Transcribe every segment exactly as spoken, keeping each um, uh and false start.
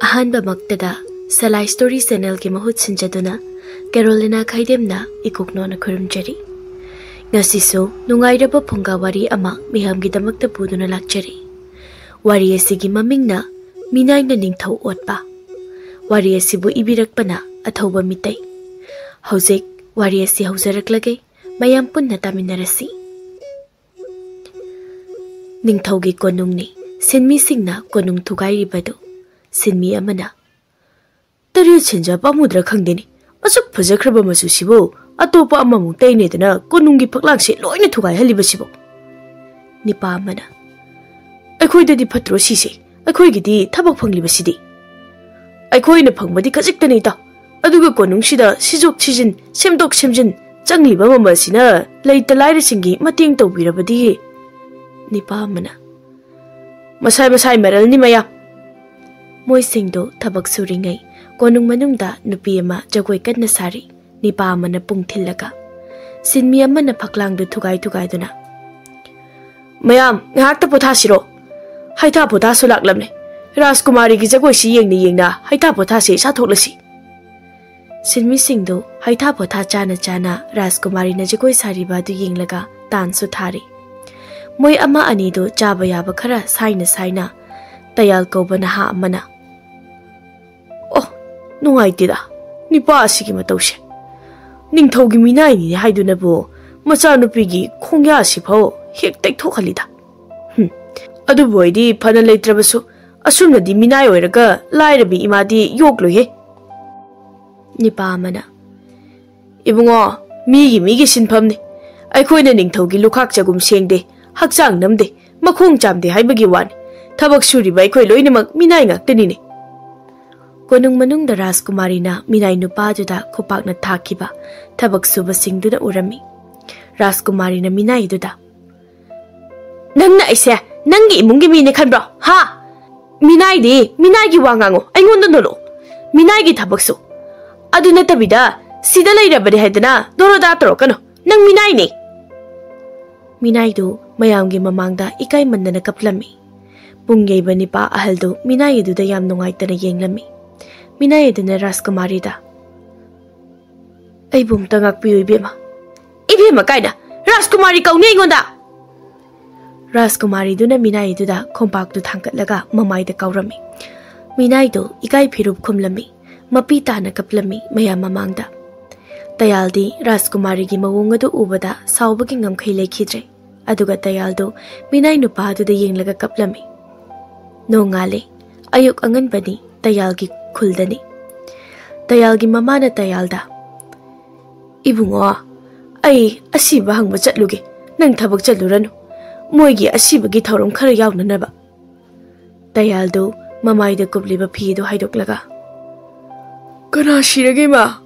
ꯑꯍꯥꯟꯕꯃꯛꯇꯗ ꯁꯂꯥꯏ story ꯆꯦꯅꯦꯜꯒꯤ ꯃꯍꯨꯠ ꯁꯤꯟꯖꯗꯨꯅ ꯀꯦꯔꯣꯂꯤꯅꯥ ꯈꯥꯏꯗꯦꯝꯅ ꯏꯀꯨꯛꯅꯣꯅ ꯈꯨꯔꯨꯝꯖꯔꯤ꯫ ꯉꯁꯤꯁꯨ ꯅꯨꯡꯉꯥꯏꯔꯕ ꯐꯨꯡꯒꯥ ꯋꯥꯔꯤ ꯑꯃ ꯃꯤꯌꯥꯝꯒꯤꯗꯃꯛꯇ ꯄꯨꯗꯨꯅ ꯂꯥꯛꯆꯔꯤ꯫ ꯋꯥꯔꯤ ꯑꯁꯤꯒꯤ ꯃꯃꯤꯡꯅ ꯃꯤꯅꯥꯏꯅ ꯅꯤꯡꯊꯧ ꯑꯣꯠꯄ꯫ ꯋꯥꯔꯤ ꯑꯁꯤꯕꯨ ꯏꯕꯤꯔꯛꯄꯅ ꯑꯊꯧꯕ ꯃꯤꯇꯩ꯫ ꯍꯧꯖꯤꯛ ꯋꯥꯔꯤ ꯑꯁꯤ ꯍꯧꯖꯔꯛꯂꯒꯦ, ꯃꯌꯥꯝ ꯄꯨꯟꯅ ꯇꯥꯃꯤꯟꯅꯔꯁꯤ꯫ ꯅꯤꯡꯊꯧꯒꯤ ꯀꯣꯅꯨꯡꯅꯤ꯫ ꯁꯤꯟꯃꯤꯁꯤꯡꯅ ꯀꯣꯅꯨꯡ ꯊꯨꯒꯥꯏꯔꯤꯕꯗꯨ꯫ ꯁꯤꯟꯃꯤ ꯑꯃꯅ, "ꯇꯔꯦꯠ ꯁꯦꯟꯖꯥ ꯄꯥꯝꯃꯨꯗ꯭ꯔꯥ ꯈꯪꯗꯦꯅꯦ, ꯑꯁꯨꯛ ꯐꯖꯈ꯭ꯔꯕ ꯃꯆꯨꯁꯤꯕꯨ ꯑꯇꯣꯞꯄ ꯑꯃꯃꯨꯛ ꯇꯩꯅꯦꯗꯅ ꯀꯣꯅꯨꯡꯒꯤ ꯐꯛꯂꯥꯡꯁꯦ ꯂꯣꯏꯅ ꯊꯨꯒꯥꯏꯍꯜꯂꯤꯕꯁꯤꯕꯨ?" ꯅꯤꯄꯥ ꯑꯃꯅ, "ꯑꯩꯈꯣꯏꯗꯗꯤ ꯐꯠꯇ꯭ꯔꯣ ꯁꯤꯁꯦ? ꯑꯩꯈꯣꯏꯒꯤꯗꯤ ꯊꯕꯛ ꯐꯪꯂꯤꯕꯁꯤꯗꯤ?" "ꯑꯩꯈꯣꯏꯅ ꯐꯪꯕꯗꯤ ꯈꯖꯤꯛꯇꯅꯤ ꯏꯇꯥꯎ, ꯑꯗꯨꯒ ꯀꯣꯅꯨꯡꯁꯤꯗ ꯁꯤꯖꯣꯛ ꯁꯤꯖꯤꯟ, ꯁꯦꯝꯗꯣꯛ ꯁꯦꯝꯖꯤꯟ ꯆꯪꯂꯤꯕ ꯃꯃꯜꯁꯤꯅ ꯂꯩꯇ ꯂꯥꯏꯔꯁꯤꯡꯒꯤ ꯃꯇꯦꯡ ꯇꯧꯕꯤꯔꯕꯗꯤ?" ꯅꯤꯄꯥ ꯑꯃꯅ, "ꯃꯁꯥꯏ ꯃꯁꯥꯏ ꯃꯔꯜꯅꯤ ꯃꯌꯥꯝ꯫" ꯃꯣꯏꯁꯤꯡꯗꯨ ꯊꯕꯛ ꯁꯨꯔꯤꯉꯩ ꯀꯣꯅꯨꯡ ꯃꯅꯨꯡꯗ ꯅꯨꯄꯤ ꯑꯃ ꯖꯒꯣꯏ ꯀꯟꯅ ꯁꯥꯔꯤ꯫ ꯅꯤꯄꯥ ꯑꯃꯅ ꯄꯨꯡ ꯊꯤꯜꯂꯒ, ꯁꯤꯟꯃꯤ ꯑꯃꯅ ꯐꯛꯂꯥꯡꯗꯨ ꯊꯨꯒꯥꯏ ꯊꯨꯒꯥꯏꯗꯨꯅ, "ꯃꯌꯥꯝ ꯉꯥꯏꯍꯥꯛꯇ ꯄꯣꯊꯥꯁꯤꯔꯣ? ꯍꯩꯊꯥ ꯄꯣꯊꯥꯁꯨ ꯂꯥꯛꯂꯝꯂꯦ꯫ ꯔꯥꯖꯀꯨꯃꯥꯔꯤꯒꯤ ꯖꯒꯣꯏꯁꯤ ꯌꯦꯡꯅ ꯌꯦꯡꯅ ꯍꯩꯊꯥ ꯄꯣꯊꯥꯁꯤ ꯆꯥꯊꯣꯛꯂꯁꯤ꯫" ꯁꯤꯟꯃꯤꯁꯤꯡꯗꯨ ꯍꯩꯊꯥ ꯄꯣꯊꯥ ꯆꯥꯅ ꯆꯥꯅ ꯔꯥꯖꯀꯨꯃꯥꯔꯤꯅ ꯖꯒꯣꯏ ꯁꯥꯔꯤꯕ ꯑꯗꯨ ꯌꯦꯡꯂꯒ ꯇꯥꯟꯁꯨ ꯊꯥꯔꯤ꯫ ꯃꯣꯏ ꯑꯃ ꯑꯅꯤꯗꯨ ꯆꯥꯕ ꯌꯥꯕ ꯈꯔ ꯁꯥꯏꯅ ꯁꯥꯏꯅ, ꯇꯌꯥꯜ ꯀꯧꯕ ꯅꯍꯥ ꯑꯃꯅ, "ꯑꯣ, ꯅꯨꯡꯉꯥꯏꯇꯦꯗ ꯅꯤꯄꯥ ꯑꯁꯤꯒꯤ ꯃꯇꯧꯁꯦ꯫ ꯅꯤꯡꯊꯧꯒꯤ ꯃꯤꯅꯥꯏꯅꯤꯅꯦ ꯍꯥꯏꯗꯨꯅꯕꯨ ꯃꯆꯥꯅꯨꯄꯤꯒꯤ ꯈꯣꯡꯌꯥꯁꯤꯐꯥꯎ ꯍꯦꯛ ꯇꯦꯛꯊꯣꯛꯍꯜꯂꯤꯗ꯫ ꯍꯨꯝ, ꯑꯗꯨꯕꯨ ꯑꯣꯏꯗꯤ ꯐꯅ ꯂꯩꯇ꯭ꯔꯕꯁꯨ ꯑꯁꯨꯝꯅꯗꯤ ꯃꯤꯅꯥꯏ ꯑꯣꯏꯔꯒ ꯂꯥꯏꯔꯕꯤ ꯏꯃꯥꯗꯤ ꯌꯣꯛꯂꯣꯏꯍꯦ꯫" ꯅꯤꯄꯥ ꯑꯃꯅ, "ꯏꯕꯨꯡꯉꯣ, ꯃꯤꯒꯤ ꯃꯤꯒꯤ ꯁꯤꯟꯐꯝꯅꯤ꯫ ꯑꯩꯈꯣꯏꯅ ꯅꯤꯡꯊꯧꯒꯤ ꯂꯨꯈꯥꯛ ꯆꯒꯨꯝ ꯁꯦꯡꯗꯦ, ꯍꯛꯆꯥꯡ ꯅꯝꯗꯦ, ꯃꯈꯣꯡ ꯆꯥꯝꯗꯦ ꯍꯥꯏꯕꯒꯤ ꯋꯥꯅꯤ꯫ ꯊꯕꯛ ꯁꯨꯔꯤꯕ ꯑꯩꯈꯣꯏ ꯂꯣꯏꯅꯃꯛ ꯃꯤꯅꯥꯏ ꯉꯥꯛꯇꯅꯤꯅꯦ꯫" ꯀꯣꯅꯨꯡ ꯃꯅꯨꯡꯗ ꯔꯥꯖꯀꯨꯃꯥꯔꯤꯅ ꯃꯤꯅꯥꯏ ꯅꯨꯄꯥꯗꯨꯗ ꯈꯨꯄꯥꯛꯅ ꯊꯥꯈꯤꯕ ꯊꯕꯛ ꯁꯨꯕꯁꯤꯡꯗꯨꯅ ꯎꯔꯝꯃꯤ꯫ ꯔꯥꯖꯀꯨꯃꯥꯔꯤꯅ ꯃꯤꯅꯥꯏꯗꯨꯗ, "ꯅꯪꯅ ꯑꯩꯁꯦ ꯅꯪꯒꯤ ꯏꯃꯨꯡꯒꯤ ꯃꯤꯅꯦ ꯈꯟꯕ꯭ꯔꯣ? ꯍꯥ? ꯃꯤꯅꯥꯏꯗꯤ ꯃꯤꯅꯥꯏꯒꯤ ꯋꯥ ꯉꯥꯡꯉꯣ, ꯑꯩꯉꯣꯟꯗ ꯅꯣꯜꯂꯣ꯫ ꯃꯤꯅꯥꯏꯒꯤ ꯊꯕꯛꯁꯨ꯫ ꯑꯗꯨ ꯅꯠꯇꯕꯤꯗ ꯁꯤꯗ ꯂꯩꯔꯕꯅꯦ ꯍꯥꯏꯗꯅ ꯗꯣꯔꯣꯗꯥ ꯇꯧꯔꯛꯀꯅꯨ꯫ ꯅꯪ ꯃꯤꯅꯥꯏꯅꯦ꯫" ꯃꯤꯅꯥꯏꯗꯨ ꯃꯌꯥꯝꯒꯤ ꯃꯃꯥꯡꯗ ꯏꯀꯥꯏꯃꯟꯗꯅ ꯀꯞꯂꯝꯃꯤ꯫ ꯄꯨꯡ ꯌꯩꯕ ꯅꯤꯄꯥ ꯑꯍꯜꯗꯨ ꯃꯤꯅꯥꯏ ꯑꯗꯨꯗ ꯌꯥꯝ ꯅꯨꯡꯉꯥꯏꯇꯅ ꯌꯦꯡꯂꯝꯃꯤ꯫ ꯃꯤꯅꯥꯏ ꯑꯗꯨꯅ ꯔꯥꯖꯀꯨꯃꯥꯔꯤꯗ, "ꯑꯩꯕꯨ ꯑꯝꯇ ꯉꯥꯛꯄꯤꯌꯨ, ꯏꯕꯦꯝꯃ꯫" "ꯏꯕꯦꯝꯃ ꯀꯥꯏꯅ? ꯔꯥꯖꯀꯨꯃꯥꯔꯤ ꯀꯧꯅꯤ ꯑꯩꯉꯣꯟꯗ!" ꯔꯥꯖꯀꯨꯃꯥꯔꯤꯗꯨꯅ ꯃꯤꯅꯥꯏꯗꯨꯗ ꯈꯣꯡꯄꯥꯛꯇꯨ ꯊꯥꯡꯒꯠꯂꯒ ꯃꯃꯥꯏꯗ ꯀꯥꯎꯔꯝꯃꯤ꯫ ꯃꯤꯅꯥꯏꯗꯨ ꯏꯀꯥꯏ ꯐꯤꯔꯨꯞ ꯈꯨꯝꯂꯝꯃꯤ꯫ ꯃꯄꯤ ꯇꯥꯅ ꯀꯞꯂꯝꯃꯤ ꯃꯌꯥꯝ ꯃꯃꯥꯡꯗ꯫ ꯇꯌꯥꯜꯗꯤ ꯔꯥꯖꯀꯨꯃꯥꯔꯤꯒꯤ ꯃꯑꯣꯡ ꯑꯗꯨ ꯎꯕꯗ ꯁꯥꯎꯕꯒꯤ ꯉꯝꯈꯩ ꯂꯩꯈꯤꯗ꯭ꯔꯦ꯫ ꯑꯗꯨꯒ ꯇꯌꯥꯜꯗꯨ ꯃꯤꯅꯥꯏ ꯅꯨꯄꯥ ꯑꯗꯨꯗ ꯌꯦꯡꯂꯒ ꯀꯞꯂꯝꯃꯤ꯫ ꯅꯣꯡꯉꯥꯜꯂꯦ꯫ ꯑꯌꯨꯛ ꯑꯉꯟꯕꯅꯤ, ꯇꯌꯥꯜꯒꯤ ꯈꯨꯜꯗꯅꯤ꯫ ꯇꯌꯥꯜꯒꯤ ꯃꯃꯥꯅ ꯇꯌꯥꯜꯗ, "ꯏꯕꯨꯡꯉꯣ, ꯑꯩ ꯑꯁꯤꯕ ꯍꯪꯕ ꯆꯠꯂꯨꯒꯦ, ꯅꯪ ꯊꯕꯛ ꯆꯠꯂꯨꯔꯅꯨ꯫ ꯃꯣꯏꯒꯤ ꯑꯁꯤꯕꯒꯤ ꯊꯧꯔꯝ ꯈꯔ ꯌꯥꯎꯅꯅꯕ꯫" ꯇꯌꯥꯜꯗꯨ ꯃꯃꯥꯏꯗ ꯀꯨꯞꯂꯤꯕ ꯐꯤ ꯑꯗꯨ ꯍꯥꯏꯗꯣꯛꯂꯒ, "ꯀꯅꯥ ꯁꯤꯔꯒꯦ, ꯏꯃꯥ?"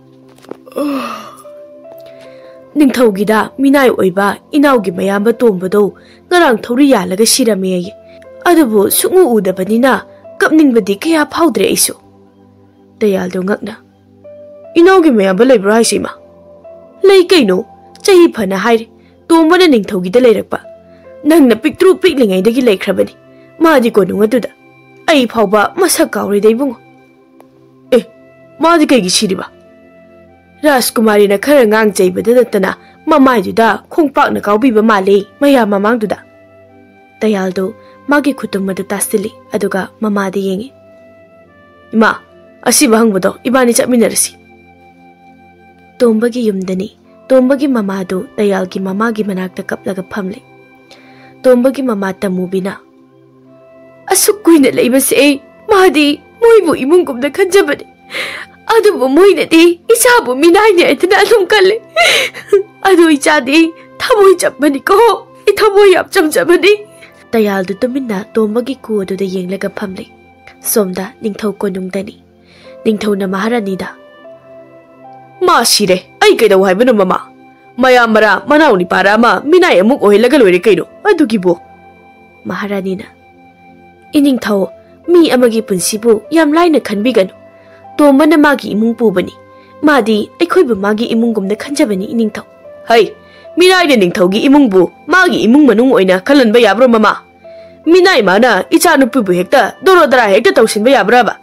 "ꯅꯤꯡꯊꯧꯒꯤꯗ ꯃꯤꯅꯥꯏ ꯑꯣꯏꯕ ꯏꯅꯥꯎꯒꯤ ꯃꯌꯥꯝꯕ ꯇꯣꯝꯕꯗꯣ ꯉꯔꯥꯡ ꯊꯧꯔꯤ ꯌꯥꯜꯂꯒ ꯁꯤꯔꯝꯃꯦ ꯑꯩ꯫ ꯑꯗꯨꯕꯨ ꯁꯨꯛꯎ ꯎꯗꯕꯅꯤꯅ ꯀꯞꯅꯤꯡꯕꯗꯤ ꯀꯌꯥ ꯐꯥꯎꯗ꯭ꯔꯦ ꯑꯩꯁꯨ꯫" ꯇꯌꯥꯜꯗꯨ ꯉꯛꯅ, "ꯏꯅꯥꯎꯒꯤ ꯃꯌꯥꯝꯕ ꯂꯩꯕ꯭ꯔꯣ ꯍꯥꯏꯁꯦ, ꯏꯃꯥ?" "ꯂꯩ ꯀꯩꯅꯣ, ꯆꯍꯤ ꯐꯅ ꯍꯥꯏꯔꯦ꯫ ꯇꯣꯝꯕꯅ ꯅꯤꯡꯊꯧꯒꯤꯗ ꯂꯩꯔꯛꯄ꯫ ꯅꯪꯅ ꯄꯤꯛꯇ꯭ꯔꯨ ꯄꯤꯛꯂꯤꯉꯩꯗꯒꯤ ꯂꯩꯈ꯭ꯔꯕꯅꯤ꯫ ꯃꯥꯗꯤ ꯀꯣꯅꯨꯡ ꯑꯗꯨꯗ꯫ ꯑꯩ ꯐꯥꯎꯕ ꯃꯁꯛ ꯀꯥꯎꯔꯦꯗ, ꯏꯕꯨꯡꯉꯣ꯫" "ꯑꯦ, ꯃꯥꯗꯤ ꯀꯩꯒꯤ ꯁꯤꯔꯤꯕ?" ꯔꯥꯖꯀꯨꯃꯥꯔꯤꯅ ꯈꯔ ꯉꯥꯡ ꯆꯩꯕꯗ ꯅꯠꯇꯅ ꯃꯃꯥꯏꯗꯨꯗ ꯈꯣꯡꯄꯥꯛꯅ ꯀꯥꯎꯕꯤꯕ ꯃꯥꯜꯂꯦ ꯃꯌꯥꯝ ꯃꯃꯥꯡꯗꯨꯗ꯫ ꯇꯌꯥꯜꯗꯨ ꯃꯥꯒꯤ ꯈꯨꯇꯨꯝ ꯑꯗꯨ ꯇꯥꯁꯤꯜꯂꯤ, ꯑꯗꯨꯒ ꯃꯃꯥꯗ ꯌꯦꯡꯉꯤ꯫ "ꯏꯃꯥ, ꯑꯁꯤꯕ ꯍꯪꯕꯗꯣ ꯏꯕꯥꯅꯤ ꯆꯠꯃꯤꯟꯅꯔꯁꯤ꯫" ꯇꯣꯝꯕꯒꯤ ꯌꯨꯝꯗꯅꯤ꯫ ꯇꯣꯝꯕꯒꯤ ꯃꯃꯥꯗꯨ ꯇꯌꯥꯜꯒꯤ ꯃꯃꯥꯒꯤ ꯃꯅꯥꯛꯇ ꯀꯞꯂꯒ ꯐꯝꯂꯤ꯫ ꯇꯣꯝꯕꯒꯤ ꯃꯃꯥ ꯇꯃꯨꯕꯤꯅ, "ꯑꯁꯨꯛ ꯀꯨꯏꯅ ꯂꯩꯕꯁꯦ ꯑꯩ ꯃꯥꯗꯤ ꯃꯣꯏꯕꯨ ꯏꯃꯨꯡꯒꯨꯝꯅ ꯈꯟꯖꯕꯅꯤ꯫ ꯑꯗꯨꯕꯨ ꯃꯣꯏꯅꯗꯤ ꯏꯆꯥꯕꯨ ꯃꯤꯅꯥꯏꯅꯦ ꯍꯥꯏꯗꯅ ꯑꯗꯨꯝ ꯈꯜꯂꯦ꯫ ꯑꯗꯨ ꯏꯆꯥꯗꯤ ꯊꯃꯣꯏ ꯆꯝꯕꯅꯤꯀꯣ꯫ ꯑꯩ ꯊꯃꯣꯏ ꯌꯥꯝ ꯆꯝꯖꯕꯅꯤ꯫" ꯇꯌꯥꯜꯗꯨ ꯇꯨꯃꯤꯟꯅ ꯇꯣꯝꯕꯒꯤ ꯀꯨ ꯑꯗꯨꯗ ꯌꯦꯡꯂꯒ ꯐꯝꯂꯤ꯫ ꯁꯣꯝꯗ ꯅꯤꯡꯊꯧ ꯀꯣꯅꯨꯡꯗꯅꯤ꯫ ꯅꯤꯡꯊꯧꯅ ꯃꯍꯥꯔꯥꯅꯤꯗ, "ꯃꯥ ꯁꯤꯔꯦ, ꯑꯩ ꯀꯩꯗꯧ ꯍꯥꯏꯕꯅꯣ, ꯃꯃꯥ? ꯃꯌꯥꯝ ꯃꯔꯥ ꯃꯅꯥꯎ ꯅꯤꯄꯥꯔꯥ ꯑꯃ ꯃꯤꯅꯥꯏ ꯑꯃꯨꯛ ꯑꯣꯏꯍꯜꯂꯒ ꯂꯣꯏꯔꯦ ꯀꯩꯅꯣ ꯑꯗꯨꯒꯤꯕꯨ?" ꯃꯍꯥꯔꯥꯅꯤꯅ, "ꯏꯅꯤꯡꯊꯧ, ꯃꯤ ꯑꯃꯒꯤ ꯄꯨꯟꯁꯤꯕꯨ ꯌꯥꯝ ꯂꯥꯏꯅ ꯈꯟꯕꯤꯒꯅꯨ꯫ ꯇꯣꯝꯕꯅ ꯃꯥꯒꯤ ꯏꯃꯨꯡ ꯄꯨꯕꯅꯤ꯫ ꯃꯥꯗꯤ ꯑꯩꯈꯣꯏꯕꯨ ꯃꯥꯒꯤ ꯏꯃꯨꯡꯒꯨꯝꯅ ꯈꯟꯖꯕꯅꯤ, ꯏꯅꯤꯡꯊꯧ꯫" "ꯍꯩ, ꯃꯤꯅꯥꯏꯅ ꯅꯤꯡꯊꯧꯒꯤ ꯏꯃꯨꯡꯕꯨ ꯃꯥꯒꯤ ꯏꯃꯨꯡ ꯃꯅꯨꯡ ꯑꯣꯏꯅ ꯈꯜꯍꯟꯕ ꯌꯥꯕ꯭ꯔꯣ, ꯃꯃꯥ? ꯃꯤꯅꯥꯏ ꯃꯥꯅ ꯏꯆꯥ ꯅꯨꯄꯤꯕꯨ ꯍꯦꯛꯇ ꯗꯣꯔꯣ ꯗꯔꯥ ꯍꯦꯛꯇ ꯇꯧꯁꯤꯟꯕ ꯌꯥꯕ꯭ꯔꯕ?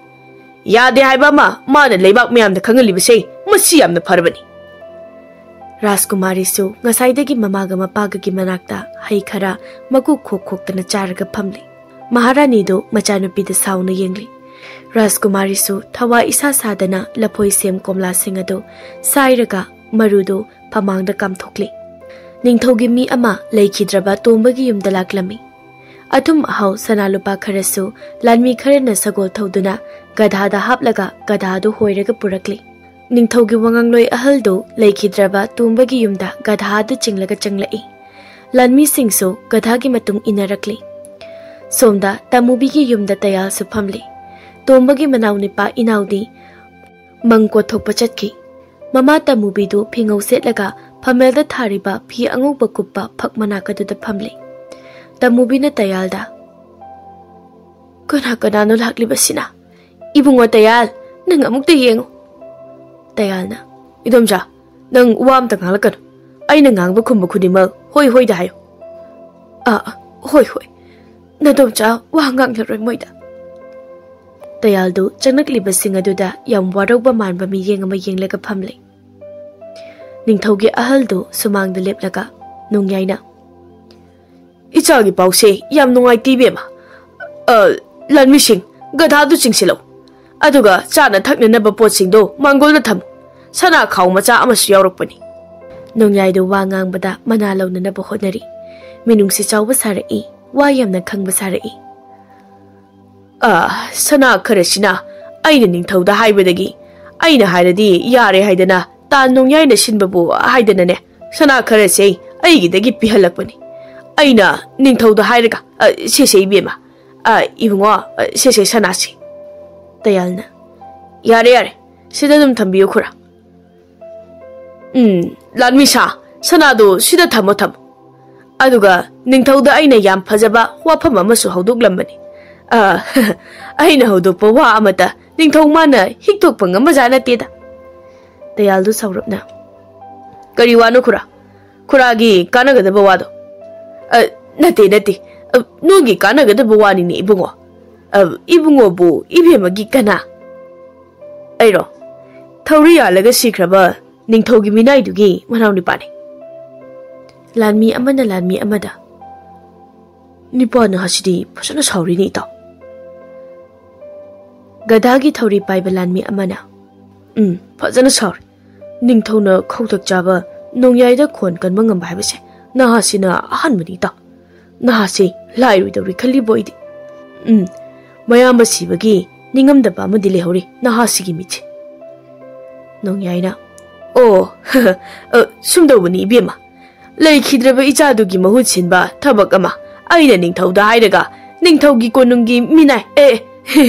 ꯌꯥꯗꯦ ꯍꯥꯏꯕ ꯑꯃ ꯃꯥꯅ ꯂꯩꯕꯥꯛ ꯃꯌꯥꯝꯗ ꯈꯪꯍꯜꯂꯤꯕꯁꯦ ꯃꯁꯤ ꯌꯥꯝꯅ ꯐꯔꯕꯅꯤ꯫ ꯔꯥꯖꯀꯨꯃꯥꯔꯤꯁꯨ ꯉꯁꯥꯏꯗꯒꯤ ꯃꯃꯥꯒ ꯃꯄꯥꯒꯒꯤ ꯃꯅꯥꯛꯇ ꯍꯩ ꯈꯔ ꯃꯀꯨ ꯈꯣꯛ ꯈꯣꯛꯇꯅ ꯆꯥꯔꯒ ꯐꯝꯂꯤ꯫ ꯃꯍꯥꯔꯥꯅꯤꯗꯨ ꯃꯆꯥꯅꯨꯄꯤꯗ ꯁꯥꯎꯅ ꯌꯦꯡꯂꯤ꯫ ꯔꯥꯖꯀꯨꯃꯥꯔꯤꯁꯨ ꯊꯋꯥ ꯏꯁꯥ ꯁꯥꯗꯅ ꯂꯐꯣꯏ ꯁꯦꯝ ꯀꯣꯝꯂꯥꯁꯤꯡ ꯑꯗꯨ ꯁꯥꯏꯔꯒ ꯃꯔꯨꯗꯨ ꯐꯃꯥꯡꯗ ꯀꯥꯝꯊꯣꯛꯂꯤ꯫ ꯅꯤꯡꯊꯧꯒꯤ ꯃꯤ ꯑꯃ ꯂꯩꯈꯤꯗ꯭ꯔꯕ ꯇꯣꯝꯕꯒꯤ ꯌꯨꯝꯗ ꯂꯥꯛꯂꯝꯃꯤ꯫ ꯑꯊꯨꯝ ꯑꯍꯥꯎ ꯁꯅꯥ ꯂꯨꯄꯥ ꯈꯔꯁꯨ ꯂꯥꯟꯃꯤ ꯈꯔꯅ ꯁꯒꯣꯜ ꯊꯧꯗꯨꯅ ꯒꯙꯥꯗ ꯍꯥꯞꯂꯒ ꯒꯙꯥꯗꯨ ꯍꯣꯏꯔꯒ ꯄꯨꯔꯛꯂꯤ꯫ ꯅꯤꯡꯊꯧꯒꯤ ꯋꯥꯉꯥꯡꯂꯣꯏ ꯑꯍꯜꯗꯨ ꯂꯩꯈꯤꯗ꯭ꯔꯕ ꯇꯣꯝꯕꯒꯤ ꯌꯨꯝꯗ ꯒꯙꯥ ꯑꯗꯨ ꯆꯤꯡꯂꯒ ꯆꯪꯂꯛꯏ꯫ ꯂꯥꯟꯃꯤꯁꯤꯡꯁꯨ ꯒꯙꯥꯒꯤ ꯃꯇꯨꯡ ꯏꯟꯅꯔꯛꯂꯤ꯫ ꯁꯣꯝꯗ ꯇꯃꯨꯕꯤꯒꯤ ꯌꯨꯝꯗ ꯇꯌꯥꯜꯁꯨ ꯐꯝꯂꯤ꯫ ꯇꯣꯝꯕꯒꯤ ꯃꯅꯥꯎ ꯅꯤꯄꯥ ꯏꯅꯥꯎꯗꯤ ꯃꯪ ꯀꯣꯠꯊꯣꯛꯄ ꯆꯠꯈꯤ꯫ ꯃꯃꯥ ꯇꯃꯨꯕꯤꯗꯨ ꯐꯤꯉꯧ ꯁꯦꯠꯂꯒ ꯐꯝꯃꯦꯜꯗ ꯊꯥꯔꯤꯕ ꯐꯤ ꯑꯉꯧꯕ ꯀꯨꯞꯄ ꯐꯛ ꯃꯅꯥꯛ ꯑꯗꯨꯗ ꯐꯝꯂꯤ꯫ ꯇꯃꯨꯕꯤꯅ ꯇꯌꯥꯜꯗ, "ꯀꯅꯥ ꯀꯅꯥꯅꯣ ꯂꯥꯛꯂꯤꯕꯁꯤꯅ? ꯏꯕꯨꯡꯉꯣ ꯇꯌꯥꯜ, ꯅꯪ ꯑꯃꯨꯛꯇ ꯌꯦꯡꯉꯨ꯫" ꯇꯌꯥꯜꯅ, "ꯏꯗꯣꯝꯆꯥ, ꯅꯪ ꯋꯥ ꯑꯝꯇ ꯉꯥꯡꯂꯛꯀꯅꯨ꯫ ꯑꯩꯅ ꯉꯥꯡꯕ ꯈꯨꯝꯕ ꯈꯨꯗꯤꯡꯃꯛ ꯍꯣꯏ ꯍꯣꯏꯗ ꯍꯥꯏꯌꯨ꯫" "ꯑꯥ, ꯑꯥ, ꯍꯣꯏ ꯍꯣꯏ꯫ ꯅꯗꯣꯝꯆꯥ ꯋꯥ ꯉꯥꯡꯂꯔꯣꯏ ꯃꯣꯏꯗ꯫" ꯇꯌꯥꯜꯗꯨ ꯆꯪꯂꯛꯂꯤꯕꯁꯤꯡ ꯑꯗꯨꯗ ꯌꯥꯝ ꯋꯥꯔꯧꯕ ꯃꯥꯟꯕ ꯃꯤꯠꯌꯦꯡ ꯑꯃ ꯌꯦꯡꯂꯒ ꯐꯝꯂꯤ꯫ ꯅꯤꯡꯊꯧꯒꯤ ꯑꯍꯜꯗꯨ ꯁꯨꯃꯥꯡꯗ ꯂꯦꯞꯂꯒ ꯅꯣꯡꯌꯥꯏꯅ, "ꯏꯆꯥꯒꯤ ꯄꯥꯎꯁꯦ ꯌꯥꯝ ꯅꯨꯡꯉꯥꯏꯇꯦ ꯏꯕꯦꯝꯃ꯫ ꯑ, ꯂꯥꯟꯃꯤꯁꯤꯡ, ꯒꯙꯥꯗꯨ ꯆꯤꯡꯁꯤꯜꯂꯛꯎ꯫ ꯑꯗꯨꯒ ꯆꯥꯅ ꯊꯛꯅꯅꯕ ꯄꯣꯠꯁꯤꯡꯗꯣ ꯃꯥꯡꯒꯣꯜꯗ ꯊꯝꯃꯨ꯫ ꯁꯅꯥ ꯈꯥꯎ ꯃꯆꯥ ꯑꯃꯁꯨ ꯌꯥꯎꯔꯛꯄꯅꯤ꯫" ꯅꯣꯡꯌꯥꯏꯗꯨ ꯋꯥ ꯉꯥꯡꯕꯗ ꯃꯅꯥ ꯂꯧꯅꯅꯕ ꯍꯣꯠꯅꯔꯤ꯫ ꯃꯤꯅꯨꯡꯁꯤ ꯆꯥꯎꯕ ꯁꯥꯔꯛꯏ, ꯋꯥ ꯌꯥꯝꯅ ꯈꯪꯕ ꯁꯥꯔꯛꯏ꯫ "ꯑ, ꯁꯅꯥ ꯈꯔꯁꯤꯅ ꯑꯩꯅ ꯅꯤꯡꯊꯧꯗ ꯍꯥꯏꯕꯗꯒꯤ, ꯑꯩꯅ ꯍꯥꯏꯔꯗꯤ ꯌꯥꯔꯦ ꯍꯥꯏꯗꯅ ꯇꯥ ꯅꯣꯡꯌꯥꯏꯅ ꯁꯤꯟꯕꯕꯨ ꯍꯥꯏꯗꯅꯅꯦ, ꯁꯅꯥ ꯈꯔꯁꯦ ꯑꯩꯒꯤꯗꯒꯤ ꯄꯤꯍꯜꯂꯛꯄꯅꯤ꯫ ꯑꯩꯅ ꯅꯤꯡꯊꯧꯗ ꯍꯥꯏꯔꯒ, ꯑ, ꯁꯦꯁꯦ ꯏꯕꯦꯝꯃ, ꯑ, ꯏꯕꯨꯡꯉꯣ, ꯑ, ꯁꯦꯁꯦ ꯁꯅꯥꯁꯤ꯫" ꯇꯌꯥꯜꯅ, "ꯌꯥꯔꯦ, ꯌꯥꯔꯦ, ꯁꯤꯗ ꯑꯗꯨꯝ ꯊꯝꯕꯤꯌꯨ ꯈꯨꯔꯥ꯫ ꯎꯝ, ꯂꯥꯟꯃꯤ ꯁꯥ, ꯁꯅꯥꯗꯨ ꯁꯤꯗ ꯊꯝꯃꯣ, ꯊꯝꯃꯣ꯫ ꯑꯗꯨꯒ ꯅꯤꯡꯊꯧꯗ ꯑꯩꯅ ꯌꯥꯝ ꯐꯖꯕ ꯋꯥꯐꯝ ꯑꯃꯁꯨ ꯍꯧꯗꯣꯛꯂꯝꯕꯅꯤ꯫ ꯑ, ꯑꯩꯅ ꯍꯧꯗꯣꯛꯄ ꯋꯥ ꯑꯃꯇ ꯅꯤꯡꯊꯧ ꯃꯥꯅ ꯍꯤꯛꯇꯣꯛꯄ ꯉꯝꯕꯖꯥꯠ ꯅꯠꯇꯦꯗ꯫" ꯇꯌꯥꯜꯗꯨ ꯁꯥꯎꯔꯞꯅ, "ꯀꯔꯤ ꯋꯥꯅꯣ ꯈꯨꯔꯥ? ꯈꯨꯔꯥꯒꯤ ꯀꯥꯟꯅꯒꯗꯕ ꯋꯥꯗꯣ?" "ꯑ, ꯅꯠꯇꯦ, ꯅꯠꯇꯦ꯫ ꯑ, ꯅꯣꯏꯒꯤ ꯀꯥꯟꯅꯒꯗꯕ ꯋꯥꯅꯤꯅꯦ, ꯏꯕꯨꯡꯉꯣ꯫ ꯑ, ꯏꯕꯨꯡꯉꯣꯕꯨ ꯏꯕꯦꯝꯃꯒꯤ ꯀꯅꯥ? ꯑꯩꯔꯣ? ꯊꯧꯔꯤ ꯌꯥꯜꯂꯒ ꯁꯤꯈ꯭ꯔꯕ ꯅꯤꯡꯊꯧꯒꯤ ꯃꯤꯅꯥꯏꯗꯨꯒꯤ ꯃꯅꯥꯎ ꯅꯨꯄꯥꯅꯤ꯫ ꯂꯥꯟꯃꯤ ꯑꯃꯅ ꯂꯥꯟꯃꯤ ꯑꯃꯗ, "ꯅꯤꯄꯥ ꯅꯍꯥꯁꯤꯗꯤ ꯐꯖꯅ ꯁꯥꯎꯔꯤꯅꯤ, ꯏꯇꯥꯎ꯫" ꯒꯙꯥꯒꯤ ꯊꯧꯔꯤ ꯄꯥꯏꯕ ꯂꯥꯟꯃꯤ ꯑꯃꯅ, "ꯎꯝ, ꯐꯖꯅ ꯁꯥꯎꯔꯤ꯫ ꯅꯤꯡꯊꯧꯅ ꯈꯧꯇꯛ ꯆꯥꯕ ꯅꯣꯡꯌꯥꯏꯗ ꯈꯣꯟ ꯀꯟꯕ ꯉꯝꯕ ꯍꯥꯏꯕꯁꯦ ꯅꯍꯥꯁꯤꯅ ꯑꯍꯥꯟꯕꯅꯤ, ꯏꯇꯥꯎ꯫ ꯅꯍꯥꯁꯦ ꯂꯥꯏꯔꯣꯏꯗꯧꯔꯤ ꯈꯜꯂꯤꯕꯣ ꯑꯩꯗꯤ꯫ ꯎꯝ, ꯃꯌꯥꯝꯕ ꯁꯤꯕꯒꯤ ꯅꯤꯡꯉꯝꯗꯕ ꯑꯃꯗꯤ ꯂꯩꯍꯧꯔꯤ ꯅꯍꯥꯁꯤꯒꯤ ꯃꯤꯠꯁꯦ꯫" ꯅꯣꯡꯌꯥꯏꯅ, "ꯑꯣ, ꯑ, ꯁꯨꯝ ꯇꯧꯕꯅꯤ, ꯏꯕꯦꯝꯃ꯫ ꯂꯩꯈꯤꯗ꯭ꯔꯕ ꯏꯆꯥꯗꯨꯒꯤ ꯃꯍꯨꯠ ꯁꯤꯟꯕ ꯊꯕꯛ ꯑꯃ ꯑꯩꯅ ꯅꯤꯡꯊꯧꯗ ꯍꯥꯏꯔꯒ, ꯅꯤꯡꯊꯧꯒꯤ ꯀꯣꯅꯨꯡꯒꯤ ꯃꯤꯅꯥꯏ, ꯑꯦ,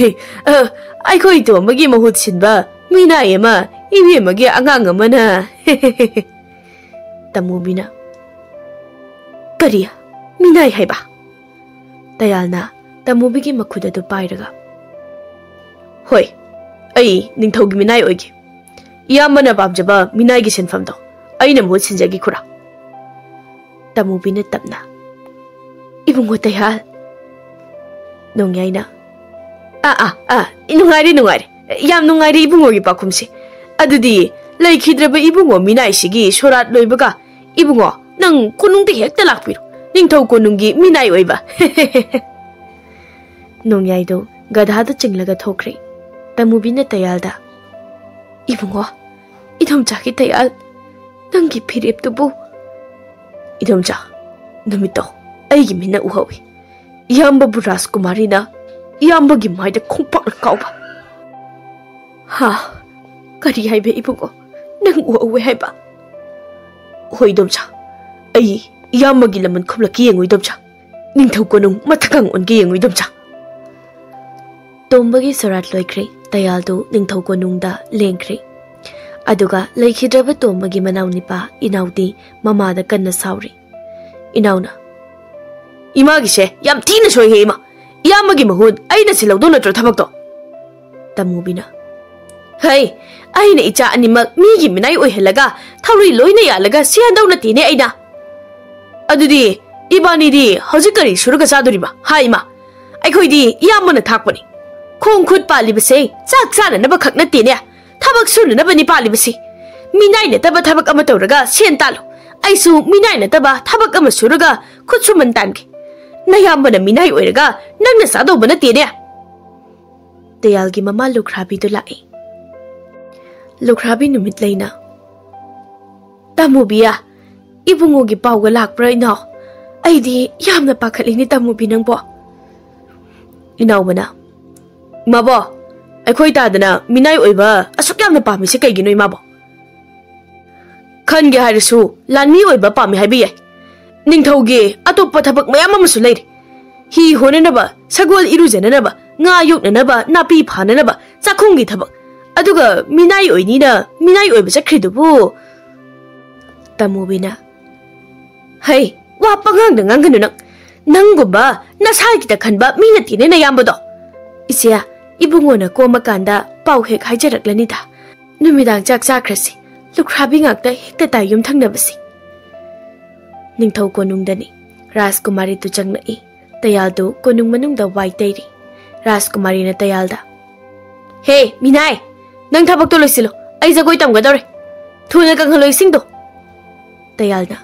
ꯑ, ꯑꯩꯈꯣꯏ ꯇꯣꯝꯕꯒꯤ ꯃꯍꯨꯠ ꯁꯤꯟꯕ ꯃꯤꯅꯥꯏ ꯑꯃ ꯏꯕꯦꯝꯃꯒꯤ ꯑꯉꯥꯡ ꯑꯃꯅ꯫" ꯇꯃꯨꯕꯤꯅ, "ꯀꯔꯤ? ꯃꯤꯅꯥꯏ ꯍꯥꯏꯕ?" ꯇꯌꯥꯜꯅ ꯇꯃꯨꯕꯤꯒꯤ ꯃꯈꯨꯠ ꯑꯗꯨ ꯄꯥꯏꯔꯒ, "ꯍꯣꯏ, ꯑꯩ ꯅꯤꯡꯊꯧꯒꯤ ꯃꯤꯅꯥꯏ ꯑꯣꯏꯒꯦ꯫ ꯏꯌꯥꯝꯕꯅ ꯄꯥꯝꯖꯕ ꯃꯤꯅꯥꯏꯒꯤ ꯁꯤꯟꯐꯝꯗꯣ ꯑꯩꯅ ꯃꯍꯨꯠ ꯁꯤꯟꯖꯒꯦ, ꯈꯨꯔꯥ꯫" ꯇꯃꯨꯕꯤꯅ ꯇꯞꯅ, "ꯏꯕꯨꯡꯉꯣ ꯇꯌꯥꯜ꯫" ꯅꯣꯡꯌꯥꯏꯅ, "ꯑꯥ, ꯑꯥ, ꯑꯥ, ꯅꯨꯡꯉꯥꯏꯔꯦ, ꯅꯨꯡꯉꯥꯏꯔꯦ꯫ ꯌꯥꯝ ꯅꯨꯡꯉꯥꯏꯔꯦ ꯏꯕꯨꯡꯉꯣꯒꯤ ꯄꯥꯎꯈꯨꯝꯁꯦ꯫ ꯑꯗꯨꯗꯤ ꯂꯩꯈꯤꯗ꯭ꯔꯕ ꯏꯕꯨꯡꯉꯣ ꯃꯤꯅꯥꯏꯁꯤꯒꯤ ꯁꯣꯔꯥꯠ ꯂꯣꯏꯕꯒ ꯏꯕꯨꯡꯉꯣ, ꯅꯪ ꯀꯣꯅꯨꯡꯗ ꯍꯦꯛꯇ ꯂꯥꯛꯄꯤꯔꯣ, ꯅꯤꯡꯊꯧ ꯀꯣꯅꯨꯡꯒꯤ ꯃꯤꯅꯥꯏ ꯑꯣꯏꯕ꯫" ꯅꯣꯡꯌꯥꯏꯗꯣ ꯒꯙꯥꯗ ꯆꯤꯡꯂꯒ ꯊꯣꯛꯈ꯭ꯔꯦ꯫ ꯇꯃꯨꯕꯤꯅ ꯇꯌꯥꯜꯗ, "ꯏꯕꯨꯡꯉꯣ, ꯏꯗꯣꯝꯆꯥꯒꯤ ꯇꯌꯥꯜ, ꯅꯪꯒꯤ ꯐꯤꯔꯦꯞꯇꯨꯕꯨ꯫" "ꯏꯗꯣꯝꯆꯥ, ꯅꯨꯃꯤꯠꯇꯣ ꯑꯩꯒꯤ ꯃꯤꯠꯅ ꯎꯍꯧꯏ꯫ ꯏꯌꯥꯝꯕꯕꯨ ꯔꯥꯖꯀꯨꯃꯥꯔꯤꯅ ꯏꯌꯥꯝꯕꯒꯤ ꯃꯥꯏꯗ ꯈꯣꯡꯄꯥꯛꯅ ꯀꯥꯎꯕ꯫" "ꯍꯥ? ꯀꯔꯤ ꯍꯥꯏꯕ ꯏꯕꯨꯡꯉꯣ? ꯅꯪ ꯎꯍꯧꯋꯦ ꯍꯥꯏꯕ?" "ꯍꯣꯏ ꯏꯗꯣꯝꯆꯥ, ꯑꯩ ꯏꯌꯥꯝꯕꯒꯤ ꯂꯃꯟ ꯈꯨꯝꯂꯛꯀꯦ ꯌꯦꯡꯉꯨ ꯏꯗꯣꯝꯆꯥ꯫ ꯅꯤꯡꯊꯧ ꯀꯣꯅꯨꯡ ꯃꯊꯛꯀ ꯑꯣꯟꯒꯦ ꯌꯦꯡꯉꯨ ꯏꯗꯣꯝꯆꯥ꯫" ꯇꯣꯝꯕꯒꯤ ꯁꯣꯔꯥꯠ ꯂꯣꯏꯈ꯭ꯔꯦ꯫ ꯇꯌꯥꯜꯗꯨ ꯅꯤꯡꯊꯧ ꯀꯣꯅꯨꯡꯗ ꯂꯦꯡꯈ꯭ꯔꯦ꯫ ꯑꯗꯨꯒ ꯂꯩꯈꯤꯗ꯭ꯔꯕ ꯇꯣꯝꯕꯒꯤ ꯃꯅꯥꯎꯅꯤꯄꯥ ꯏꯅꯥꯎꯗꯤ ꯃꯃꯥꯗ ꯀꯟꯅ ꯁꯥꯎꯔꯤ꯫ ꯏꯅꯥꯎꯅ, "ꯏꯃꯥꯒꯤꯁꯦ ꯌꯥꯝ ꯊꯤꯅ ꯁꯣꯏꯍꯦ ꯏꯃꯥ꯫ ꯏꯌꯥꯝꯕꯒꯤ ꯃꯍꯨꯠ ꯑꯩꯅ ꯁꯤꯜꯍꯧꯗꯧ ꯅꯠꯇ꯭ꯔꯣ ꯊꯕꯛꯇꯣ?" ꯇꯃꯨꯕꯤꯅ, "ꯍꯩ, ꯑꯩꯅ ꯏꯆꯥ ꯑꯅꯤꯃꯛ ꯃꯤꯒꯤ ꯃꯤꯅꯥꯏ ꯑꯣꯏꯍꯜꯂꯒ ꯊꯧꯔꯤ ꯂꯣꯏꯅ ꯌꯥꯜꯂꯒ ꯁꯤꯍꯟꯗꯧ ꯅꯠꯇꯦꯅꯦ ꯑꯩꯅ꯫ ꯑꯗꯨꯗꯤ ꯏꯕꯥꯅꯤꯗꯤ ꯍꯧꯖꯤꯛ ꯀꯔꯤ ꯁꯨꯔꯒ ꯆꯥꯗꯣꯔꯤꯕ? ꯍꯥ, ꯏꯃꯥ? ꯑꯩꯈꯣꯏꯗꯤ ꯏꯌꯥꯝꯕꯅ ꯊꯥꯛꯄꯅꯤ꯫ ꯈꯣꯡ ꯈꯨꯠ ꯄꯥꯜꯂꯤꯕꯁꯦ ꯆꯥꯛ ꯆꯥꯅꯅꯕ ꯈꯛ ꯅꯠꯇꯦꯅꯦ, ꯊꯕꯛ ꯁꯨꯅꯅꯕꯅꯤ ꯄꯥꯜꯂꯤꯕꯁꯤ꯫ ꯃꯤꯅꯥꯏ ꯅꯠꯇꯕ ꯊꯕꯛ ꯑꯃ ꯇꯧꯔꯒ ꯁꯦꯟ ꯇꯥꯜꯂꯨ꯫ ꯑꯩꯁꯨ ꯃꯤꯅꯥꯏ ꯅꯠꯇꯕ ꯊꯕꯛ ꯑꯃ ꯁꯨꯔꯒ ꯈꯨꯠ ꯁꯨꯃꯟ ꯇꯥꯟꯒꯦ꯫ ꯅꯌꯥꯝꯕꯅ ꯃꯤꯅꯥꯏ ꯑꯣꯏꯔꯒ ꯅꯪꯅ ꯆꯥꯗꯧꯕ ꯅꯠꯇꯦꯅꯦ꯫ ꯇꯌꯥꯜꯒꯤ ꯃꯃꯥ ꯂꯨꯈ꯭ꯔꯥꯕꯤꯗꯨ ꯂꯥꯛꯏ꯫ ꯂꯨꯈ꯭ꯔꯥꯕꯤ ꯅꯨꯃꯤꯠ ꯂꯩꯅ, "ꯇꯥꯃꯣꯕꯤꯌꯥ, ꯏꯕꯨꯡꯉꯣꯒꯤ ꯄꯥꯎꯒ ꯂꯥꯛꯄ꯭ꯔꯥ ꯏꯅꯥꯎ? ꯑꯩꯗꯤ ꯌꯥꯝꯅ ꯄꯥꯈꯠꯂꯤꯅꯦ ꯇꯥꯃꯣꯕꯤ ꯅꯪꯕꯣ꯫" ꯏꯅꯥꯎꯕꯅ, "ꯏꯃꯥꯕꯣ, ꯑꯩꯈꯣꯏ ꯇꯥꯗꯅ ꯃꯤꯅꯥꯏ ꯑꯣꯏꯕ ꯑꯁꯨꯛ ꯌꯥꯝꯅ ꯄꯥꯝꯃꯤꯁꯦ ꯀꯩꯒꯤꯅꯣ ꯏꯃꯥꯕꯣ? ꯈꯟꯒꯦ ꯍꯥꯏꯔꯁꯨ ꯂꯥꯟꯃꯤ ꯑꯣꯏꯕ ꯄꯥꯝꯃꯤ ꯍꯥꯏꯕ ꯌꯥꯏ꯫ ꯅꯤꯡꯊꯧꯒꯤ ꯑꯇꯣꯞꯄ ꯊꯕꯛ ꯃꯌꯥꯝ ꯑꯃꯁꯨ ꯂꯩꯔꯤ꯫ ꯍꯤ ꯍꯣꯟꯅꯅꯕ, ꯁꯒꯣꯜ ꯏꯔꯨꯖꯅꯅꯕ, ꯉꯥ ꯌꯣꯛꯅꯅꯕ, ꯅꯥꯄꯤ ꯐꯥꯅꯅꯕ, ꯆꯥꯛꯈꯨꯝꯒꯤ ꯊꯕꯛ꯫ ꯑꯗꯨꯒ ꯃꯤꯅꯥꯏ ꯑꯣꯏꯅꯤꯅ ꯃꯤꯅꯥꯏ ꯑꯣꯏꯕ ꯆꯠꯈ꯭ꯔꯤꯗꯨꯕꯨ?" ꯇꯃꯨꯕꯤꯅ, "ꯍꯩ, ꯋꯥ ꯄꯉꯥꯡꯗ ꯉꯥꯡꯒꯅꯨ ꯅꯪ꯫ ꯅꯪꯒꯨꯝꯕ ꯅꯁꯥꯒꯤꯗ ꯈꯟꯕ ꯃꯤ ꯅꯠꯇꯦꯅꯦ ꯅꯌꯥꯝꯕꯗꯣ꯫ ꯏꯆꯦ, ꯏꯕꯨꯡꯉꯣꯅ ꯀꯣꯝꯃꯀꯥꯟꯗ ꯄꯥꯎ ꯍꯦꯛ ꯍꯥꯏꯖꯔꯛꯂꯅꯤꯗ꯫ ꯅꯨꯃꯤꯗꯥꯡ ꯆꯥꯛ ꯆꯥꯈ꯭ꯔꯁꯤ꯫ ꯂꯨꯈ꯭ꯔꯥꯕꯤ ꯉꯥꯛꯇ ꯍꯦꯛꯇ ꯇꯥꯏ ꯌꯨꯝꯊꯪꯅꯕꯁꯤ꯫" ꯅꯤꯡꯊꯧ ꯀꯣꯅꯨꯡꯗꯅꯤ꯫ ꯔꯥꯖꯀꯨꯃꯥꯔꯤꯗꯨ ꯆꯪꯂꯛꯏ꯫ ꯇꯌꯥꯜꯗꯨ ꯀꯣꯅꯨꯡ ꯃꯅꯨꯡꯗ ꯋꯥꯏ ꯇꯩꯔꯤ꯫ ꯔꯥꯖꯀꯨꯃꯥꯔꯤꯅ ꯇꯌꯥꯜꯗ, "ꯍꯦ, ꯃꯤꯅꯥꯏ! ꯅꯪ ꯊꯕꯛꯇꯣ ꯂꯣꯏꯁꯤꯜꯂꯣ꯫ ꯑꯩ ꯖꯒꯣꯏ ꯇꯝꯒꯗꯧꯔꯦ꯫ ꯊꯨꯅ ꯀꯪꯍꯜꯂꯣ ꯏꯁꯤꯡꯗꯣ꯫" ꯇꯌꯥꯜꯅ,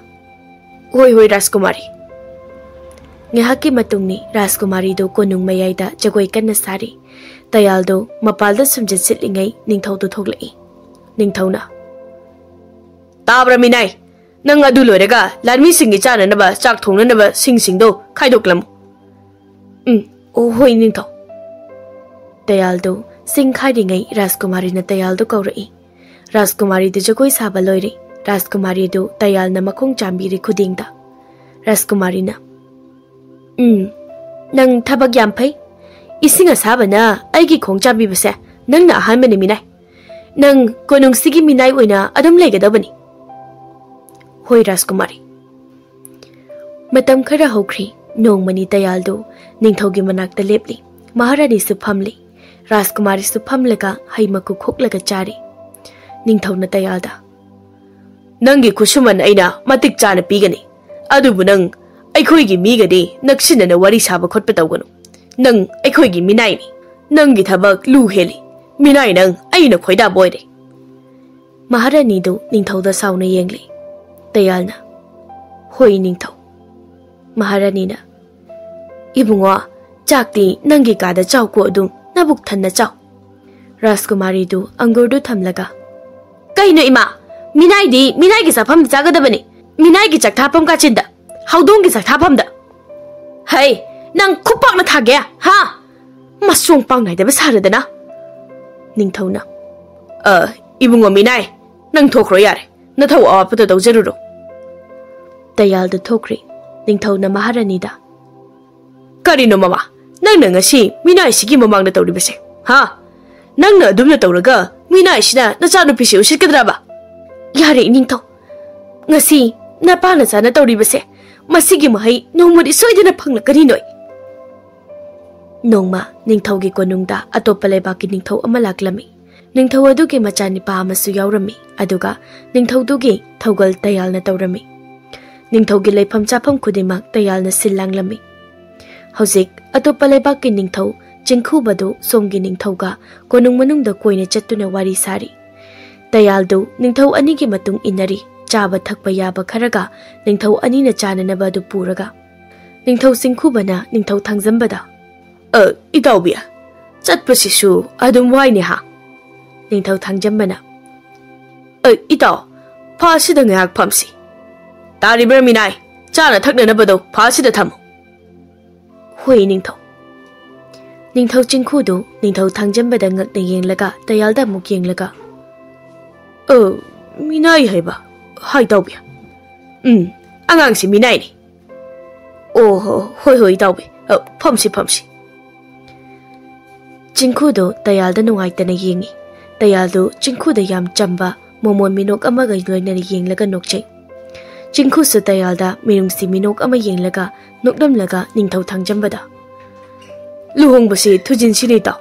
"ꯍꯣꯏ, ꯍꯣꯏ, ꯔꯥꯖꯀꯨꯃꯥꯔꯤ꯫" ꯉꯥꯏꯍꯥꯛꯀꯤ ꯃꯇꯨꯡꯅꯤ ꯔꯥꯖꯀꯨꯃꯥꯔꯤꯗꯨ ꯀꯣꯅꯨꯡ ꯃꯌꯥꯏꯗ ꯖꯒꯣꯏ ꯀꯟꯅ ꯁꯥꯔꯤ꯫ ꯇꯌꯥꯜꯗꯨ ꯃꯄꯥꯜꯗ ꯁꯨꯝꯖꯤꯠ ꯁꯤꯠꯂꯤꯉꯩ ꯅꯤꯡꯊꯧꯗꯨ ꯊꯣꯛꯂꯛꯏ꯫ ꯅꯤꯡꯊꯧꯅ, "ꯇꯥꯕ꯭ꯔꯥ ꯃꯤꯅꯥꯏ? ꯅꯪ ꯑꯗꯨ ꯂꯣꯏꯔꯒ ꯂꯥꯟꯃꯤꯁꯤꯡꯒꯤ ꯆꯥꯅꯅꯕ ꯆꯥꯛ ꯊꯣꯡꯅꯅꯕ ꯁꯤꯡꯁꯤꯡꯗꯣ ꯈꯥꯏꯗꯣꯛꯂꯝꯃꯨ꯫" "ꯎꯝ, ꯑꯣ, ꯍꯣꯏ, ꯅꯤꯡꯊꯧ꯫" ꯇꯌꯥꯜꯗꯨ ꯆꯤꯡ ꯈꯥꯏꯔꯤꯉꯩ ꯔꯥꯖꯀꯨꯃꯥꯔꯤꯅ ꯇꯌꯥꯜꯗꯨ ꯀꯧꯔꯛꯏ꯫ ꯔꯥꯖꯀꯨꯃꯥꯔꯤꯗꯨ ꯖꯒꯣꯏ ꯁꯥꯕ ꯂꯣꯏꯔꯦ꯫ ꯔꯥꯖꯀꯨꯃꯥꯔꯤꯗꯨ ꯇꯌꯥꯜꯅ ꯃꯈꯣꯡ ꯆꯥꯝꯕꯤꯔꯤ ꯈꯨꯗꯤꯡꯗ꯫ ꯔꯥꯖꯀꯨꯃꯥꯔꯤꯅ, "ꯎꯝ, ꯅꯪ ꯊꯕꯛ ꯌꯥꯝ ꯐꯩ꯫ ꯏꯁꯤꯡ ꯑꯁꯥꯕꯅ ꯑꯩꯒꯤ ꯈꯣꯡ ꯆꯥꯝꯕꯤꯕꯁꯦ ꯅꯪꯅ ꯑꯍꯥꯟꯕꯅꯤ ꯃꯤꯅꯥꯏ꯫ ꯅꯪ ꯀꯣꯅꯨꯡꯁꯤꯒꯤ ꯃꯤꯅꯥꯏ ꯑꯣꯏꯅ ꯑꯗꯨꯝ ꯂꯩꯒꯗꯕꯅꯤ꯫" "ꯍꯣꯏ ꯔꯥꯖꯀꯨꯃꯥꯔꯤ꯫" ꯃꯇꯝ ꯈꯔ ꯍꯧꯈ꯭ꯔꯤ꯫ ꯅꯣꯡꯃꯅꯤ ꯇꯌꯥꯜꯗꯨ ꯅꯤꯡꯊꯧꯒꯤ ꯃꯅꯥꯛꯇ ꯂꯦꯞꯂꯤ꯫ ꯃꯍꯥꯔꯥꯅꯤꯁꯨ ꯐꯝꯂꯤ꯫ ꯔꯥꯖꯀꯨꯃꯥꯔꯤꯁꯨ ꯐꯝꯂꯒ ꯍꯩ ꯃꯀꯨ ꯈꯣꯛꯂꯒ ꯆꯥꯔꯤ꯫ ꯅꯤꯡꯊꯧꯅ ꯇꯌꯥꯜꯗ, "ꯅꯪꯒꯤ ꯈꯨꯠꯁꯨꯃꯟ ꯑꯩꯅ ꯃꯇꯤꯛ ꯆꯥꯅ ꯄꯤꯒꯅꯤ꯫ ꯑꯗꯨꯕꯨ ꯅꯪ ꯑꯩꯈꯣꯏꯒꯤ ꯃꯤꯒꯗꯤ ꯅꯛꯁꯤꯟꯅꯅ ꯋꯥꯔꯤ ꯁꯥꯕ ꯈꯣꯠꯄ ꯇꯧꯒꯅꯨ꯫ ꯅꯪ ꯑꯩꯈꯣꯏꯒꯤ ꯃꯤꯅꯥꯏꯅꯤ꯫ ꯅꯪꯒꯤ ꯊꯕꯛ ꯂꯨ ꯍꯦꯜꯂꯤ꯫ ꯃꯤꯅꯥꯏ ꯅꯪ ꯑꯩꯅ ꯈꯣꯏꯗꯥꯕ ꯑꯣꯏꯔꯦ꯫ ꯃꯍꯥꯔꯥꯅꯤꯗꯨ ꯅꯤꯡꯊꯧꯗ ꯁꯥꯎꯅ ꯌꯦꯡꯂꯤ꯫ ꯇꯌꯥꯜꯅ, "ꯍꯣꯏ ꯅꯤꯡꯊꯧ꯫" ꯃꯍꯥꯔꯥꯅꯤꯅ, "ꯏꯕꯨꯡꯉꯣ, ꯆꯥꯛꯇꯤ ꯅꯪꯒꯤ ꯀꯥꯗ ꯆꯥꯎꯀꯣ, ꯑꯗꯨꯝ ꯅꯕꯨꯛ ꯊꯟꯅ ꯆꯥꯎ꯫" ꯔꯥꯖꯀꯨꯃꯥꯔꯤꯗꯨ ꯑꯪꯒꯨꯔꯗꯨ ꯊꯝꯂꯒ, "ꯀꯩꯅꯣ ꯏꯃꯥ? ꯃꯤꯅꯥꯏꯗꯤ ꯃꯤꯅꯥꯏꯒꯤ ꯆꯥꯐꯝꯗ ꯆꯥꯒꯗꯕꯅꯤ, ꯃꯤꯅꯥꯏꯒꯤ ꯆꯥꯛꯊꯥꯐꯝ ꯀꯥꯆꯤꯟꯗ, ꯍꯧꯗꯣꯡꯒꯤ ꯆꯥꯛꯊꯥꯐꯝꯗ꯫ ꯍꯩ, ꯅꯪ ꯈꯨꯄꯥꯛꯅ ꯊꯥꯒꯦ, ꯍꯥ? ꯃꯁꯣꯡ ꯄꯥꯡ ꯅꯥꯏꯗꯕ ꯁꯥꯔꯗꯅ꯫" ꯅꯤꯡꯊꯧꯅ, "ꯑ, ꯏꯕꯨꯡꯉꯣ ꯃꯤꯅꯥꯏ, ꯅꯪ ꯊꯣꯛꯈ꯭ꯔꯣ ꯌꯥꯔꯦ꯫ ꯅꯊꯧ ꯑꯋꯥꯠꯄꯗꯣ ꯇꯧꯖꯔꯨꯔꯣ꯫" ꯇꯌꯥꯜꯗꯨ ꯊꯣꯛꯈ꯭ꯔꯦ꯫ ꯅꯤꯡꯊꯧꯅ ꯃꯍꯥꯔꯥꯅꯤꯗ, "ꯀꯔꯤꯅꯣ ꯃꯃꯥ? ꯅꯪꯅ ꯉꯁꯤ ꯃꯤꯅꯥꯏꯁꯤꯒꯤ ꯃꯃꯥꯡꯗ ꯇꯧꯔꯤꯕꯁꯦ? ꯍꯥ? ꯅꯪꯅ ꯑꯗꯨꯝꯅ ꯇꯧꯔꯒ ꯃꯤꯅꯥꯏꯁꯤꯅ ꯅꯆꯥꯅꯨꯄꯤꯁꯤ ꯎꯁꯤꯠꯀꯗ꯭ꯔꯕ?" "ꯌꯥꯔꯦ ꯏꯅꯤꯡꯊꯧ꯫ ꯉꯁꯤ ꯅꯄꯥ ꯅꯆꯥꯅ ꯇꯧꯔꯤꯕꯁꯦ, ꯃꯁꯤꯒꯤ ꯃꯍꯩ ꯅꯣꯡꯃꯗꯤ ꯁꯣꯏꯗꯅ ꯐꯪꯂꯛꯀꯅꯤ ꯅꯣꯏ꯫" ꯅꯣꯡꯃ ꯅꯤꯡꯊꯧꯒꯤ ꯀꯣꯅꯨꯡꯗ ꯑꯇꯣꯞꯄ ꯂꯩꯕꯥꯛꯀꯤ ꯅꯤꯡꯊꯧ ꯑꯃ ꯂꯥꯛꯂꯝꯃꯤ꯫ ꯅꯤꯡꯊꯧ ꯑꯗꯨꯒꯤ ꯃꯆꯥꯅꯤꯄꯥ ꯑꯃꯁꯨ ꯌꯥꯎꯔꯝꯃꯤ, ꯑꯗꯨꯒ ꯅꯤꯡꯊꯧꯗꯨꯒꯤ ꯊꯧꯒꯜ ꯇꯌꯥꯜꯅ ꯇꯧꯔꯝꯃꯤ꯫ ꯅꯤꯡꯊꯧꯒꯤ ꯂꯩꯐꯝ ꯆꯥꯐꯝ ꯈꯨꯗꯤꯡꯃꯛ ꯇꯌꯥꯜꯅ ꯁꯤꯜ ꯂꯥꯡꯂꯝꯃꯤ꯫ ꯍꯧꯖꯤꯛ ꯑꯇꯣꯞꯄ ꯂꯩꯕꯥꯛꯀꯤ ꯅꯤꯡꯊꯧ ꯆꯤꯡꯈꯨꯕꯗꯨ ꯁꯣꯝꯒꯤ ꯅꯤꯡꯊꯧꯒ ꯀꯣꯅꯨꯡ ꯃꯅꯨꯡꯗ ꯀꯣꯏꯅ ꯆꯠꯇꯨꯅ ꯋꯥꯔꯤ ꯁꯥꯔꯤ꯫ ꯇꯌꯥꯜꯗꯨ ꯅꯤꯡꯊꯧ ꯑꯅꯤꯒꯤ ꯃꯇꯨꯡ ꯏꯟꯅꯔꯤ, ꯆꯥꯕ ꯊꯛꯄ ꯌꯥꯕ ꯈꯔꯒ ꯅꯤꯡꯊꯧ ꯑꯅꯤꯅ ꯆꯥꯅꯅꯕ ꯑꯗꯨ ꯄꯨꯔꯒ꯫ ꯅꯤꯡꯊꯧ ꯆꯤꯡꯈꯨꯕꯅ ꯅꯤꯡꯊꯧ ꯊꯥꯡꯖꯝꯕꯗ, "ꯑ, ꯏꯇꯥꯎꯕꯤ, ꯆꯠꯄꯁꯤꯁꯨ ꯑꯗꯨꯝ ꯋꯥꯏꯅꯦ ꯍꯥ?" ꯅꯤꯡꯊꯧ ꯊꯥꯡꯖꯝꯕꯅ, "ꯑ, ꯏꯇꯥꯎ, ꯐꯥꯁꯤꯗ ꯉꯥꯏꯍꯥꯛ ꯐꯝꯁꯤ꯫ ꯇꯥꯔꯤꯕ꯭ꯔꯥ ꯃꯤꯅꯥꯏ? ꯆꯥꯅ ꯊꯛꯅꯅꯕꯗꯣ ꯐꯥꯁꯤꯗ ꯊꯝꯃꯨ꯫" "ꯍꯣꯏ ꯅꯤꯡꯊꯧ꯫" ꯅꯤꯡꯊꯧ ꯆꯤꯡꯈꯨꯗꯨ ꯅꯤꯡꯊꯧ ꯊꯥꯡꯖꯝꯕꯗ ꯉꯛꯅ ꯌꯦꯡꯂꯒ ꯇꯌꯥꯜꯗ ꯑꯃꯨꯛ ꯌꯦꯡꯂꯒ, "ꯑ, ꯃꯤꯅꯥꯏ ꯍꯥꯏꯕ? ꯍꯥꯏ ꯇꯥꯎꯕꯤ꯫ ꯎꯝ, ꯑꯉꯥꯡꯁꯤ ꯃꯤꯅꯥꯏꯅꯤ꯫ ꯑꯣ, ꯍꯣ, ꯍꯣꯏ, ꯍꯣꯏ, ꯏꯇꯥꯎꯕꯤ꯫ ꯑ, ꯐꯝꯁꯤ, ꯐꯝꯁꯤ꯫" ꯆꯤꯡꯈꯨꯗꯨ ꯇꯌꯥꯜꯗ ꯅꯨꯡꯉꯥꯏꯇꯅ ꯌꯦꯡꯉꯤ꯫ ꯇꯌꯥꯜꯗꯨ ꯆꯤꯡꯈꯨꯗ ꯌꯥꯝ ꯆꯝꯕ, ꯃꯣꯃꯣꯟ ꯃꯤꯅꯣꯛ ꯑꯃꯒ ꯂꯣꯏꯅꯅ ꯌꯦꯡꯂꯒ ꯅꯣꯛꯆꯩ꯫ ꯆꯤꯡꯈꯨꯁꯨ ꯇꯌꯥꯜꯗ ꯃꯤꯅꯨꯡꯁꯤ ꯃꯤꯅꯣꯛ ꯑꯃ ꯌꯦꯡꯂꯒ ꯅꯣꯛꯂꯝꯂꯒ ꯅꯤꯡꯊꯧ ꯊꯥꯡꯖꯝꯕꯗ, "ꯂꯨꯍꯣꯡꯕꯁꯤ ꯊꯨꯖꯤꯟꯁꯤꯅꯦ ꯏꯇꯥꯎ꯫"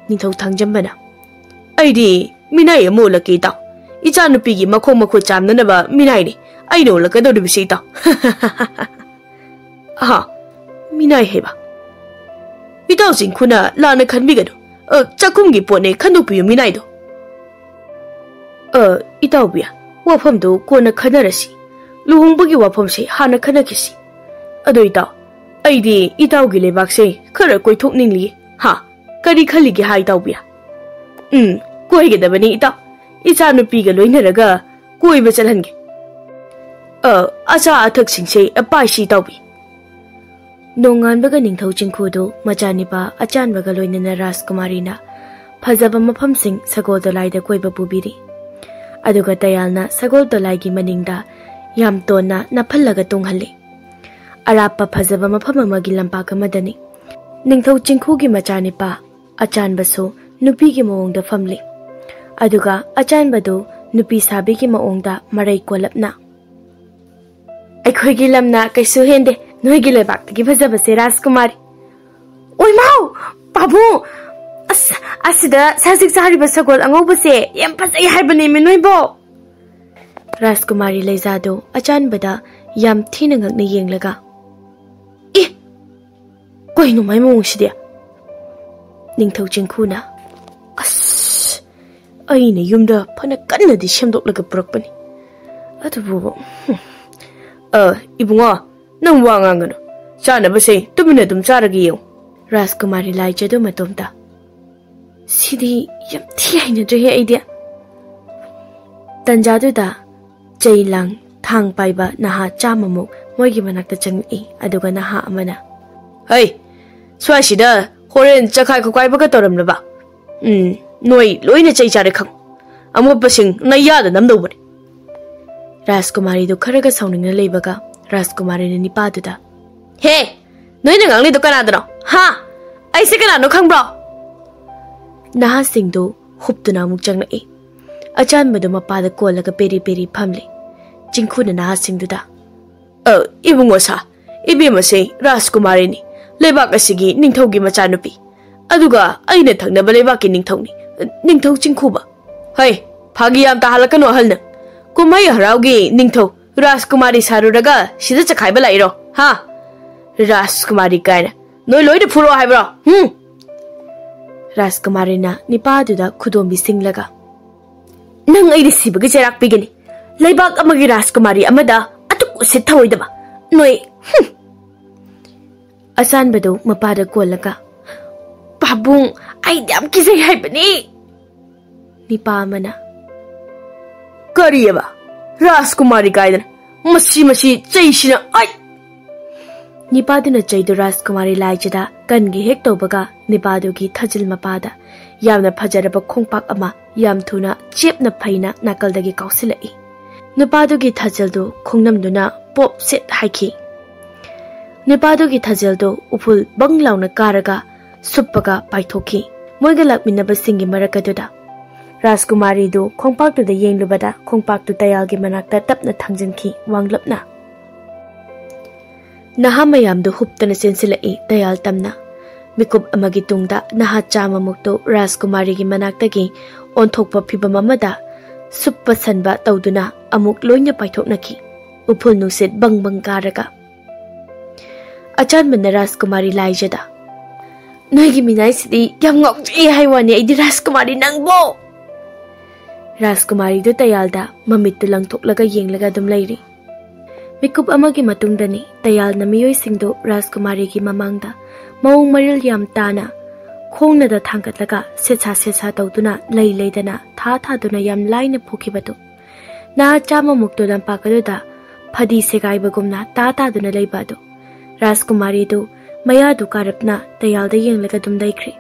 ꯅꯤꯡꯊꯧ ꯊꯥꯡꯖꯝꯕꯅ, "ꯑꯩꯗꯤ ꯃꯤꯅꯥꯏ ꯑꯃ ꯎꯠꯂꯛꯀꯦ ꯏꯇꯥꯎ꯫ ꯏꯆꯥꯅꯨꯄꯤꯒꯤ ꯃꯈꯣꯡ ꯃꯈꯨꯠ ꯆꯥꯝꯅꯅꯕ ꯃꯤꯅꯥꯏꯅꯤ ꯑꯩꯅ ꯎꯠꯂꯛꯀꯗꯧꯔꯤꯕꯁꯤ ꯏꯇꯥꯎ꯫" ꯑꯍꯥ, ꯃꯤꯅꯥꯏ ꯍꯥꯏꯕ? ꯏꯇꯥꯎ ꯆꯤꯡꯈꯨꯅ ꯂꯥꯟꯅ ꯈꯟꯕꯤꯒꯅꯨ꯫ ꯑ, ꯆꯥꯛꯈꯨꯝꯒꯤ ꯄꯣꯠꯅꯦ, ꯈꯟꯗꯣꯛꯄꯤꯌꯨ ꯃꯤꯅꯥꯏꯗꯣ꯫ ꯑ, ꯏꯇꯥꯎꯕꯤ, ꯋꯥꯐꯝꯗꯨ ꯀꯣꯟꯅ ꯈꯟꯅꯔꯁꯤ꯫ ꯂꯨꯍꯣꯡꯕꯒꯤ ꯋꯥꯐꯝꯁꯦ ꯍꯥꯟꯅ ꯈꯟꯅꯈꯤꯁꯤ꯫ ꯑꯗꯣ ꯏꯇꯥꯎ, ꯑꯩꯗꯤ ꯏꯇꯥꯎꯒꯤ ꯂꯩꯕꯥꯛꯁꯦ ꯈꯔ ꯀꯣꯏꯊꯣꯛꯅꯤꯡꯂꯤ꯫ ꯍꯥ? ꯀꯔꯤ ꯈꯜꯂꯤꯒꯦ ꯍꯥꯏ ꯏꯇꯥꯎꯕꯤ? ꯎꯝ, ꯀꯣꯏꯒꯗꯕꯅꯤ ꯏꯇꯥꯎ꯫ ꯏꯆꯥꯅꯨꯄꯤꯒ ꯂꯣꯏꯅꯔꯒ ꯀꯣꯏꯕ ꯆꯠꯍꯟꯒꯦ꯫ ꯑ, ꯑꯆꯥ ꯑꯊꯛꯁꯤꯡꯁꯦ ꯄꯥꯏꯁꯤ ꯏꯇꯥꯎꯕꯤ꯫ ꯅꯣꯡꯉꯥꯟꯕꯒ ꯅꯤꯡꯊꯧ ꯆꯤꯡꯈꯨꯗꯨ ꯃꯆꯥꯅꯤꯄꯥ ꯑꯆꯥꯟꯕꯒ ꯂꯣꯏꯅꯅ ꯔꯥꯖꯀꯨꯃꯥꯔꯤꯅ ꯐꯖꯕ ꯃꯐꯝꯁꯤꯡ ꯁꯒꯣꯜ ꯗꯣꯂꯥꯏꯗ ꯀꯣꯏꯕ ꯄꯨꯕꯤꯔꯤ꯫ ꯑꯗꯨꯒ ꯇꯌꯥꯜꯅ ꯁꯒꯣꯜ ꯗꯣꯂꯥꯏꯒꯤ ꯃꯅꯤꯡꯗ ꯌꯥꯝ ꯇꯣꯟꯅ ꯅꯞꯍꯜꯂꯒ ꯇꯣꯡꯍꯜꯂꯤ꯫ ꯑꯔꯥꯞꯄ ꯐꯖꯕ ꯃꯐꯝ ꯑꯃꯒꯤ ꯂꯝꯄꯥꯛ ꯑꯃꯗꯅꯤ꯫ ꯅꯤꯡꯊꯧ ꯆꯤꯡꯈꯨꯒꯤ ꯃꯆꯥꯅꯤꯄꯥ ꯑꯆꯥꯟꯕꯁꯨ ꯅꯨꯄꯤꯒꯤ ꯃꯑꯣꯡꯗ ꯐꯝꯂꯤ꯫ ꯑꯗꯨꯒ ꯑꯆꯥꯟꯕꯗꯨ ꯅꯨꯄꯤ ꯁꯥꯕꯤꯒꯤ ꯃꯑꯣꯡꯗ ꯃꯔꯩ ꯀꯣꯜꯂꯞꯅ, "ꯑꯩꯈꯣꯏꯒꯤ ꯂꯝꯅ ꯀꯩꯁꯨ ꯍꯦꯟꯗꯦ ꯅꯣꯏꯒꯤ ꯂꯩꯕꯥꯛꯇꯒꯤ ꯐꯖꯕꯁꯦ, ꯔꯥꯖꯀꯨꯃꯥꯔꯤ꯫ ꯑꯣꯏꯃꯥꯎ! ꯄꯥꯕꯨꯡ! ꯑꯁ, ꯑꯁꯤꯗ ꯁꯖꯤꯛ ꯆꯥꯔꯤꯕ ꯁꯒꯣꯜ ꯑꯉꯧꯕꯁꯦ ꯌꯥꯝ ꯐꯖꯩ ꯍꯥꯏꯕꯅꯦꯃꯤ ꯅꯣꯏꯕꯣ!" ꯔꯥꯖꯀꯨꯃꯥꯔꯤ ꯂꯩꯖꯥꯗꯨ ꯑꯆꯥꯟꯕꯗ ꯌꯥꯝ ꯊꯤꯅ ꯉꯛꯅ ꯌꯦꯡꯂꯒ, "ꯑꯦ! ꯀꯩꯅꯣ ꯃꯥꯏ ꯃꯑꯣꯡꯁꯤꯗꯤ?" ꯅꯤꯡꯊꯧ ꯆꯤꯡꯈꯨꯅ, "ꯑꯁ, ꯑꯩꯅ ꯌꯨꯝꯗ ꯐꯅ ꯀꯟꯅꯗꯤ ꯁꯦꯝꯗꯣꯛꯂꯒ ꯄꯨꯔꯛꯄꯅꯤ꯫ ꯑꯗꯨꯕꯨ, ꯍꯨꯝ, ꯑ, ꯏꯕꯨꯡꯉꯣ, ꯅꯪ ꯋꯥ ꯉꯥꯡꯒꯅꯨ꯫ ꯆꯥꯅꯕꯁꯦ ꯇꯨꯃꯤꯟꯅ ꯑꯗꯨꯝ ꯆꯥꯔꯒ ꯌꯦꯡꯉꯨ꯫" ꯔꯥꯖꯀꯨꯃꯥꯔꯤ ꯂꯥꯏꯖꯗꯨ ꯃꯇꯣꯝꯇ, "ꯁꯤꯗꯤ ꯌꯥꯝ ꯊꯤ ꯍꯩꯅꯗ꯭ꯔꯦꯍꯦ ꯑꯩꯗꯤ꯫" ꯇꯟꯖꯥꯗꯨꯗ ꯆꯩ ꯂꯥꯡ ꯊꯥꯡ ꯄꯥꯏꯕ ꯅꯍꯥ ꯆꯥꯝꯃꯃꯨꯛ ꯃꯣꯏꯒꯤ ꯃꯅꯥꯛꯇ ꯆꯪꯂꯛꯏ꯫ ꯑꯗꯨꯒ ꯅꯍꯥ ꯑꯃꯅ, "ꯍꯩ, ꯁ꯭ꯋꯥꯏꯁꯤꯗ ꯍꯣꯔꯦꯟ ꯆꯈꯥꯏ ꯈꯣꯀꯥꯏꯕꯒ ꯇꯧꯔꯝꯂꯕ? ꯎꯝ, ꯅꯣꯏ ꯂꯣꯏꯅ ꯆꯩ ꯆꯥꯔꯦ ꯈꯪ꯫ ꯑꯃꯣꯠꯄꯁꯤꯡ ꯅꯌꯥꯗ ꯅꯝꯗꯧꯕꯅꯤ꯫" ꯔꯥꯖꯀꯨꯃꯥꯔꯤꯗꯨ ꯈꯔꯒ ꯁꯥꯎꯅꯤꯡꯅ ꯂꯩꯕꯒ ꯔꯥꯖꯀꯨꯃꯥꯔꯤꯅ ꯅꯤꯄꯥꯗꯨꯗ, "ꯍꯦ, ꯅꯣꯏꯅ ꯉꯥꯡꯂꯤꯗꯣ ꯀꯅꯥꯗꯅꯣ? ꯍꯥ? ꯑꯩꯁꯦ ꯀꯅꯥꯅꯣ ꯈꯪꯕ꯭ꯔꯣ?" ꯅꯍꯥꯁꯤꯡꯗꯨ ꯍꯨꯞꯇꯨꯅ ꯑꯃꯨꯛ ꯆꯪꯂꯛꯏ꯫ ꯑꯆꯥꯟꯕꯗꯨ ꯃꯄꯥꯗ ꯀꯣꯜꯂꯒ ꯄꯦꯔꯤ ꯄꯦꯔꯤ ꯐꯝꯂꯤ꯫ ꯆꯤꯡꯈꯨꯅ ꯅꯍꯥꯁꯤꯡꯗꯨꯗ, "ꯑ, ꯏꯕꯨꯡꯉꯣ ꯁꯥ, ꯏꯕꯦꯝꯃꯁꯦ ꯔꯥꯖꯀꯨꯃꯥꯔꯤꯅꯤ, ꯂꯩꯕꯥꯛ ꯑꯁꯤꯒꯤ ꯅꯤꯡꯊꯧꯒꯤ ꯃꯆꯥꯅꯨꯄꯤ꯫ ꯑꯗꯨꯒ ꯑꯩꯅ ꯊꯪꯅꯕ ꯂꯩꯕꯥꯛꯀꯤ ꯅꯤꯡꯊꯧꯅꯤ, ꯅꯤꯡꯊꯧ ꯆꯤꯡꯈꯨꯕ꯫ ꯍꯩ, ꯐꯥꯒꯤ ꯌꯥꯝ ꯇꯥꯍꯜꯂꯛꯀꯅꯨ ꯑꯍꯜꯅ꯫ ꯀꯨꯝꯍꯩ ꯍꯔꯥꯎꯒꯤ ꯅꯤꯡꯊꯧ ꯔꯥꯖꯀꯨꯃꯥꯔꯤ ꯁꯥꯔꯨꯔꯒ ꯁꯤꯗ ꯆꯈꯥꯏꯕ ꯂꯥꯛꯏꯔꯣ? ꯍꯥ?" "ꯔꯥꯖꯀꯨꯃꯥꯔꯤ ꯀꯥꯏꯅ ꯅꯣꯏ ꯂꯣꯏꯅ ꯐꯨꯔꯣ ꯍꯥꯏꯕ꯭ꯔꯣ? ꯍꯨꯝ?" ꯔꯥꯖꯀꯨꯃꯥꯔꯤꯅ ꯅꯤꯄꯥꯗꯨꯗ ꯈꯨꯗꯣꯝꯕꯤ ꯁꯤꯡꯂꯒ, "ꯅꯪ ꯑꯩꯅ ꯁꯤꯕꯒꯤ ꯆꯩꯔꯥꯛ ꯄꯤꯒꯅꯤ꯫ ꯂꯩꯕꯥꯛ ꯑꯃꯒꯤ ꯔꯥꯖꯀꯨꯃꯥꯔꯤ ꯑꯃꯗ ꯑꯗꯨꯛ ꯎꯁꯤꯠ ꯊꯑꯣꯏꯗꯕ꯫ ꯅꯣꯏ, ꯍꯨꯝ!" ꯑꯆꯥꯟꯕꯗꯨ ꯃꯄꯥꯗ ꯀꯣꯜꯂꯒ, "ꯄꯥꯕꯨꯡ, ꯑꯩꯗꯤ ꯌꯥꯝ ꯀꯤꯖꯩ ꯍꯥꯏꯕꯅꯤ!" ꯅꯤꯄꯥ ꯑꯃꯅ, "ꯀꯔꯤꯑꯕ? ꯔꯥꯖꯀꯨꯃꯥꯔꯤ ꯀꯥꯏꯗꯅ? ꯃꯁꯤ, ꯃꯁꯤ ꯆꯩꯁꯤꯅ, ꯑꯩ!" ꯅꯤꯄꯥꯗꯨꯅ ꯆꯩꯗꯨ ꯔꯥꯖꯀꯨꯃꯥꯔꯤ ꯂꯥꯏꯖꯗ ꯀꯟꯒꯦ ꯍꯦꯛ ꯇꯧꯕꯒ, ꯅꯤꯄꯥꯗꯨꯒꯤ ꯊꯥꯖꯤꯜ ꯃꯄꯥꯗ ꯌꯥꯝꯅ ꯐꯖꯔꯕ ꯈꯣꯡꯄꯥꯛ ꯑꯃ ꯌꯥꯝ ꯊꯨꯅ ꯆꯦꯞꯅ ꯐꯩꯅ ꯅꯥꯀꯜꯗꯒꯤ ꯀꯥꯎꯁꯤꯜꯂꯛꯏ꯫ ꯅꯤꯄꯥꯗꯨꯒꯤ ꯊꯥꯖꯤꯜꯗꯨ ꯈꯣꯡꯅꯝꯗꯨꯅ ꯄꯣꯞ ꯁꯦꯠ ꯍꯥꯏꯈꯤ꯫ ꯅꯤꯄꯥꯗꯨꯒꯤ ꯊꯥꯖꯤꯜꯗꯨ ꯎꯐꯨꯜ ꯕꯪ ꯂꯥꯎꯅ ꯀꯥꯔꯒ ꯁꯨꯞꯄꯒ ꯄꯥꯏꯊꯣꯛꯈꯤ꯫ ꯃꯣꯏꯒ ꯂꯥꯛꯃꯤꯟꯅꯕꯁꯤꯡꯒꯤ ꯃꯔꯛ ꯑꯗꯨꯗ ꯔꯥꯖꯀꯨꯃꯥꯔꯤꯗꯨ ꯈꯣꯡꯄꯥꯛꯇꯨꯗ ꯌꯦꯡꯂꯨꯕꯗ, ꯈꯣꯡꯄꯥꯛꯇꯨ ꯇꯌꯥꯜꯒꯤ ꯃꯅꯥꯛꯇ ꯇꯞꯅ ꯊꯥꯡꯖꯤꯟꯈꯤ, ꯋꯥꯡꯂꯞꯅ꯫ ꯅꯍꯥ ꯃꯌꯥꯝꯗꯨ ꯍꯨꯞꯇꯅ ꯆꯦꯟꯁꯤꯜꯂꯛꯏ ꯇꯌꯥꯜ ꯇꯝꯅ꯫ ꯃꯤꯀꯨꯞ ꯑꯃꯒꯤ ꯇꯨꯡꯗ ꯅꯍꯥ ꯆꯥꯝꯃꯃꯨꯛꯇꯨ ꯔꯥꯖꯀꯨꯃꯥꯔꯤꯒꯤ ꯃꯅꯥꯛꯇꯒꯤ ꯑꯣꯟꯊꯣꯛꯄ ꯐꯤꯚꯝ ꯑꯃꯗ ꯁꯨꯞꯄ ꯁꯟꯕ ꯇꯧꯗꯨꯅ ꯑꯃꯨꯛ ꯂꯣꯏꯅ ꯄꯥꯏꯊꯣꯛꯅꯈꯤ, ꯎꯐꯨꯜ ꯅꯨꯡꯁꯤꯠ ꯕꯪ ꯕꯪ ꯀꯥꯔꯒ꯫ ꯑꯆꯥꯟꯕꯅ ꯔꯥꯖꯀꯨꯃꯥꯔꯤ ꯂꯥꯏꯖꯗ, "ꯅꯣꯏꯒꯤ ꯃꯤꯅꯥꯏꯁꯤꯗꯤ ꯌꯥꯝ ꯉꯥꯎꯖꯩ ꯍꯥꯏ ꯋꯥꯅꯤ, ꯑꯩꯗꯤ ꯔꯥꯖꯀꯨꯃꯥꯔꯤ ꯅꯪꯕꯣ!" ꯔꯥꯖꯀꯨꯃꯥꯔꯤꯗꯨ ꯇꯌꯥꯜꯗ ꯃꯃꯤꯠꯇꯨ ꯂꯪꯊꯣꯛꯂꯒ ꯌꯦꯡꯂꯒ ꯑꯗꯨꯝ ꯂꯩꯔꯤ꯫ ꯃꯤꯀꯨꯞ ꯑꯃꯒꯤ ꯃꯇꯨꯡꯗꯅꯤ ꯇꯌꯥꯜꯅ ꯃꯤꯑꯣꯏꯁꯤꯡꯗꯨ ꯔꯥꯖꯀꯨꯃꯥꯔꯤꯒꯤ ꯃꯃꯥꯡꯗ ꯃꯑꯣꯡ ꯃꯔꯤꯜ ꯌꯥꯝ ꯇꯥꯅ ꯈꯣꯡꯅꯗ ꯊꯥꯡꯒꯠꯂꯒ ꯁꯦꯠꯁꯥ ꯁꯦꯠꯁꯥ ꯇꯧꯗꯨꯅ ꯂꯩ ꯂꯩꯗꯅ ꯊꯥ ꯊꯥꯗꯨꯅ ꯌꯥꯝ ꯂꯥꯏꯅ ꯐꯨꯈꯤꯕꯗꯨ꯫ ꯅꯍꯥ ꯆꯥꯝꯃꯃꯨꯛꯇꯨ ꯂꯝꯄꯥꯛ ꯑꯗꯨꯗ ꯐꯗꯤ ꯁꯦꯒꯥꯏꯕꯒꯨꯝꯅ ꯇꯥ ꯇꯥꯗꯨꯅ ꯂꯩꯕ ꯑꯗꯨ꯫ ꯔꯥꯖꯀꯨꯃꯥꯔꯤꯗꯨ ꯃꯌꯥꯗꯨ ꯀꯥꯔꯞꯅ ꯇꯌꯥꯜꯗ ꯌꯦꯡꯂꯒ ꯑꯗꯨꯝ ꯂꯩꯈ꯭ꯔꯦ꯫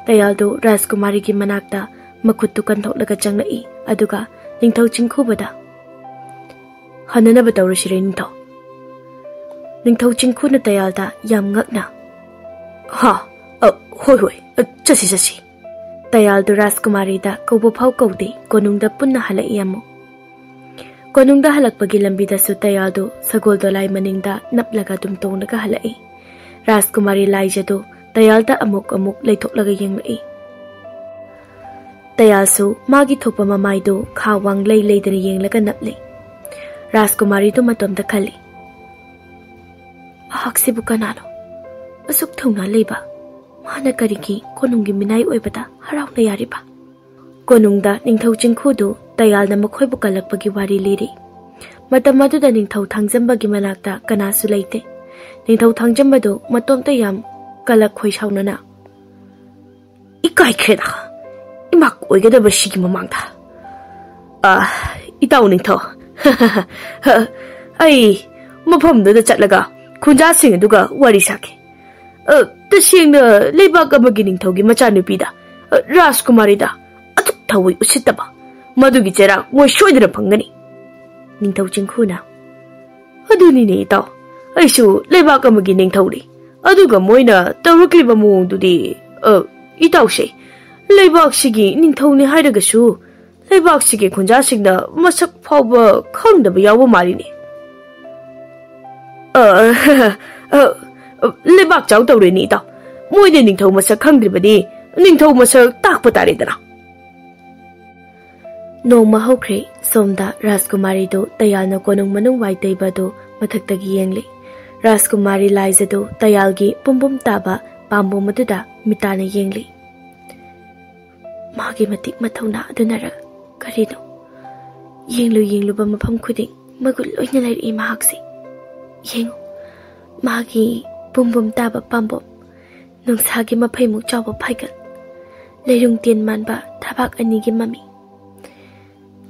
ꯇꯌꯥꯜꯗꯨ ꯔꯥꯖꯀꯨꯃꯥꯔꯤꯒꯤ ꯃꯅꯥꯛꯇ ꯃꯈꯨꯠꯇꯨ ꯀꯟꯊꯣꯛꯂꯒ ꯆꯪꯂꯛꯏ, ꯑꯗꯨꯒ ꯅꯤꯡꯊꯧ ꯆꯤꯡꯈꯨꯕꯗ, "ꯍꯟꯅꯅꯕ ꯇꯧꯔꯁꯤꯔꯦ, ꯅꯤꯡꯊꯧ?" ꯅꯤꯡꯊꯧ ꯆꯤꯡꯈꯨꯅ ꯇꯌꯥꯜꯗ ꯌꯥꯝ ꯉꯛꯅ, "ꯍꯥ? ꯑ, ꯍꯣꯏ, ꯍꯣꯏ, ꯑ, ꯆꯠꯁꯤ, ꯆꯠꯁꯤ꯫" ꯇꯌꯥꯜꯗꯨ ꯔꯥꯖꯀꯨꯃꯥꯔꯤꯗ ꯀꯧꯕ ꯐꯥꯎ ꯀꯧꯗꯦ, ꯀꯣꯅꯨꯡꯗ ꯄꯨꯟꯅ ꯍꯜꯂꯛꯏ ꯑꯃꯨꯛ꯫ ꯀꯣꯅꯨꯡꯗ ꯍꯜꯂꯛꯄꯒꯤ ꯂꯝꯕꯤꯗꯁꯨ ꯇꯌꯥꯜꯗꯨ ꯁꯒꯣꯜ ꯗꯣꯂꯥꯏ ꯃꯅꯤꯡꯗ ꯅꯞꯂꯒ ꯑꯗꯨꯝ ꯇꯣꯡꯂꯒ ꯍꯜꯂꯛꯏ꯫ ꯔꯥꯖꯀꯨꯃꯥꯔꯤ ꯂꯥꯏꯖꯗꯨ ꯇꯌꯥꯜꯗ ꯑꯃꯨꯛ ꯑꯃꯨꯛ ꯂꯩꯊꯣꯛꯂꯒ ꯌꯦꯡꯂꯛꯏ꯫ ꯇꯌꯥꯜꯁꯨ ꯃꯥꯒꯤ ꯊꯣꯛꯄ ꯃꯃꯥꯏꯗꯨ ꯈꯥ ꯋꯥꯡ ꯂꯩ ꯂꯩꯗꯅ ꯌꯦꯡꯂꯒ ꯅꯞꯂꯤ꯫ ꯔꯥꯖꯀꯨꯃꯥꯔꯤꯗꯨ ꯃꯇꯣꯝꯇ ꯈꯜꯂꯤ, ꯍꯥꯛꯁꯤꯕꯨ ꯀꯅꯥꯅꯣ? ꯑꯁꯨꯛ ꯊꯧꯅꯥ ꯂꯩꯕ ꯃꯥꯅ ꯀꯔꯤꯒꯤ ꯀꯣꯅꯨꯡꯒꯤ ꯃꯤꯅꯥꯏ ꯑꯣꯏꯕꯗ ꯍꯔꯥꯎꯅ ꯌꯥꯔꯤꯕ? ꯀꯣꯅꯨꯡꯗ ꯅꯤꯡꯊꯧ ꯆꯤꯡꯈꯨꯗꯨ ꯇꯌꯥꯜꯅ ꯃꯈꯣꯏꯕꯨ ꯀꯜꯂꯛꯄꯒꯤ ꯋꯥꯔꯤ ꯂꯤꯔꯤ꯫ ꯃꯇꯝ ꯑꯗꯨꯗ ꯅꯤꯡꯊꯧ ꯊꯥꯡꯖꯝꯕꯒꯤ ꯃꯅꯥꯛꯇ ꯀꯅꯥꯁꯨ ꯂꯩꯇꯦ꯫ ꯅꯤꯡꯊꯧ ꯊꯥꯡꯖꯝꯕꯗꯨ ꯃꯇꯣꯝꯇ ꯌꯥꯝ ꯀꯜꯂꯛꯈꯣꯏ ꯁꯥꯎꯅꯅ, "ꯏꯀꯥꯏꯈ꯭ꯔꯦꯗ, ꯏꯃꯥ ꯑꯣꯏꯒꯗꯕ ꯁꯤꯒꯤ ꯃꯃꯥꯡꯗ꯫ ꯑ, ꯏꯇꯥꯎ ꯅꯤꯡꯊꯧ, ꯑꯩ ꯃꯐꯝꯗꯨꯗ ꯆꯠꯂꯒ ꯈꯨꯟꯖꯥꯁꯤꯡ ꯑꯗꯨꯒ ꯋꯥꯔꯤ ꯁꯥꯒꯦ꯫ ꯑ, ꯇꯁꯦꯡꯅ ꯂꯩꯕꯥꯛ ꯑꯃꯒꯤ ꯅꯤꯡꯊꯧꯒꯤ ꯃꯆꯥꯅꯨꯄꯤꯗ, ꯑ, ꯔꯥꯖꯀꯨꯃꯥꯔꯤꯗ ꯑꯗꯨꯛ ꯊꯋꯥꯏ ꯎꯁꯤꯠꯇꯕ, ꯃꯗꯨꯒꯤ ꯆꯩꯔꯥꯛ ꯃꯣꯏ ꯁꯣꯏꯗꯅ ꯐꯪꯒꯅꯤ꯫" ꯅꯤꯡꯊꯧ ꯆꯤꯡꯈꯨꯅ, "ꯑꯗꯨꯅꯤꯅꯦ ꯏꯇꯥꯎ, ꯑꯩꯁꯨ ꯂꯩꯕꯥꯛ ꯑꯃꯒꯤ ꯅꯤꯡꯊꯧꯅꯤ꯫ ꯑꯗꯨꯒ ꯃꯣꯏꯅ ꯇꯧꯔꯛꯂꯤꯕ ꯃꯑꯣꯡꯗꯨꯗꯤ, ꯑ, ꯏꯇꯥꯎꯁꯦ, ꯂꯩꯕꯥꯛꯁꯤꯒꯤ ꯅꯤꯡꯊꯧꯅꯤ ꯍꯥꯏꯔꯒꯁꯨ ꯂꯩꯕꯥꯛꯁꯤꯒꯤ ꯈꯨꯟꯖꯥꯁꯤꯡꯅ ꯃꯁꯛ ꯐꯥꯎꯕ ꯈꯪꯗꯕ ꯌꯥꯎꯕ ꯃꯥꯜꯂꯤꯅꯦ꯫" "ꯑ, ꯑ, ꯂꯩꯕꯥꯛ ꯆꯥꯎ ꯇꯧꯔꯦꯅꯦ ꯏꯇꯥꯎ꯫ ꯃꯣꯏꯅ ꯅꯤꯡꯊꯧ ꯃꯁꯛ ꯈꯪꯗ꯭ꯔꯤꯕꯗꯤ ꯅꯤꯡꯊꯧ ꯃꯁꯛ ꯇꯥꯛꯄ ꯇꯥꯔꯦꯗꯅ꯫" ꯅꯣꯡꯃ ꯍꯧꯈ꯭ꯔꯦ꯫ ꯁꯣꯝꯗ ꯔꯥꯖꯀꯨꯃꯥꯔꯤꯗꯨ ꯇꯌꯥꯜꯅ ꯀꯣꯅꯨꯡ ꯃꯅꯨꯡ ꯋꯥꯏ ꯇꯩꯕ ꯑꯗꯨ ꯃꯊꯛꯇꯒꯤ ꯌꯦꯡꯂꯤ꯫ ꯔꯥꯖꯀꯨꯃꯥꯔꯤ ꯂꯥꯏꯖꯗꯨ ꯇꯌꯥꯜꯒꯤ ꯄꯨꯝꯕꯨꯝ ꯇꯥꯕ ꯄꯥꯝꯕꯣꯝ ꯑꯗꯨꯗ ꯃꯤꯇꯥꯅ ꯌꯦꯡꯂꯤ꯫ ꯃꯥꯒꯤ ꯃꯇꯤꯛ ꯃꯊꯧꯅꯥ ꯑꯗꯨꯅꯔ ꯀꯔꯤꯅꯣ? ꯌꯦꯡꯂꯨ ꯌꯦꯡꯂꯨꯕ ꯃꯐꯝ ꯈꯨꯗꯤꯡ ꯃꯒꯨꯟ ꯂꯣꯏꯅ ꯂꯩꯔꯛꯏ ꯃꯍꯥꯛꯁꯤ꯫ ꯌꯦꯡꯉꯨ, ꯃꯥꯒꯤ ꯄꯨꯝꯕꯨꯝ ꯇꯥꯕ ꯄꯥꯝꯕꯣꯝ, ꯅꯨꯡꯁꯥꯒꯤ ꯃꯐꯩꯃꯨꯛ ꯆꯥꯎꯕ ꯐꯥꯏꯒꯜ, ꯂꯩꯔꯨꯡ ꯇꯦꯟ ꯃꯥꯟꯕ ꯊꯕꯥꯛ ꯑꯅꯤꯒꯤ ꯃꯃꯤ,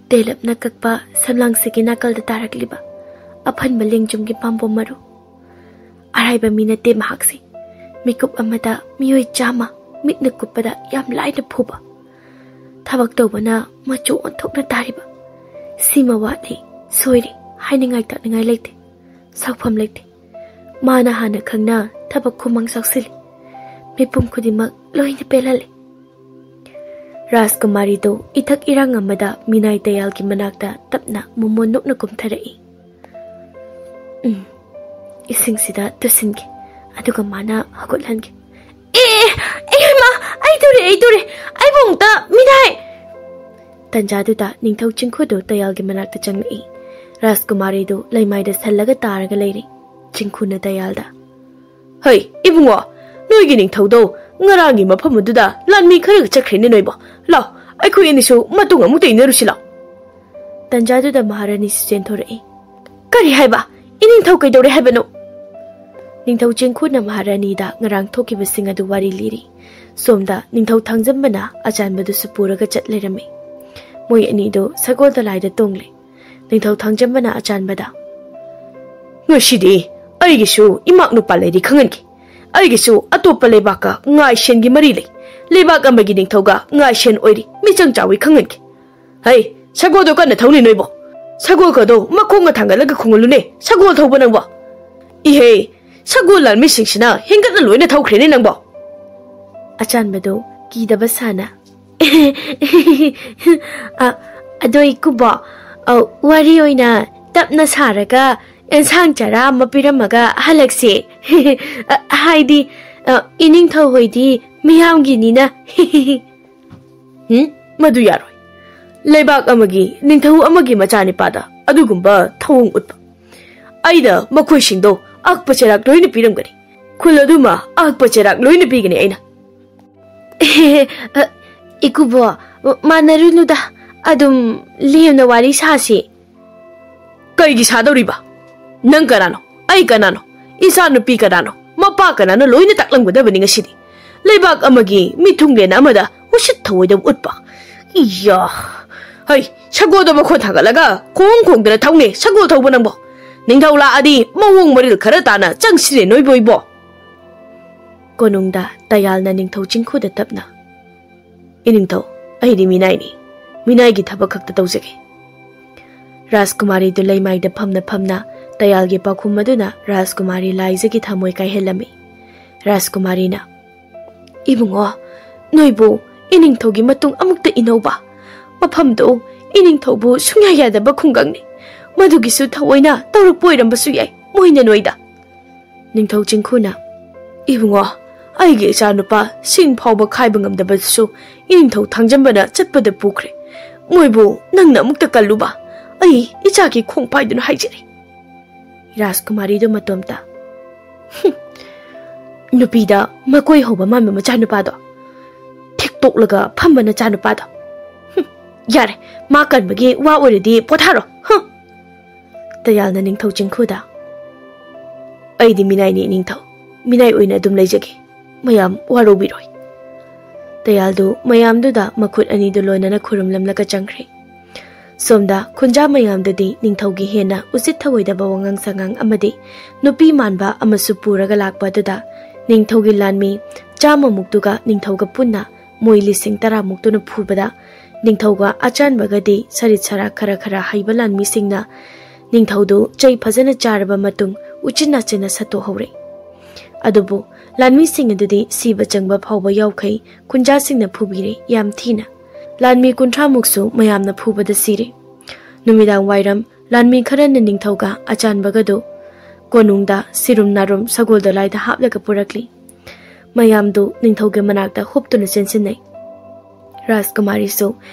ꯇꯦꯂꯞꯅ ꯀꯛꯄ ꯁꯝꯂꯥꯡꯁꯤꯒꯤ ꯅꯥꯀꯜꯗ ꯇꯥꯔꯛꯂꯤꯕ ꯑꯐꯟꯕ ꯂꯦꯡꯖꯨꯝꯒꯤ ꯄꯥꯝꯕꯣꯝ ꯃꯔꯨ꯫ ꯑꯔꯥꯏꯕ ꯃꯤ ꯅꯠꯇꯦ ꯃꯍꯥꯛꯁꯤ꯫ ꯃꯤꯀꯨꯞ ꯑꯃꯗ ꯃꯤꯑꯣꯏ ꯆꯥꯝꯃ ꯃꯤꯠꯅ ꯀꯨꯞꯄꯗ ꯌꯥꯝ ꯂꯥꯏꯅ ꯐꯨꯕ꯫ ꯊꯕꯛ ꯇꯧꯕꯅ ꯃꯆꯨ ꯑꯣꯟꯊꯣꯛꯅ ꯇꯥꯔꯤꯕ꯫ ꯁꯤꯃ ꯋꯥꯠꯂꯤ, ꯁꯣꯏꯔꯤ ꯍꯥꯏꯅꯤꯡꯉꯥꯏ ꯇꯥꯛꯅꯤꯡꯉꯥꯏ ꯂꯩꯇꯦ꯫ ꯁꯥꯎꯐꯝ ꯂꯩꯇꯦ꯫ ꯃꯥꯅ ꯍꯥꯟꯅ ꯈꯪꯅ ꯊꯕꯛ ꯈꯨꯃꯥꯡ ꯆꯥꯎꯁꯤꯜꯂꯤ꯫ ꯃꯤꯄꯨꯝ ꯈꯨꯗꯤꯡꯃꯛ ꯂꯣꯏꯅ ꯄꯦꯜꯍꯜꯂꯤ꯫ ꯔꯥꯖꯀꯨꯃꯥꯔꯤꯗꯨ ꯏꯊꯛ ꯏꯔꯥꯡ ꯑꯃꯗ ꯃꯤꯅꯥꯏ ꯇꯌꯥꯜꯒꯤ ꯃꯅꯥꯛꯇ ꯇꯞꯅ ꯃꯣꯃꯣꯟ ꯅꯣꯛꯅ ꯀꯨꯝꯊꯔꯛꯏ꯫ "ꯎꯝ, ꯏꯁꯤꯡꯁꯤꯗ ꯇꯨꯁꯤꯟꯒꯦ, ꯑꯗꯨꯒ ꯃꯥꯅ ꯍꯧꯒꯠꯍꯟꯒꯦ꯫" "ꯑꯦ, ꯑꯦ, ꯏꯃꯥ, ꯑꯩ ꯇꯨꯔꯦ, ꯑꯩ ꯇꯨꯔꯦ, ꯑꯩꯕꯨ ꯑꯃꯨꯛꯇ ꯃꯤꯅꯥꯏ!" ꯇꯟꯖꯥꯗꯨꯗ ꯅꯤꯡꯊꯧ ꯆꯤꯡꯈꯨꯗꯨ ꯇꯌꯥꯜꯒꯤ ꯃꯅꯥꯛꯇ ꯆꯪꯂꯛꯏ꯫ ꯔꯥꯖꯀꯨꯃꯥꯔꯤꯗꯨ ꯂꯩꯃꯥꯏꯗ ꯁꯜꯂꯒ ꯇꯥꯔꯒ ꯂꯩꯔꯤ꯫ ꯆꯤꯡꯈꯨꯅ ꯇꯌꯥꯜꯗ, "ꯍꯩ, ꯏꯕꯨꯡꯉꯣ, ꯅꯣꯏꯒꯤ ꯅꯤꯡꯊꯧꯗꯣ ꯉꯔꯥꯡꯒꯤ ꯃꯐꯝ ꯑꯗꯨꯗ ꯂꯥꯟꯃꯤ ꯈꯔꯒ ꯆꯠꯈ꯭ꯔꯦꯅꯦ ꯅꯣꯏꯕꯣ꯫ ꯂꯥꯎ, ꯑꯩꯈꯣꯏ ꯑꯅꯤꯁꯨ ꯃꯇꯨꯡ ꯑꯃꯨꯛꯇ ꯏꯟꯅꯔꯨꯁꯤ ꯂꯥꯎ"꯫ ꯇꯟꯖꯥꯗꯨꯗ ꯃꯍꯥꯔꯥꯅꯤꯁꯨ ꯆꯦꯟꯊꯣꯔꯛꯏ꯫ "ꯀꯔꯤ ꯍꯥꯏꯕ? ꯏꯅꯤꯡꯊꯧ ꯀꯩꯗꯧꯔꯦ ꯍꯥꯏꯕꯅꯣ?" ꯅꯤꯡꯊꯧ ꯆꯤꯡꯈꯨꯅ ꯃꯍꯥꯔꯥꯅꯤꯗ ꯉꯔꯥꯡ ꯊꯣꯛꯈꯤꯕꯁꯤꯡ ꯑꯗꯨ ꯋꯥꯔꯤ ꯂꯤꯔꯤ꯫ ꯁꯣꯝꯗ ꯅꯤꯡꯊꯧ ꯊꯥꯡꯖꯝꯕꯅ ꯑꯆꯥꯟꯕꯗꯨꯁꯨ ꯄꯨꯔꯒ ꯆꯠ ꯂꯩꯔꯝꯃꯤ꯫ ꯃꯣꯏ ꯑꯅꯤꯗꯨ ꯁꯒꯣꯜ ꯗꯣꯂꯥꯏꯗ ꯇꯣꯡꯂꯦ꯫ ꯅꯤꯡꯊꯧ ꯊꯥꯡꯖꯝꯕꯅ ꯑꯆꯥꯟꯕꯗ, "ꯉꯁꯤꯗꯤ ꯑꯩꯒꯤꯁꯨ ꯏꯃꯥꯛ ꯅꯨꯄꯥ ꯂꯩꯔꯤ ꯈꯪꯍꯟꯒꯦ꯫ ꯑꯩꯒꯤꯁꯨ ꯑꯇꯣꯞꯄ ꯂꯩꯕꯥꯛꯀ ꯉꯥꯏꯁꯦꯟꯒꯤ ꯃꯔꯤ ꯂꯩ꯫ ꯂꯩꯕꯥꯛ ꯑꯃꯒꯤ ꯅꯤꯡꯊꯧꯒ ꯉꯥꯏꯁꯦꯟ ꯑꯣꯏꯔꯤ, ꯃꯤꯆꯪ ꯆꯥꯎꯏ ꯈꯪꯍꯟꯒꯦ꯫ ꯍꯩ, ꯁꯒꯣꯜꯗꯣ ꯀꯟꯅ ꯊꯧꯅꯦ ꯅꯣꯏꯕꯣ꯫ ꯁꯒꯣꯜꯒꯗꯣ ꯃꯈꯣꯡꯒ ꯊꯥꯡꯒꯠꯂꯒ ꯈꯣꯡꯍꯜꯂꯨꯅꯦ, ꯁꯒꯣꯜ ꯊꯧꯕ ꯅꯪꯕꯣ꯫ ꯏꯍꯦ, ꯁꯒꯣꯜ ꯂꯥꯟꯃꯤꯁꯤꯡꯁꯤꯅ ꯍꯦꯟꯒꯠꯅ ꯂꯣꯏꯅ ꯊꯧꯈ꯭ꯔꯦꯅꯦ ꯅꯪꯕꯣ"꯫ ꯑꯆꯥꯟꯕꯗꯨ ꯀꯤꯗꯕ ꯁꯥꯅ, "ꯑ, ꯑꯗꯣ ꯏꯀꯨꯕꯣ, ꯑ, ꯋꯥꯔꯤ ꯑꯣꯏꯅ ꯇꯞꯅ ꯁꯥꯔꯒ ꯑꯦꯟꯁꯥꯡ ꯆꯔꯥ ꯑꯃ ꯄꯤꯔꯝꯃꯒ ꯍꯜꯂꯛꯁꯦ꯫ ꯑ, ꯍꯥꯏꯗꯤ, ꯑ, ꯏꯅꯤꯡꯊꯧ ꯍꯣꯏꯗꯤ ꯃꯤꯌꯥꯝꯒꯤꯅꯤꯅ"꯫ "ꯎꯝ, ꯃꯗꯨ ꯌꯥꯔꯣꯏ꯫ ꯂꯩꯕꯥꯛ ꯑꯃꯒꯤ ꯅꯤꯡꯊꯧ ꯑꯃꯒꯤ ꯃꯆꯥꯅꯤꯄꯥꯗ ꯑꯗꯨꯒꯨꯝꯕ ꯊꯧꯑꯣꯡ ꯎꯠꯄ꯫ ꯑꯩꯅ ꯃꯈꯣꯏꯁꯤꯡꯗꯣ ꯑꯛꯄ ꯆꯩꯔꯥꯛ ꯂꯣꯏꯅ ꯄꯤꯔꯝꯒꯅꯤ꯫ ꯈꯨꯜ ꯑꯗꯨꯃ ꯑꯛꯄ ꯆꯩꯔꯥꯛ ꯂꯣꯏꯅ ꯄꯤꯒꯅꯤ ꯑꯩꯅ"꯫ "ꯑ, ꯏꯀꯨꯕꯣ, ꯃꯥꯟꯅꯔꯨꯅꯨꯗ, ꯑꯗꯨꯝ ꯂꯦꯝꯅ ꯋꯥꯔꯤ ꯁꯥꯁꯤ"꯫ "ꯀꯩꯒꯤ ꯁꯥꯗꯧꯔꯤꯕ? ꯅꯪ ꯀꯅꯥꯅꯣ? ꯑꯩ ꯀꯅꯥꯅꯣ? ꯏꯆꯥ ꯅꯨꯄꯤ ꯀꯅꯥꯅꯣ? ꯃꯄꯥ ꯀꯅꯥꯅꯣ? ꯂꯣꯏꯅ ꯇꯥꯛꯂꯝꯒꯗꯕꯅꯤ ꯉꯁꯤꯗꯤ꯫ ꯂꯩꯕꯥꯛ ꯑꯃꯒꯤ ꯃꯤꯊꯨꯡꯂꯦꯟ ꯑꯃꯗ ꯎꯁꯤꯠ ꯊꯑꯣꯏꯗꯕ ꯎꯠꯄ꯫ ꯏꯌꯥ! ꯍꯩ, ꯁꯒꯣꯜꯗꯣ ꯃꯈꯣꯟ ꯊꯥꯡꯒꯠꯂꯒ ꯈꯣꯡ ꯈꯣꯡꯗꯅ ꯊꯧꯅꯦ, ꯁꯒꯣꯜ ꯊꯧꯕ ꯅꯪꯕꯣ꯫ ꯅꯤꯡꯊꯧ ꯂꯥꯛꯑꯗꯤ ꯃꯑꯣꯡ ꯃꯔꯤꯜ ꯈꯔ ꯇꯥꯅ ꯆꯪꯁꯤꯅꯦ ꯅꯣꯏꯕꯣ ꯏꯕꯣ"꯫ ꯀꯣꯅꯨꯡꯗ ꯇꯌꯥꯜꯅ ꯅꯤꯡꯊꯧ ꯆꯤꯡꯈꯨꯗ ꯇꯞꯅ, "ꯏꯅꯤꯡꯊꯧ, ꯑꯩꯗꯤ ꯃꯤꯅꯥꯏꯅꯤ꯫ ꯃꯤꯅꯥꯏꯒꯤ ꯊꯕꯛ ꯈꯛꯇ ꯇꯧꯖꯒꯦ"꯫ ꯔꯥꯖꯀꯨꯃꯥꯔꯤꯗꯨ ꯂꯩꯃꯥꯏꯗ ꯐꯝꯅ ꯐꯝꯅ ꯇꯌꯥꯜꯒꯤ ꯄꯥꯎꯈꯨꯝ ꯑꯗꯨꯅ ꯔꯥꯖꯀꯨꯃꯥꯔꯤ ꯂꯥꯏꯖꯒꯤ ꯊꯃꯣꯏ ꯀꯥꯏꯍꯜꯂꯝꯃꯤ꯫ ꯔꯥꯖꯀꯨꯃꯥꯔꯤꯅ, "ꯏꯕꯨꯡꯉꯣ, ꯅꯣꯏꯕꯨ ꯏꯅꯤꯡꯊꯧꯒꯤ ꯃꯇꯨꯡ ꯑꯃꯨꯛꯇ ꯏꯟꯅꯧꯕ꯫ ꯃꯐꯝꯗꯨ ꯏꯅꯤꯡꯊꯧꯕꯨ ꯁꯨꯡꯌꯥ ꯌꯥꯗꯕ ꯈꯨꯡꯒꯪꯅꯤ꯫ ꯃꯗꯨꯒꯤꯁꯨ ꯊꯑꯣꯏꯅ ꯇꯧꯔꯛꯄ ꯑꯣꯏꯔꯝꯕꯁꯨ ꯌꯥꯏ ꯃꯣꯏꯅ ꯅꯣꯏꯗ"꯫ ꯅꯤꯡꯊꯧ ꯆꯤꯡꯈꯨꯅ, "ꯏꯕꯨꯡꯉꯣ, ꯑꯩꯒꯤ ꯏꯆꯥꯅꯨꯄꯥ ꯁꯤꯡ ꯐꯥꯎꯕ ꯈꯥꯏꯕ ꯉꯝꯗꯕꯗꯨꯁꯨ ꯏꯅꯤꯡꯊꯧ ꯊꯥꯡꯖꯝꯕꯅ ꯆꯠꯄꯗ ꯄꯨꯈ꯭ꯔꯦ꯫ ꯃꯣꯏꯕꯨ ꯅꯪꯅ ꯑꯃꯨꯛꯇ ꯀꯜꯂꯨꯕ꯫ ꯑꯩ ꯏꯆꯥꯒꯤ ꯈꯣꯡ ꯄꯥꯏꯗꯨꯅ ꯍꯥꯏꯖꯔꯤ"꯫ ꯔꯥꯖꯀꯨꯃꯥꯔꯤꯗꯨ ꯃꯇꯣꯝꯇ꯫ "ꯍꯨꯝ, ꯅꯨꯄꯤꯗ ꯃꯀꯣꯏ ꯍꯧꯕ ꯃꯥꯟꯕ ꯃꯆꯥꯅꯨꯄꯥꯗꯣ, ꯊꯤꯛꯇꯣꯛꯂꯒ ꯐꯝꯕ ꯅꯆꯥꯅꯨꯄꯥꯗꯣ꯫ ꯍꯨꯝ, ꯌꯥꯔꯦ, ꯃꯥ ꯀꯟꯕꯒꯤ ꯋꯥ ꯑꯣꯏꯔꯗꯤ ꯄꯣꯊꯥꯔꯣ꯫ ꯍꯨꯝ!" ꯇꯌꯥꯜꯅ ꯅꯤꯡꯊꯧ ꯆꯤꯡꯈꯨꯗ, "ꯑꯩꯗꯤ ꯃꯤꯅꯥꯏꯅꯤ ꯅꯤꯡꯊꯧ, ꯃꯤꯅꯥꯏ ꯑꯣꯏꯅ ꯑꯗꯨꯝ ꯂꯩꯖꯒꯦ꯫ ꯃꯌꯥꯝ ꯋꯥꯔꯧꯕꯤꯔꯣꯏ꯫" ꯇꯌꯥꯜꯗꯨ ꯃꯌꯥꯝꯗꯨꯗ ꯃꯈꯨꯠ ꯑꯅꯤꯗꯨ ꯂꯣꯟꯅꯅ ꯈꯨꯔꯨꯝꯂꯝꯂꯒ ꯆꯪꯈ꯭ꯔꯦ꯫ ꯁꯣꯝꯗ ꯈꯨꯟꯖꯥ ꯃꯌꯥꯝꯗꯨꯗꯤ ꯅꯤꯡꯊꯧꯒꯤ ꯍꯦꯟꯅ ꯎꯁꯤꯠ ꯊꯑꯣꯏꯗꯕ ꯋꯥꯉꯥꯡ ꯁꯉꯥꯡ ꯑꯃꯗꯤ ꯅꯨꯄꯤ ꯃꯥꯟꯕ ꯑꯃꯁꯨ ꯄꯨꯔꯒ ꯂꯥꯛꯄ ꯑꯗꯨꯗ ꯅꯤꯡꯊꯧꯒꯤ ꯂꯥꯟꯃꯤ ꯆꯥꯝꯃꯃꯨꯛꯇꯨꯒ ꯅꯤꯡꯊꯧꯒ ꯄꯨꯟꯅ ꯃꯣꯏ ꯂꯤꯁꯤꯡ ꯇꯔꯥꯃꯨꯛꯇꯨꯅ ꯐꯨꯕꯗ ꯅꯤꯡꯊꯧꯒ ꯑꯆꯥꯟꯕꯒꯗꯤ ꯁꯔꯤꯠ ꯁꯔꯥꯛ ꯈꯔ ꯈꯔ ꯍꯩꯕ ꯂꯥꯟꯃꯤꯁꯤꯡꯅ ꯅꯤꯡꯊꯧꯗꯨ ꯆꯩ ꯐꯖꯅ ꯆꯥꯔꯕ ꯃꯇꯨꯡ ꯎꯆꯤꯟ ꯅꯥꯆꯤꯟꯅ ꯁꯠꯇꯣꯛꯍꯧꯔꯦ꯫ ꯑꯗꯨꯕꯨ ꯂꯥꯟꯃꯤꯁꯤꯡ ꯑꯗꯨꯗꯤ ꯁꯤꯕ ꯆꯪꯕ ꯐꯥꯎꯕ ꯌꯥꯎꯈꯩ ꯈꯨꯟꯖꯥꯁꯤꯡꯅ ꯐꯨꯕꯤꯔꯦ ꯌꯥꯝ ꯊꯤꯅ꯫ ꯂꯥꯟꯃꯤ ꯀꯨꯟꯊ꯭ꯔꯥꯃꯨꯛꯁꯨ ꯃꯌꯥꯝꯅ ꯐꯨꯕꯗ ꯁꯤꯔꯦ꯫ ꯅꯨꯃꯤꯗꯥꯡ ꯋꯥꯏꯔꯝ ꯂꯥꯟꯃꯤ ꯈꯔꯅ ꯅꯤꯡꯊꯧꯒ ꯑꯆꯥꯟꯕꯒꯗꯨ ꯀꯣꯅꯨꯡꯗ ꯁꯤꯔꯨꯝ ꯅꯥꯔꯨꯝ ꯁꯒꯣꯜ ꯗꯣꯂꯥꯏꯗ ꯍꯥꯞꯂꯒ ꯄꯨꯔꯛꯂꯤ꯫ ꯃꯌꯥꯝꯗꯨ ꯅꯤꯡꯊꯧꯒꯤ ꯃꯅꯥꯛꯇ ꯍꯨꯞꯇꯨꯅ ꯆꯦꯟꯁꯤꯟꯅꯩ꯫ ꯔꯥꯖꯀꯨꯃꯥꯔꯤꯁꯨ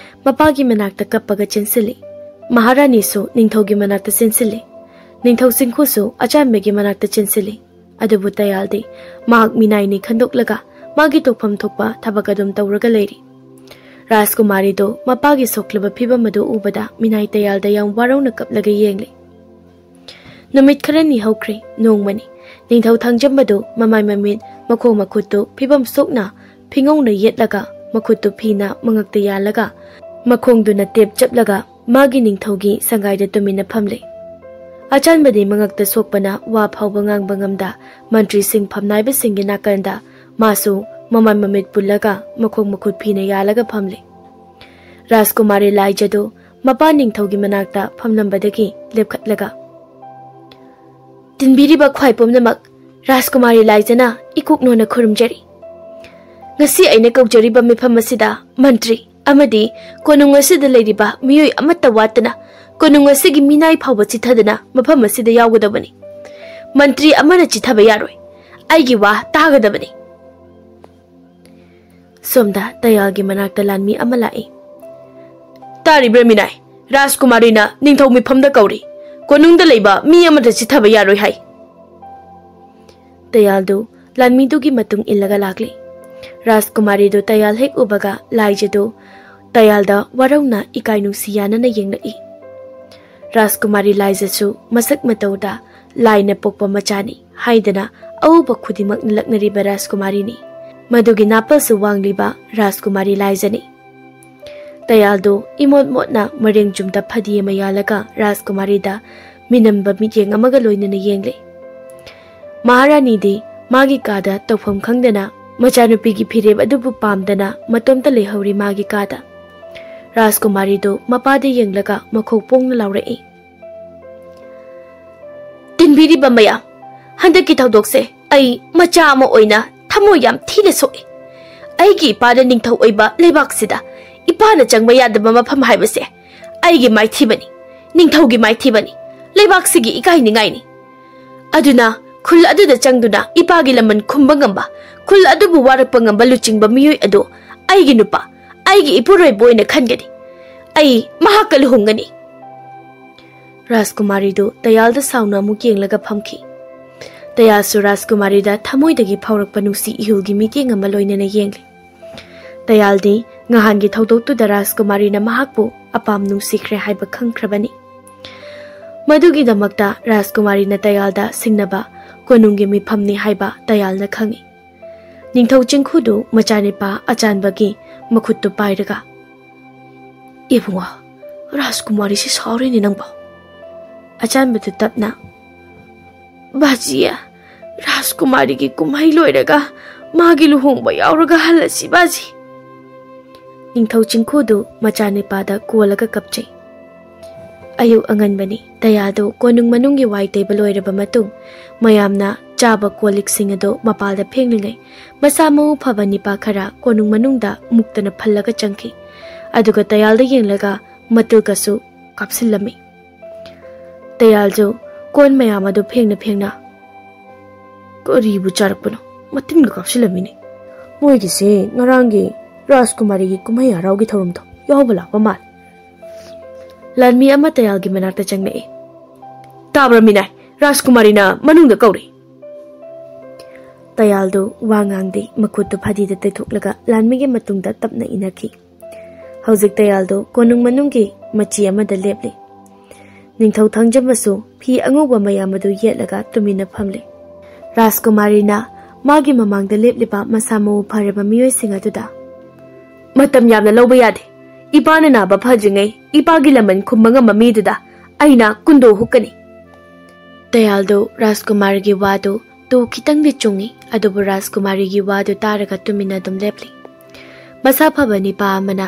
ꯃꯄꯥꯒꯤ ꯃꯅꯥꯛꯇ ꯀꯞꯄꯒ ꯆꯦꯟꯁꯤꯜꯂꯤ꯫ ꯃꯍꯥꯔꯥꯅꯤꯁꯨ ꯅꯤꯡꯊꯧꯒꯤ ꯃꯅꯥꯛꯇ ꯆꯦꯟꯁꯤꯜꯂꯤ꯫ ꯅꯤꯡꯊꯧ ꯆꯤꯡꯈꯨꯁꯨ ꯑꯆꯥꯟꯕꯒꯤ ꯃꯅꯥꯛꯇ ꯆꯦꯟꯁꯤꯜꯂꯤ꯫ ꯑꯗꯨꯕꯨ ꯇꯌꯥꯜꯗꯤ ꯃꯍꯥꯛ ꯃꯤꯅꯥꯏꯅꯤ ꯈꯟꯗꯣꯛꯂꯒ ꯃꯥꯒꯤ ꯇꯧꯐꯝ ꯊꯣꯛꯄ ꯊꯕꯛ ꯑꯗꯨꯝ ꯇꯧꯔꯒ ꯂꯩꯔꯤ꯫ ꯔꯥꯖꯀꯨꯃꯥꯔꯤꯗꯨ ꯃꯄꯥꯒꯤ ꯁꯣꯛꯂꯕ ꯐꯤꯕꯝ ꯑꯗꯨ ꯎꯕꯗ ꯃꯤꯅꯥꯏ ꯇꯌꯥꯜꯗ ꯌꯥꯝ ꯋꯥꯔꯧꯅ ꯀꯞꯂꯒ ꯌꯦꯡꯂꯤ꯫ ꯅꯨꯃꯤꯠ ꯈꯔꯅꯤ ꯍꯧꯈ꯭ꯔꯦ꯫ ꯅꯣꯡꯃꯅꯤ ꯅꯤꯡꯊꯧ ꯊꯥꯡꯖꯝꯕꯗꯨ ꯃꯃꯥꯏ ꯃꯃꯤꯠ ꯃꯈꯣꯡ ꯃꯈꯨꯠꯇꯨ ꯐꯤꯕꯝ ꯁꯣꯛꯅ ꯐꯤꯉꯧꯅ ꯌꯦꯠꯂꯒ ꯃꯈꯨꯠꯇꯨ ꯐꯤꯅ ꯃꯉꯛꯇ ꯌꯥꯜꯂꯒ ꯃꯈꯣꯡꯗꯨꯅ ꯇꯦꯞ ꯆꯞꯂꯒ ꯃꯥꯒꯤ ꯅꯤꯡꯊꯧꯒꯤ ꯁꯪꯒꯥꯏꯗ ꯇꯨꯃꯤꯟꯅ ꯐꯝꯂꯦ꯫ ꯑꯆꯥꯟꯕꯗꯤ ꯃꯉꯛꯇ ꯁꯣꯛꯄꯅ ꯋꯥ ꯐꯥꯎꯕ ꯉꯥꯡꯕ ꯉꯝꯗ ꯃꯟꯇ꯭ꯔꯤꯁꯤꯡ ꯐꯝꯅꯥꯏꯕꯁꯤꯡꯒꯤ ꯅꯥꯀꯟꯗ ꯃꯥꯁꯨ ꯃꯃꯥꯏ ꯃꯃꯤꯠ ꯄꯨꯜꯂꯒ ꯃꯈꯣꯡ ꯃꯈꯨꯠ ꯐꯤꯅ ꯌꯥꯜꯂꯒ ꯐꯝꯂꯦ꯫ ꯔꯥꯖꯀꯨꯃꯥꯔꯤ ꯂꯥꯏꯖꯗꯨ ꯃꯄꯥ ꯅꯤꯡꯊꯧꯒꯤ ꯃꯅꯥꯛꯇ ꯐꯝꯂꯝꯕꯗꯒꯤ ꯂꯦꯞꯈꯠꯂꯒ, "ꯇꯤꯟꯕꯤꯔꯤꯕ ꯈ꯭ꯋꯥꯏ ꯄꯨꯝꯅꯃꯛ ꯔꯥꯖꯀꯨꯃꯥꯔꯤ ꯂꯥꯏꯖꯅ ꯏꯀꯣꯛꯅꯣꯅ ꯈꯨꯔꯨꯝꯖꯔꯤ꯫ ꯉꯁꯤ ꯑꯩꯅ ꯀꯧꯖꯔꯤꯕ ꯃꯤꯐꯝ ꯑꯁꯤꯗ ꯃꯟꯇ꯭ꯔꯤ ꯑꯃꯗꯤ ꯀꯣꯅꯨꯡ ꯑꯁꯤꯗ ꯂꯩꯔꯤꯕ ꯃꯤꯑꯣꯏ ꯑꯃꯠꯇ ꯋꯥꯠꯇꯅ ꯀꯣꯅꯨꯡ ꯑꯁꯤꯒꯤ ꯃꯤꯅꯥꯏ ꯐꯥꯎꯕ ꯆꯤꯊꯗꯅ ꯃꯐꯝ ꯑꯁꯤꯗ ꯌꯥꯎꯒꯗꯕꯅꯤ꯫ ꯃꯟꯇ꯭ꯔꯤ ꯑꯃꯅ ꯆꯤꯊꯕ ꯌꯥꯔꯣꯏ꯫ ꯑꯩꯒꯤ ꯋꯥ ꯇꯥꯒꯗꯕꯅꯤ꯫" ꯁꯣꯝꯗ ꯇꯌꯥꯜꯒꯤ ꯃꯅꯥꯛꯇ ꯂꯥꯟꯃꯤ ꯑꯃ ꯂꯥꯛꯏ꯫ "ꯇꯥꯔꯤꯕ꯭ꯔꯥ ꯃꯤꯅꯥꯏ? ꯔꯥꯖꯀꯨꯃꯥꯔꯤꯅ ꯅꯤꯡꯊꯧ ꯃꯤꯐꯝꯗ ꯀꯧꯔꯤ꯫ ꯀꯣꯅꯨꯡꯗ ꯂꯩꯕ ꯃꯤ ꯑꯃꯗ ꯆꯤꯠꯊꯕ ꯌꯥꯔꯣꯏ ꯍꯥꯏ꯫ ꯇꯌꯥꯜꯗꯨ ꯂꯥꯟꯃꯤꯗꯨꯒꯤ ꯃꯇꯨꯡ ꯏꯜꯂꯒ ꯂꯥꯛꯂꯤ꯫ ꯔꯥꯖꯀꯨꯃꯥꯔꯤꯗꯨ ꯇꯌꯥꯜ ꯍꯦꯛ ꯎꯕꯒ ꯂꯥꯏꯖꯗꯨ ꯇꯌꯥꯜꯗ ꯋꯥꯔꯧꯅ ꯏꯀꯥꯏ ꯅꯨꯡꯁꯤ ꯌꯥꯅꯅ ꯌꯦꯡꯂꯛꯏ꯫ ꯔꯥꯖꯀꯨꯃꯥꯔꯤ ꯂꯥꯏꯖꯁꯨ ꯃꯁꯛ ꯃꯇꯧꯗ ꯂꯥꯏꯅ ꯄꯣꯛꯄ ꯃꯆꯥꯅꯤ ꯍꯥꯏꯗꯅ ꯑꯎꯕ ꯈꯨꯗꯤꯡꯃꯛꯅ ꯂꯛꯅꯔꯤꯕ ꯔꯥꯖꯀꯨꯃꯥꯔꯤꯅꯤ꯫ ꯃꯗꯨꯒꯤ ꯅꯥꯄꯜꯁꯨ ꯋꯥꯡꯂꯤꯕ ꯔꯥꯖꯀꯨꯃꯥꯔꯤ ꯂꯥꯏꯖꯅꯤ꯫ ꯇꯌꯥꯜꯗꯨ ꯏꯃꯣꯠ ꯃꯣꯠꯅ ꯃꯔꯦꯡ ꯆꯨꯝꯗ ꯐꯗꯤ ꯑꯃ ꯌꯥꯜꯂꯒ ꯔꯥꯖꯀꯨꯃꯥꯔꯤꯗ ꯃꯤꯅꯝꯕ ꯃꯤꯠꯌꯦꯡ ꯑꯃꯒ ꯂꯣꯏꯅꯅ ꯌꯦꯡꯂꯤ꯫ ꯃꯍꯥꯔꯥꯅꯤꯗꯤ ꯃꯥꯒꯤ ꯀꯥꯗ ꯇꯧꯐꯝ ꯈꯪꯗꯅ ꯃꯆꯥꯅꯨꯄꯤꯒꯤ ꯐꯤꯔꯦꯞ ꯑꯗꯨꯕꯨ ꯄꯥꯝꯗꯅ ꯃꯇꯣꯝꯇ ꯂꯩꯍꯧꯔꯤ ꯃꯥꯒꯤ ꯀꯥꯗ꯫ ꯔꯥꯖꯀꯨꯃꯥꯔꯤꯗꯨ ꯃꯄꯥꯗ ꯌꯦꯡꯂꯒ ꯃꯈꯣꯛ ꯄꯣꯡꯅ ꯂꯥꯎꯔꯛꯏ꯫ ꯇꯤꯟꯕꯤꯔꯤꯕ ꯃꯌꯥꯝ, ꯍꯟꯗꯛꯀꯤ ꯊꯧꯗꯣꯛꯁꯦ ꯑꯩ ꯃꯆꯥ ꯑꯃ ꯑꯣꯏꯅ ꯊꯃꯣꯏ ꯌꯥꯝ ꯊꯤꯅ ꯁꯣꯛꯏ꯫ ꯑꯩꯒꯤ ꯏꯄꯥꯅ ꯅꯤꯡꯊꯧ ꯑꯣꯏꯕ ꯂꯩꯕꯥꯛꯁꯤꯗ ꯏꯄꯥꯅ ꯆꯪꯕ ꯌꯥꯗꯕ ꯃꯐꯝ ꯍꯥꯏꯕꯁꯦ ꯑꯩꯒꯤ ꯃꯥꯏꯊꯤꯕꯅꯤ, ꯅꯤꯡꯊꯧꯒꯤ ꯃꯥꯏꯊꯤꯕꯅꯤ, ꯂꯩꯕꯥꯛꯁꯤꯒꯤ ꯏꯀꯥꯏꯅꯤꯡꯉꯥꯏꯅꯤ꯫ ꯑꯗꯨꯅ ꯈꯨꯜ ꯑꯗꯨꯗ ꯆꯪꯗꯨꯅ ꯏꯄꯥꯒꯤ ꯂꯃꯟ ꯈꯨꯝꯕ ꯉꯝꯕ, ꯈꯨꯜ ꯑꯗꯨꯕꯨ ꯋꯥꯔꯛꯄ ꯉꯝꯕ ꯂꯨꯆꯤꯡꯕ ꯃꯤꯑꯣꯏ ꯑꯗꯨ ꯑꯩꯒꯤ ꯅꯨꯄꯥ, ꯑꯩꯒꯤ ꯏꯄꯨꯔꯣꯏꯕ ꯑꯣꯏꯅ ꯈꯟꯒꯅꯤ꯫ ꯑꯩ ꯃꯍꯥꯛꯀ ꯂꯨꯍꯣꯡꯒꯅꯤ꯫ ꯔꯥꯖꯀꯨꯃꯥꯔꯤꯗꯨ ꯇꯌꯥꯜꯗ ꯁꯥꯎꯅ ꯑꯃꯨꯛ ꯌꯦꯡꯂꯒ ꯐꯝꯈꯤ꯫ ꯇꯌꯥꯜꯁꯨ ꯔꯥꯖꯀꯨꯃꯥꯔꯤꯗ ꯊꯃꯣꯏꯗꯒꯤ ꯐꯥꯎꯔꯛꯄ ꯅꯨꯡꯁꯤ ꯏꯍꯨꯜꯒꯤ ꯃꯤꯠꯌꯦꯡ ꯑꯃ ꯂꯣꯏꯅꯅ ꯌꯦꯡꯂꯤ꯫ ꯇꯌꯥꯜꯗꯤ ꯉꯍꯥꯟꯒꯤ ꯊꯧꯗꯣꯛꯇꯨꯗ ꯔꯥꯖꯀꯨꯃꯥꯔꯤꯅ ꯃꯍꯥꯛꯄꯨ ꯑꯄꯥꯝ ꯅꯨꯡꯁꯤꯈ꯭ꯔꯦ ꯍꯥꯏꯕ ꯈꯪꯈ꯭ꯔꯕꯅꯤ꯫ ꯃꯗꯨꯒꯤꯗꯃꯛꯇ ꯔꯥꯖꯀꯨꯃꯥꯔꯤꯅ ꯇꯌꯥꯜꯗ ꯁꯤꯡꯅꯕ ꯀꯣꯅꯨꯡꯒꯤ ꯃꯤꯐꯝꯅꯤ ꯍꯥꯏꯕ ꯇꯌꯥꯜꯅ ꯈꯪꯏ꯫ ꯅꯤꯡꯊꯧ ꯆꯤꯡꯈꯨꯗꯨ ꯃꯆꯥꯅꯤꯄꯥ ꯑꯆꯥꯟꯕꯒꯤ ꯃꯈꯨꯠꯇꯨ ꯄꯥꯏꯔꯒ, "ꯏꯕꯨꯡꯉꯣ, ꯔꯥꯖꯀꯨꯃꯥꯔꯤꯁꯤ ꯁꯥꯎꯔꯦꯅꯦ ꯅꯪꯕꯣ?" ꯑꯆꯥꯟꯕꯗꯨ ꯇꯞꯅ, "ꯕꯥꯖꯤ, ꯔꯥꯖꯀꯨꯃꯥꯔꯤꯒꯤ ꯀꯨꯝꯍꯩ ꯂꯣꯏꯔꯒ ꯃꯥꯒꯤ ꯂꯨꯍꯣꯡꯕ ꯌꯥꯎꯔꯒ ꯍꯜꯂꯁꯤ ꯕꯥꯖꯤ꯫" ꯅꯤꯡꯊꯧ ꯆꯤꯡꯈꯨꯗꯨ ꯃꯆꯥꯅꯤꯄꯥꯗ ꯀꯣꯜꯂꯒ ꯀꯞꯆꯩ꯫ ꯑꯌꯨꯛ ꯑꯉꯟꯕꯅꯤ꯫ ꯇꯌꯥꯗꯨ ꯀꯣꯅꯨꯡ ꯃꯅꯨꯡꯒꯤ ꯋꯥꯏ ꯇꯩꯕ ꯂꯣꯏꯔꯕ ꯃꯇꯨꯡ, ꯃꯌꯥꯝꯅ ꯆꯥꯕ ꯀꯣꯜ ꯂꯤꯛꯁꯤꯡ ꯑꯗꯨ ꯃꯄꯥꯜꯗ ꯐꯦꯡꯂꯤꯉꯩ, ꯃꯁꯥ ꯃꯎ ꯐꯕ ꯅꯤꯄꯥ ꯈꯔ ꯀꯣꯅꯨꯡ ꯃꯅꯨꯡꯗ ꯃꯨꯛꯇꯅ ꯐꯜꯂꯒ ꯆꯪꯈꯤ꯫ ꯑꯗꯨꯒ ꯇꯌꯥꯜꯗ ꯌꯦꯡꯂꯒ ꯃꯇꯤꯜꯒꯁꯨ ꯀꯥꯞꯁꯤꯜꯂꯝꯃꯤ꯫ ꯇꯌꯥꯜꯁꯨ ꯀꯣꯟ ꯃꯌꯥꯝ ꯑꯗꯨ ꯐꯦꯡꯅ ꯐꯦꯡꯅ, "ꯀꯔꯤꯕꯨ ꯆꯥꯔꯛꯄꯅꯣ? ꯃꯇꯤꯟꯒ ꯀꯥꯞꯁꯤꯜꯂꯝꯃꯤꯅꯦ꯫ ꯃꯣꯏꯒꯤꯁꯦ ꯉꯔꯥꯡꯒꯤ ꯔꯥꯖꯀꯨꯃꯥꯔꯤꯒꯤ ꯀꯨꯝꯍꯩ ꯍꯔꯥꯎꯒꯤ ꯊꯧꯔꯝꯗꯣ ꯌꯥꯎꯕ ꯂꯥꯛꯄ ꯃꯥꯜꯂꯦ꯫" ꯂꯥꯟꯃꯤ ꯑꯃ ꯇꯌꯥꯜꯒꯤ ꯃꯅꯥꯛꯇ ꯆꯪꯂꯛꯏ꯫ ꯇꯥꯕ꯭ꯔꯥ ꯃꯤꯅꯥꯏ? ꯔꯥꯖꯀꯨꯃꯥꯔꯤꯅ ꯃꯅꯨꯡꯗ ꯀꯧꯔꯤ꯫ ꯇꯌꯥꯜꯗꯨ ꯋꯥ ꯉꯥꯡꯗꯦ, ꯃꯈꯨꯠꯇꯨ ꯐꯗꯤꯗ ꯇꯩꯊꯣꯛꯂꯒ ꯂꯥꯟꯃꯤꯒꯤ ꯃꯇꯨꯡꯗ ꯇꯞꯅ ꯏꯟꯅꯈꯤ꯫ ꯍꯧꯖꯤꯛ ꯇꯌꯥꯜꯗꯨ ꯀꯣꯅꯨꯡ ꯃꯅꯨꯡꯒꯤ ꯃꯆꯤ ꯑꯃꯗ ꯂꯦꯞꯂꯤ꯫ ꯅꯤꯡꯊꯧ ꯊꯥꯡꯖꯝꯕꯁꯨ ꯐꯤ ꯑꯉꯧꯕ ꯃꯌꯥꯝ ꯑꯗꯨ ꯌꯦꯠꯂꯒ ꯇꯨꯃꯤꯟꯅ ꯐꯝꯂꯤ꯫ ꯔꯥꯖꯀꯨꯃꯥꯔꯤꯅ ꯃꯥꯒꯤ ꯃꯃꯥꯡꯗ ꯂꯦꯞꯂꯤꯕ ꯃꯁꯥ ꯃꯎ ꯐꯔꯕ ꯃꯤꯑꯣꯏꯁꯤꯡ ꯑꯗꯨꯗ, "ꯃꯇꯝ ꯌꯥꯝꯅ ꯂꯧꯕ ꯌꯥꯗꯦ꯫ ꯏꯄꯥꯅ ꯅꯥꯕ ꯐꯗ꯭ꯔꯤꯉꯩ ꯏꯄꯥꯒꯤ ꯂꯃꯟ ꯈꯨꯝꯕ ꯉꯝꯕ ꯃꯤꯗꯨꯗ ꯑꯩꯅ ꯀꯨꯟꯗꯣ ꯍꯨꯛꯀꯅꯤ꯫" ꯇꯌꯥꯜꯗꯨ ꯔꯥꯖꯀꯨꯃꯥꯔꯒꯤ ꯋꯥꯗꯨ ꯇꯨ ꯈꯤꯇꯪꯗꯤ ꯆꯨꯡꯉꯤ, ꯑꯗꯨꯕꯨ ꯔꯥꯖꯀꯨꯃꯥꯔꯤꯒꯤ ꯋꯥꯗꯨ ꯇꯥꯔꯒ ꯇꯨꯃꯤꯟꯅ ꯑꯗꯨꯝ ꯂꯦꯞꯂꯤ꯫ ꯃꯁꯥ ꯐꯕ ꯅꯤꯄꯥ ꯑꯃꯅ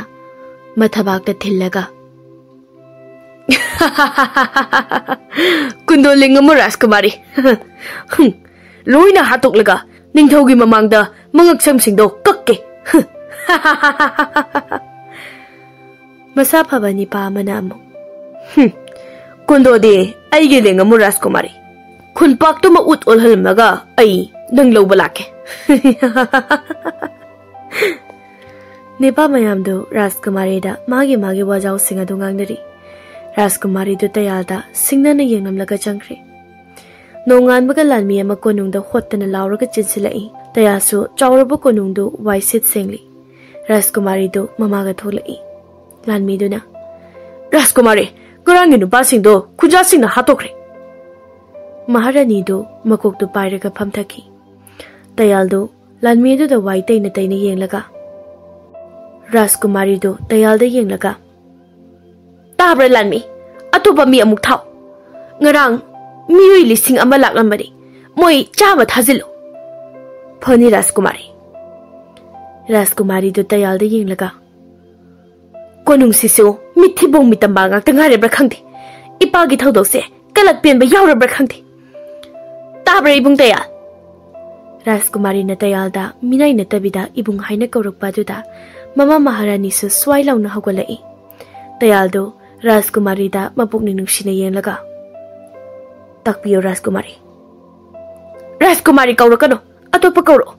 ꯃꯊꯕꯥꯛꯇ ꯊꯤꯜꯂꯒ, "ꯀꯨꯟꯗꯣ ꯂꯤꯡꯉꯝꯃꯨ ꯔꯥꯖꯀꯨꯃꯥꯔꯤ꯫ ꯍꯨꯝ, ꯂꯣꯏꯅ ꯍꯥꯠꯇꯣꯛꯂꯒ ꯅꯤꯡꯊꯧꯒꯤ ꯃꯃꯥꯡꯗ ꯃꯉꯛꯁꯝꯁꯤꯡꯗꯣ ꯀꯛꯀꯦ꯫" ꯃꯁꯥ ꯐꯕ ꯅꯤꯄꯥ ꯑꯃꯅ ꯑꯃꯨꯛ, "ꯍꯨꯝ, ꯀꯨꯟꯗꯣꯗꯤ ꯑꯩꯒꯤ ꯂꯤꯡꯉꯝꯃꯨ ꯔꯥꯖꯀꯨꯃꯥꯔꯤ꯫ ꯈꯨꯟꯄꯥꯛꯇꯨꯃ ꯎꯠ ꯑꯣꯜꯍꯜꯂꯝꯂꯒ ꯑꯩ ꯅꯪ ꯂꯧꯕ ꯂꯥꯛꯀꯦ꯫" ꯅꯤꯄꯥ ꯃꯌꯥꯝꯗꯨ ꯔꯥꯖꯀꯨꯃꯥꯔꯤꯗ ꯃꯥꯒꯤ ꯃꯥꯒꯤ ꯋꯥꯖꯥꯎꯁꯤꯡ ꯑꯗꯨ ꯉꯥꯡꯅꯔꯤ꯫ ꯔꯥꯖꯀꯨꯃꯥꯔꯤꯗꯨ ꯇꯌꯥꯜꯗ ꯁꯤꯡꯅꯅ ꯌꯦꯡꯂꯝꯂꯒ ꯆꯪꯈ꯭ꯔꯦ꯫ ꯅꯣꯡꯉꯥꯟꯕꯒ ꯂꯥꯟꯃꯤ ꯑꯃ ꯀꯣꯅꯨꯡꯗ ꯍꯣꯠꯇꯅ ꯂꯥꯎꯔꯒ ꯆꯦꯟꯁꯤꯜꯂꯛꯏ꯫ ꯇꯌꯥꯜꯁꯨ ꯆꯥꯎꯔꯕ ꯀꯣꯅꯨꯡꯗꯨ ꯋꯥꯏꯁꯤꯠ ꯁꯦꯡꯂꯤ꯫ ꯔꯥꯖꯀꯨꯃꯥꯔꯤꯗꯨ ꯃꯃꯥꯒ ꯊꯣꯛꯂꯛꯏ꯫ ꯂꯥꯟꯃꯤꯗꯨꯅ, "ꯔꯥꯖꯀꯨꯃꯥꯔꯤ, ꯉꯔꯥꯡꯒꯤ ꯅꯨꯄꯥꯁꯤꯡꯗꯣ ꯈꯨꯟꯖꯥꯁꯤꯡꯅ ꯍꯥꯠꯇꯣꯛꯈ꯭ꯔꯦ꯫" ꯃꯍꯥꯔꯥꯅꯤꯗꯨ ꯃꯀꯣꯛꯇꯨ ꯄꯥꯏꯔꯒ ꯐꯝꯊꯈꯤ꯫ ꯇꯌꯥꯜꯗꯨ ꯂꯥꯟꯃꯤ ꯑꯗꯨꯗ ꯋꯥꯏ ꯇꯩꯅ ꯇꯩꯅ ꯌꯦꯡꯂꯒ, ꯔꯥꯖꯀꯨꯃꯥꯔꯤꯗꯨ ꯇꯌꯥꯜꯗ ꯌꯦꯡꯂꯒ, "ꯇꯥꯕ꯭ꯔꯥ ꯂꯥꯟꯃꯤ? ꯑꯇꯣꯞꯄ ꯃꯤ ꯑꯃꯨꯛ ꯊꯥꯎ꯫ ꯉꯔꯥꯡ ꯃꯤꯑꯣꯏ ꯂꯤꯁꯤꯡ ꯑꯃ ꯂꯥꯛꯂꯝꯕꯅꯤ꯫ ꯃꯣꯏ ꯆꯥꯕ ꯊꯥꯖꯤꯜꯂꯨ꯫" "ꯐꯅꯤ ꯔꯥꯖꯀꯨꯃꯥꯔꯤ꯫" ꯔꯥꯖꯀꯨꯃꯥꯔꯤꯗꯨ ꯇꯌꯥꯜꯗ ꯌꯦꯡꯂꯒ, "ꯀꯣꯅꯨꯡꯁꯤꯁꯨ ꯃꯤꯠꯊꯤꯕꯣꯡ ꯃꯤꯇꯝꯕ ꯉꯥꯛꯇ ꯉꯥꯏꯔꯕ꯭ꯔꯥ ꯈꯪꯗꯦ꯫ ꯏꯄꯥꯒꯤ ꯊꯧꯗꯣꯛꯁꯦ ꯀꯂꯛ ꯄꯦꯟꯕ ꯌꯥꯎꯔꯕ꯭ꯔꯥ ꯈꯪꯗꯦ꯫ ꯇꯥꯕ꯭ꯔꯥ ꯏꯕꯨꯡ ꯇꯌꯥꯜ?" ꯔꯥꯖꯀꯨꯃꯥꯔꯤꯅ ꯇꯌꯥꯜꯗ ꯃꯤꯅꯥꯏ ꯅꯠꯇꯕꯤꯗ ꯏꯕꯨꯡ ꯍꯥꯏꯅ ꯀꯧꯔꯛꯄ ꯑꯗꯨꯗ ꯃꯃꯥ ꯃꯍꯥꯔꯥꯅꯤꯁꯨ ꯁ꯭ꯋꯥꯏ ꯂꯥꯎꯅ ꯍꯧꯒꯠꯂꯛꯏ꯫ ꯇꯌꯥꯜꯗꯨ ꯔꯥꯖꯀꯨꯃꯥꯔꯤꯗ ꯃꯄꯨꯛꯅꯤꯡ ꯅꯨꯡꯁꯤꯅ ꯌꯦꯡꯂꯒ, "ꯇꯥꯛꯄꯤꯌꯨ ꯔꯥꯖꯀꯨꯃꯥꯔꯤ꯫" "ꯔꯥꯖꯀꯨꯃꯥꯔꯤ ꯀꯧꯔꯛꯀꯅꯨ, ꯑꯇꯣꯞꯄ ꯀꯧꯔꯛꯑꯣ꯫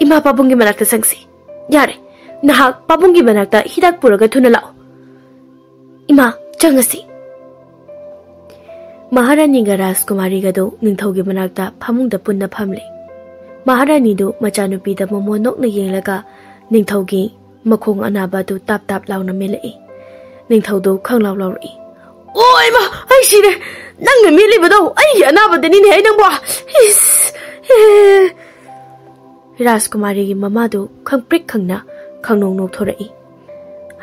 ꯏꯃꯥ ꯄꯥꯕꯨꯡꯒꯤ ꯃꯅꯥꯛꯇ ꯆꯪꯁꯤ꯫ ꯌꯥꯔꯦ, ꯅꯍꯥꯛ ꯄꯥꯕꯨꯡꯒꯤ ꯃꯅꯥꯛꯇ ꯍꯤꯗꯥꯛ ꯄꯨꯔꯒ ꯊꯨꯅ ꯂꯥꯛꯑꯣ꯫ ꯏꯃꯥ, ꯆꯪꯉꯁꯤ꯫" ꯃꯍꯥꯔꯥꯅꯤꯒ ꯔꯥꯖꯀꯨꯃꯥꯔꯤꯒꯗꯨ ꯅꯤꯡꯊꯧꯒꯤ ꯃꯅꯥꯛꯇ ꯐꯃꯨꯡꯗ ꯄꯨꯟꯅ ꯐꯝꯂꯤ꯫ ꯃꯍꯥꯔꯥꯅꯤꯗꯨ ꯃꯆꯥꯅꯨꯄꯤꯗ ꯃꯃꯣꯟ ꯅꯣꯛꯅ ꯌꯦꯡꯂꯒ ꯅꯤꯡꯊꯧꯒꯤ ꯃꯈꯣꯡ ꯑꯅꯥꯕ ꯑꯗꯨ ꯇꯥꯞ ꯇꯥꯞ ꯂꯥꯎꯅ ꯃꯦꯜꯂꯛꯏ꯫ ꯅꯤꯡꯊꯧꯗꯨ ꯈꯪꯂꯥꯎ ꯂꯥꯎꯔꯛꯏ꯫ "ꯑꯣ ꯏꯃꯥ, ꯑꯩ ꯁꯤꯔꯦ! ꯅꯪꯅ ꯃꯦꯠꯂꯤꯕꯗꯣ ꯑꯩꯒꯤ ꯑꯅꯥꯕꯗꯅꯤꯅꯦ ꯅꯪꯕꯣ! ꯏꯁ! ꯑꯦ!" ꯔꯥꯖꯀꯨꯃꯥꯔꯤꯒꯤ ꯃꯃꯥꯗꯨ ꯈꯪꯄ꯭ꯔꯤꯛ ꯈꯪꯅ ꯈꯪꯅꯣꯛ ꯅꯣꯛꯊꯣꯔꯛꯏ꯫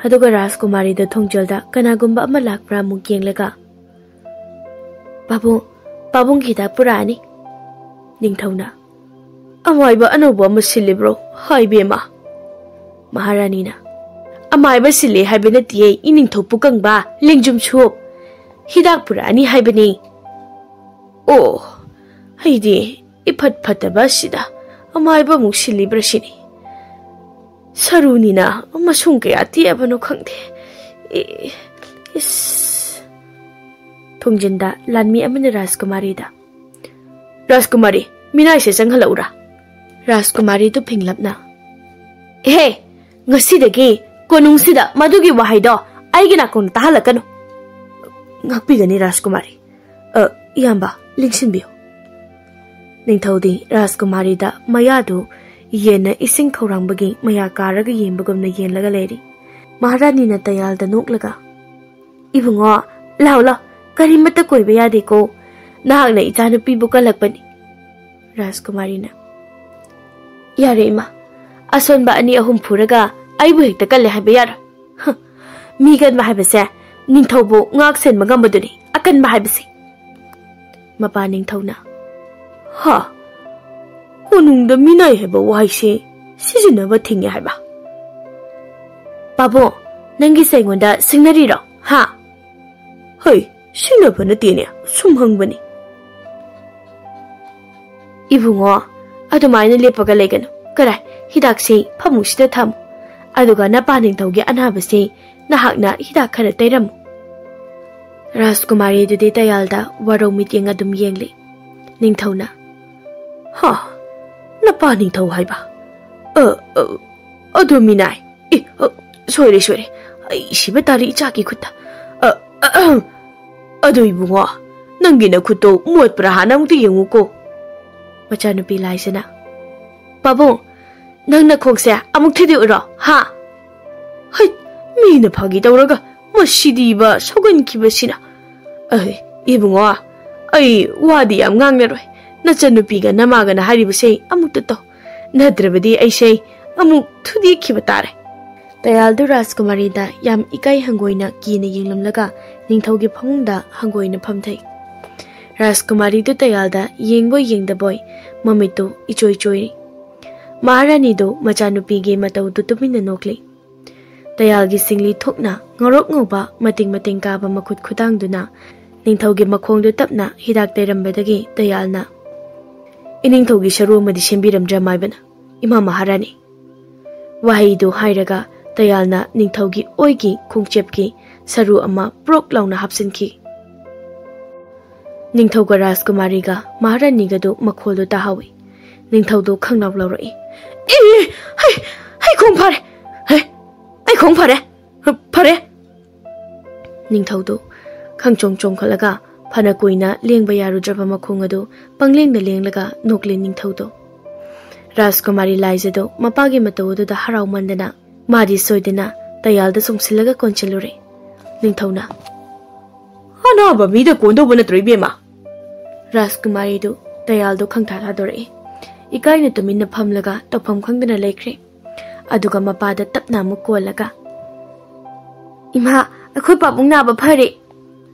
ꯑꯗꯨꯒ ꯔꯥꯖꯀꯨꯃꯥꯔꯤꯗ ꯊꯣꯡꯖꯜꯗ ꯀꯅꯥꯒꯨꯝꯕ ꯑꯃ ꯂꯥꯛꯄ꯭ꯔꯥ ꯑꯃꯨꯛ ꯌꯦꯡꯂꯒ, "ꯄꯥꯕꯨꯡ, ꯄꯥꯕꯨꯡꯒꯤ ꯍꯤꯗꯥꯛ ꯄꯨꯔꯛꯑꯅꯤ꯫" ꯅꯤꯡꯊꯧꯅ, "ꯑꯃꯥꯏꯕ ꯑꯅꯧꯕ ꯑꯃ ꯁꯤꯜꯂꯤꯕ꯭ꯔꯣ? ꯍꯥꯏ ꯕꯦꯝꯃ!" ꯃꯍꯥꯔꯥꯅꯤꯅ, "ꯑꯃꯥꯏꯕ ꯁꯤꯜꯂꯦ ꯍꯥꯏꯕ ꯅꯠꯇꯤꯌꯦ, ꯏꯅꯤꯡꯊꯧ ꯄꯨꯀꯪꯕ, ꯂꯦꯡꯖꯨꯝ ꯁꯣꯞ꯫ ꯍꯤꯗꯥꯛ ꯄꯨꯔꯛꯑꯅꯤ ꯍꯥꯏꯕꯅꯤ꯫" "ꯑꯣ, ꯑꯩꯗꯤ ꯏꯐꯠ ꯐꯠꯇꯕ ꯑꯁꯤꯗ ꯑꯃꯥꯏꯕ ꯑꯃꯨꯛ ꯁꯤꯜꯂꯤꯕ꯭ꯔꯥ ꯁꯤꯅꯤ꯫ ꯁꯔꯨꯅꯤꯅ ꯃꯁꯨꯡ ꯀꯌꯥ ꯇꯦꯛꯑꯕꯅꯣ ꯈꯪꯗꯦ꯫ ꯏ-, ꯏꯁ!" ꯊꯣꯡꯖꯤꯟꯗ ꯂꯥꯟꯃꯤ ꯑꯃꯅ ꯔꯥꯖꯀꯨꯃꯥꯔꯤꯗ, "ꯔꯥꯖꯀꯨꯃꯥꯔꯤ, ꯃꯤꯅꯥꯏꯁꯦ ꯆꯪꯍꯜꯂꯛꯎꯔꯥ?" ꯔꯥꯖꯀꯨꯃꯥꯔꯤꯗꯨ ꯐꯤꯡꯂꯞꯅ, "ꯑꯦꯍꯦ, ꯉꯁꯤꯗꯒꯤ ꯀꯣꯅꯨꯡꯁꯤꯗ ꯃꯗꯨꯒꯤ ꯋꯥꯍꯩꯗꯣ ꯑꯩꯒꯤ ꯅꯥꯀꯣꯡꯗ ꯇꯥꯍꯜꯂꯛꯀꯅꯨ꯫" "ꯉꯥꯛꯄꯤꯒꯅꯤ ꯔꯥꯖꯀꯨꯃꯥꯔꯤ꯫ ꯑ, ꯏꯌꯥꯝꯕ, ꯂꯦꯡꯁꯤꯟꯕꯤꯌꯨ꯫" ꯅꯤꯡꯊꯧꯗꯤ ꯔꯥꯖꯀꯨꯃꯥꯔꯤꯗ ꯃꯌꯥꯗꯨ ꯌꯦꯟꯅ ꯏꯁꯤꯡ ꯈꯧꯔꯥꯡꯕꯒꯤ ꯃꯌꯥ ꯀꯥꯔꯒ ꯌꯦꯡꯕꯒꯨꯝꯅ ꯌꯦꯡꯂꯒ ꯂꯩꯔꯤ꯫ ꯃꯍꯥꯔꯥꯅꯤꯅ ꯇꯌꯥꯜꯗ ꯅꯣꯛꯂꯒ, "ꯏꯕꯨꯡꯉꯣ, ꯂꯥꯎ ꯂꯥꯎ, ꯀꯔꯤꯃꯠꯇ ꯀꯣꯏꯕ ꯌꯥꯗꯦꯀꯣ꯫ ꯅꯍꯥꯛꯅ ꯏꯆꯥꯅꯨꯄꯤꯕꯨ ꯀꯜꯂꯛꯄꯅꯤ꯫" ꯔꯥꯖꯀꯨꯃꯥꯔꯤꯅ, "ꯌꯥꯔꯦ ꯏꯃꯥ, ꯑꯁꯣꯟꯕ ꯑꯅꯤ ꯑꯍꯨꯝ ꯐꯨꯔꯒ ꯑꯩꯕꯨ ꯍꯦꯛꯇ ꯀꯜꯂꯦ ꯍꯥꯏꯕ ꯌꯥꯔꯣꯏ꯫ ꯍ, ꯃꯤ ꯀꯟꯕ ꯍꯥꯏꯕꯁꯦ ꯅꯤꯡꯊꯧꯕꯨ ꯉꯥꯛ ꯁꯦꯟꯕ ꯉꯝꯕꯗꯨꯅꯤ ꯑꯀꯟꯕ ꯍꯥꯏꯕꯁꯦ꯫" ꯃꯄꯥ ꯅꯤꯡꯊꯧꯅ, "ꯍꯥ? ꯀꯣꯅꯨꯡꯗ ꯃꯤꯅꯥꯏ ꯍꯥꯏꯕ ꯋꯥꯍꯩꯁꯦ ꯁꯤꯖꯤꯟꯅꯕ ꯊꯤꯡꯉꯦ ꯍꯥꯏꯕ? ꯄꯥꯕꯨꯡ, ꯅꯪꯒꯤꯁꯦ ꯑꯩꯉꯣꯟꯗ ꯁꯤꯡꯅꯔꯤꯔꯣ? ꯍꯥ?" "ꯍꯩ, ꯁꯤꯡꯅꯕ ꯅꯠꯇꯦꯅꯦ, ꯁꯨꯝ ꯍꯪꯕꯅꯤ꯫" "ꯏꯕꯨꯡꯉꯣ, ꯑꯗꯨꯃꯥꯏꯅ ꯂꯦꯞꯄꯒ ꯂꯩꯒꯅꯨ꯫ ꯀꯔꯥꯏ, ꯍꯤꯗꯥꯛꯁꯤ ꯐꯃꯨꯡꯁꯤꯗ ꯊꯝꯃꯨ꯫ ꯑꯗꯨꯒ ꯅꯄꯥ ꯅꯤꯡꯊꯧꯒꯤ ꯑꯅꯥꯕꯁꯤ ꯅꯍꯥꯛꯅ ꯍꯤꯗꯥꯛ ꯈꯔ ꯇꯩꯔꯝꯃꯨ꯫" ꯔꯥꯖꯀꯨꯃꯥꯔꯤꯗꯨꯗꯤ ꯇꯌꯥꯜꯗ ꯋꯥꯔꯧ ꯃꯤꯠꯌꯦꯡ ꯑꯗꯨꯝ ꯌꯦꯡꯂꯤ꯫ ꯅꯤꯡꯊꯧꯅ, "ꯍꯥ, ꯅꯄꯥ ꯅꯤꯡꯊꯧ ꯍꯥꯏꯕ? ꯑ, ꯑ, ꯑꯗꯨ ꯃꯤꯅꯥꯏ꯫ ꯑꯦ, ꯑ, ꯁꯣꯏꯔꯦ, ꯁꯣꯏꯔꯦ꯫ ꯑꯩ ꯁꯤꯕ ꯇꯥꯔꯦ ꯏꯆꯥꯒꯤ ꯈꯨꯠꯇ꯫ ꯑ, ꯑ, ꯑꯗꯨ ꯏꯕꯨꯡꯉꯣ, ꯅꯪꯒꯤ ꯅꯈꯨꯠꯇꯣ ꯃꯣꯠꯄ꯭ꯔꯥ ꯍꯥꯟꯅ ꯑꯃꯨꯛꯇ ꯌꯦꯡꯉꯨꯀꯣ꯫ ꯃꯆꯥꯅꯨꯄꯤ ꯂꯥꯏꯖꯅ, "ꯄꯥꯕꯨꯡ, ꯅꯪ ꯅꯈꯣꯡꯁꯦ ꯑꯃꯨꯛ ꯊꯤꯗꯣꯛꯎꯔꯣ, ꯍꯥ?" "ꯍꯩ, ꯃꯤꯅ ꯐꯥꯒꯤ ꯇꯧꯔꯒ ꯃꯁꯤꯗꯤꯕ ꯁꯧꯒꯟꯈꯤꯕꯁꯤꯅ꯫ ꯑꯩ, ꯏꯕꯨꯡꯉꯣ, ꯑꯩ ꯋꯥꯗꯤ ꯌꯥꯝ ꯉꯥꯡꯂꯔꯣꯏ꯫ ꯅꯆꯟꯅꯨꯄꯤꯒ ꯅꯃꯥꯒꯅ ꯍꯥꯏꯔꯤꯕꯁꯦ ꯑꯩ ꯑꯃꯨꯛꯇ ꯇꯧ, ꯅꯠꯇ꯭ꯔꯕꯗꯤ ꯑꯩꯁꯦ ꯑꯃꯨꯛ ꯊꯨꯗꯦꯛꯈꯤꯕ ꯇꯥꯔꯦ꯫" ꯇꯌꯥꯜꯗꯨ ꯔꯥꯖꯀꯨꯃꯥꯔꯤꯗ ꯌꯥꯝ ꯏꯀꯥꯏ ꯍꯪꯒꯣꯏꯅ ꯀꯤꯅ ꯌꯦꯡꯂꯝꯂꯒ ꯅꯤꯡꯊꯧꯒꯤ ꯐꯃꯨꯡꯗ ꯍꯪꯒꯣꯏꯅ ꯐꯝꯊꯩ꯫ ꯔꯥꯖꯀꯨꯃꯥꯔꯤꯗꯨ ꯇꯌꯥꯜꯗ ꯌꯦꯡꯕꯣꯏ ꯌꯦꯡꯗꯕꯣꯏ ꯃꯃꯤꯠꯇꯨ ꯏꯆꯣꯏ ꯆꯣꯏꯔꯤ꯫ ꯃꯍꯥꯔꯥꯅꯤꯗꯨ ꯃꯆꯥꯅꯨꯄꯤꯒꯤ ꯃꯇꯧꯗꯨ ꯇꯨꯃꯤꯟꯅ ꯅꯣꯛꯂꯤ꯫ ꯇꯌꯥꯜꯒꯤ ꯁꯤꯡꯂꯤ ꯊꯣꯛꯅ ꯉꯧꯔꯣꯛ ꯉꯧꯕ ꯃꯇꯤꯡ ꯃꯇꯤꯡ ꯀꯥꯕ ꯃꯈꯨꯠ ꯈꯨꯗꯥꯡꯗꯨꯅ ꯅꯤꯡꯊꯧꯒꯤ ꯃꯈꯣꯡꯗꯨ ꯇꯞꯅ ꯍꯤꯗꯥꯛ ꯇꯩꯔꯝꯕꯗꯒꯤ ꯇꯌꯥꯜꯅ, "ꯏꯅꯤꯡꯊꯧꯒꯤ ꯁꯔꯨ ꯑꯃꯗꯤ ꯁꯦꯝꯕꯤꯔꯝꯗ꯭ꯔꯥ ꯃꯥꯏꯕꯅ, ꯏꯃꯥ ꯃꯍꯥꯔꯥꯅꯤ?" ꯋꯥꯍꯩꯗꯨ ꯍꯥꯏꯔꯒ ꯇꯌꯥꯜꯅ ꯅꯤꯡꯊꯧꯒꯤ ꯑꯣꯏꯒꯤ ꯈꯣꯡꯆꯦꯞꯀꯤ ꯁꯔꯨ ꯑꯃ ꯄ꯭ꯔꯣꯛ ꯂꯥꯎꯅ ꯍꯥꯞꯆꯤꯟꯈꯤ꯫ ꯅꯤꯡꯊꯧꯒ ꯔꯥꯖꯀꯨꯃꯥꯔꯤꯒ ꯃꯍꯥꯔꯥꯅꯤꯒꯗꯨ ꯃꯈꯣꯜꯗꯨ ꯇꯥꯍꯧꯏ꯫ ꯅꯤꯡꯊꯧꯗꯨ ꯈꯪꯅꯥꯎ ꯂꯧꯔꯛꯏ꯫ "ꯑꯦ, ꯍꯩ, ꯍꯩ ꯈꯣꯡ ꯐꯥꯔꯦ! ꯍꯩ, ꯑꯩ ꯈꯣꯡ ꯐꯥꯔꯦ! ꯐꯔꯦ!" ꯅꯤꯡꯊꯧꯗꯨ ꯈꯪꯆꯣꯡ ꯆꯣꯡꯈꯠꯂꯒ ꯐꯅ ꯀꯨꯏꯅ ꯂꯦꯡꯕ ꯌꯥꯔꯨꯗ꯭ꯔꯕ ꯃꯈꯣꯡ ꯑꯗꯨ ꯄꯪꯂꯦꯡꯗ ꯂꯦꯡꯂꯒ ꯅꯣꯛꯂꯤ ꯅꯤꯡꯊꯧꯗꯨ꯫ ꯔꯥꯖꯀꯨꯃꯥꯔꯤ ꯂꯥꯏꯖꯗꯨ ꯃꯄꯥꯒꯤ ꯃꯇꯧ ꯑꯗꯨꯗ ꯍꯔꯥꯎꯃꯟꯗꯅ ꯃꯥꯗꯤ ꯁꯣꯏꯗꯅ ꯇꯌꯥꯜꯗ ꯆꯣꯡꯁꯤꯜꯂꯒ ꯀꯣꯟꯁꯤꯜꯂꯨꯔꯦ꯫ ꯅꯤꯡꯊꯧꯅ, "ꯑꯅꯥꯕ ꯃꯤꯗ ꯀꯣꯟꯗꯧꯕ ꯅꯠꯇ꯭ꯔꯣ, ꯏꯕꯦꯝꯃ?" ꯔꯥꯖꯀꯨꯃꯥꯔꯤꯗꯨ ꯇꯌꯥꯜꯗꯨ ꯈꯪꯊꯥ ꯊꯥꯗꯣꯔꯛꯏ꯫ ꯏꯀꯥꯏꯅ ꯇꯨꯃꯤꯟꯅ ꯐꯝꯂꯒ ꯇꯧꯐꯝ ꯈꯪꯗꯅ ꯂꯩꯈ꯭ꯔꯦ꯫ ꯑꯗꯨꯒ ꯃꯄꯥꯗ ꯇꯞꯅ ꯑꯃꯨꯛ ꯀꯣꯜꯂꯒ, "ꯏꯃꯥ, ꯑꯩꯈꯣꯏ ꯄꯥꯕꯨꯡ ꯅꯥꯕ ꯐꯔꯦ!"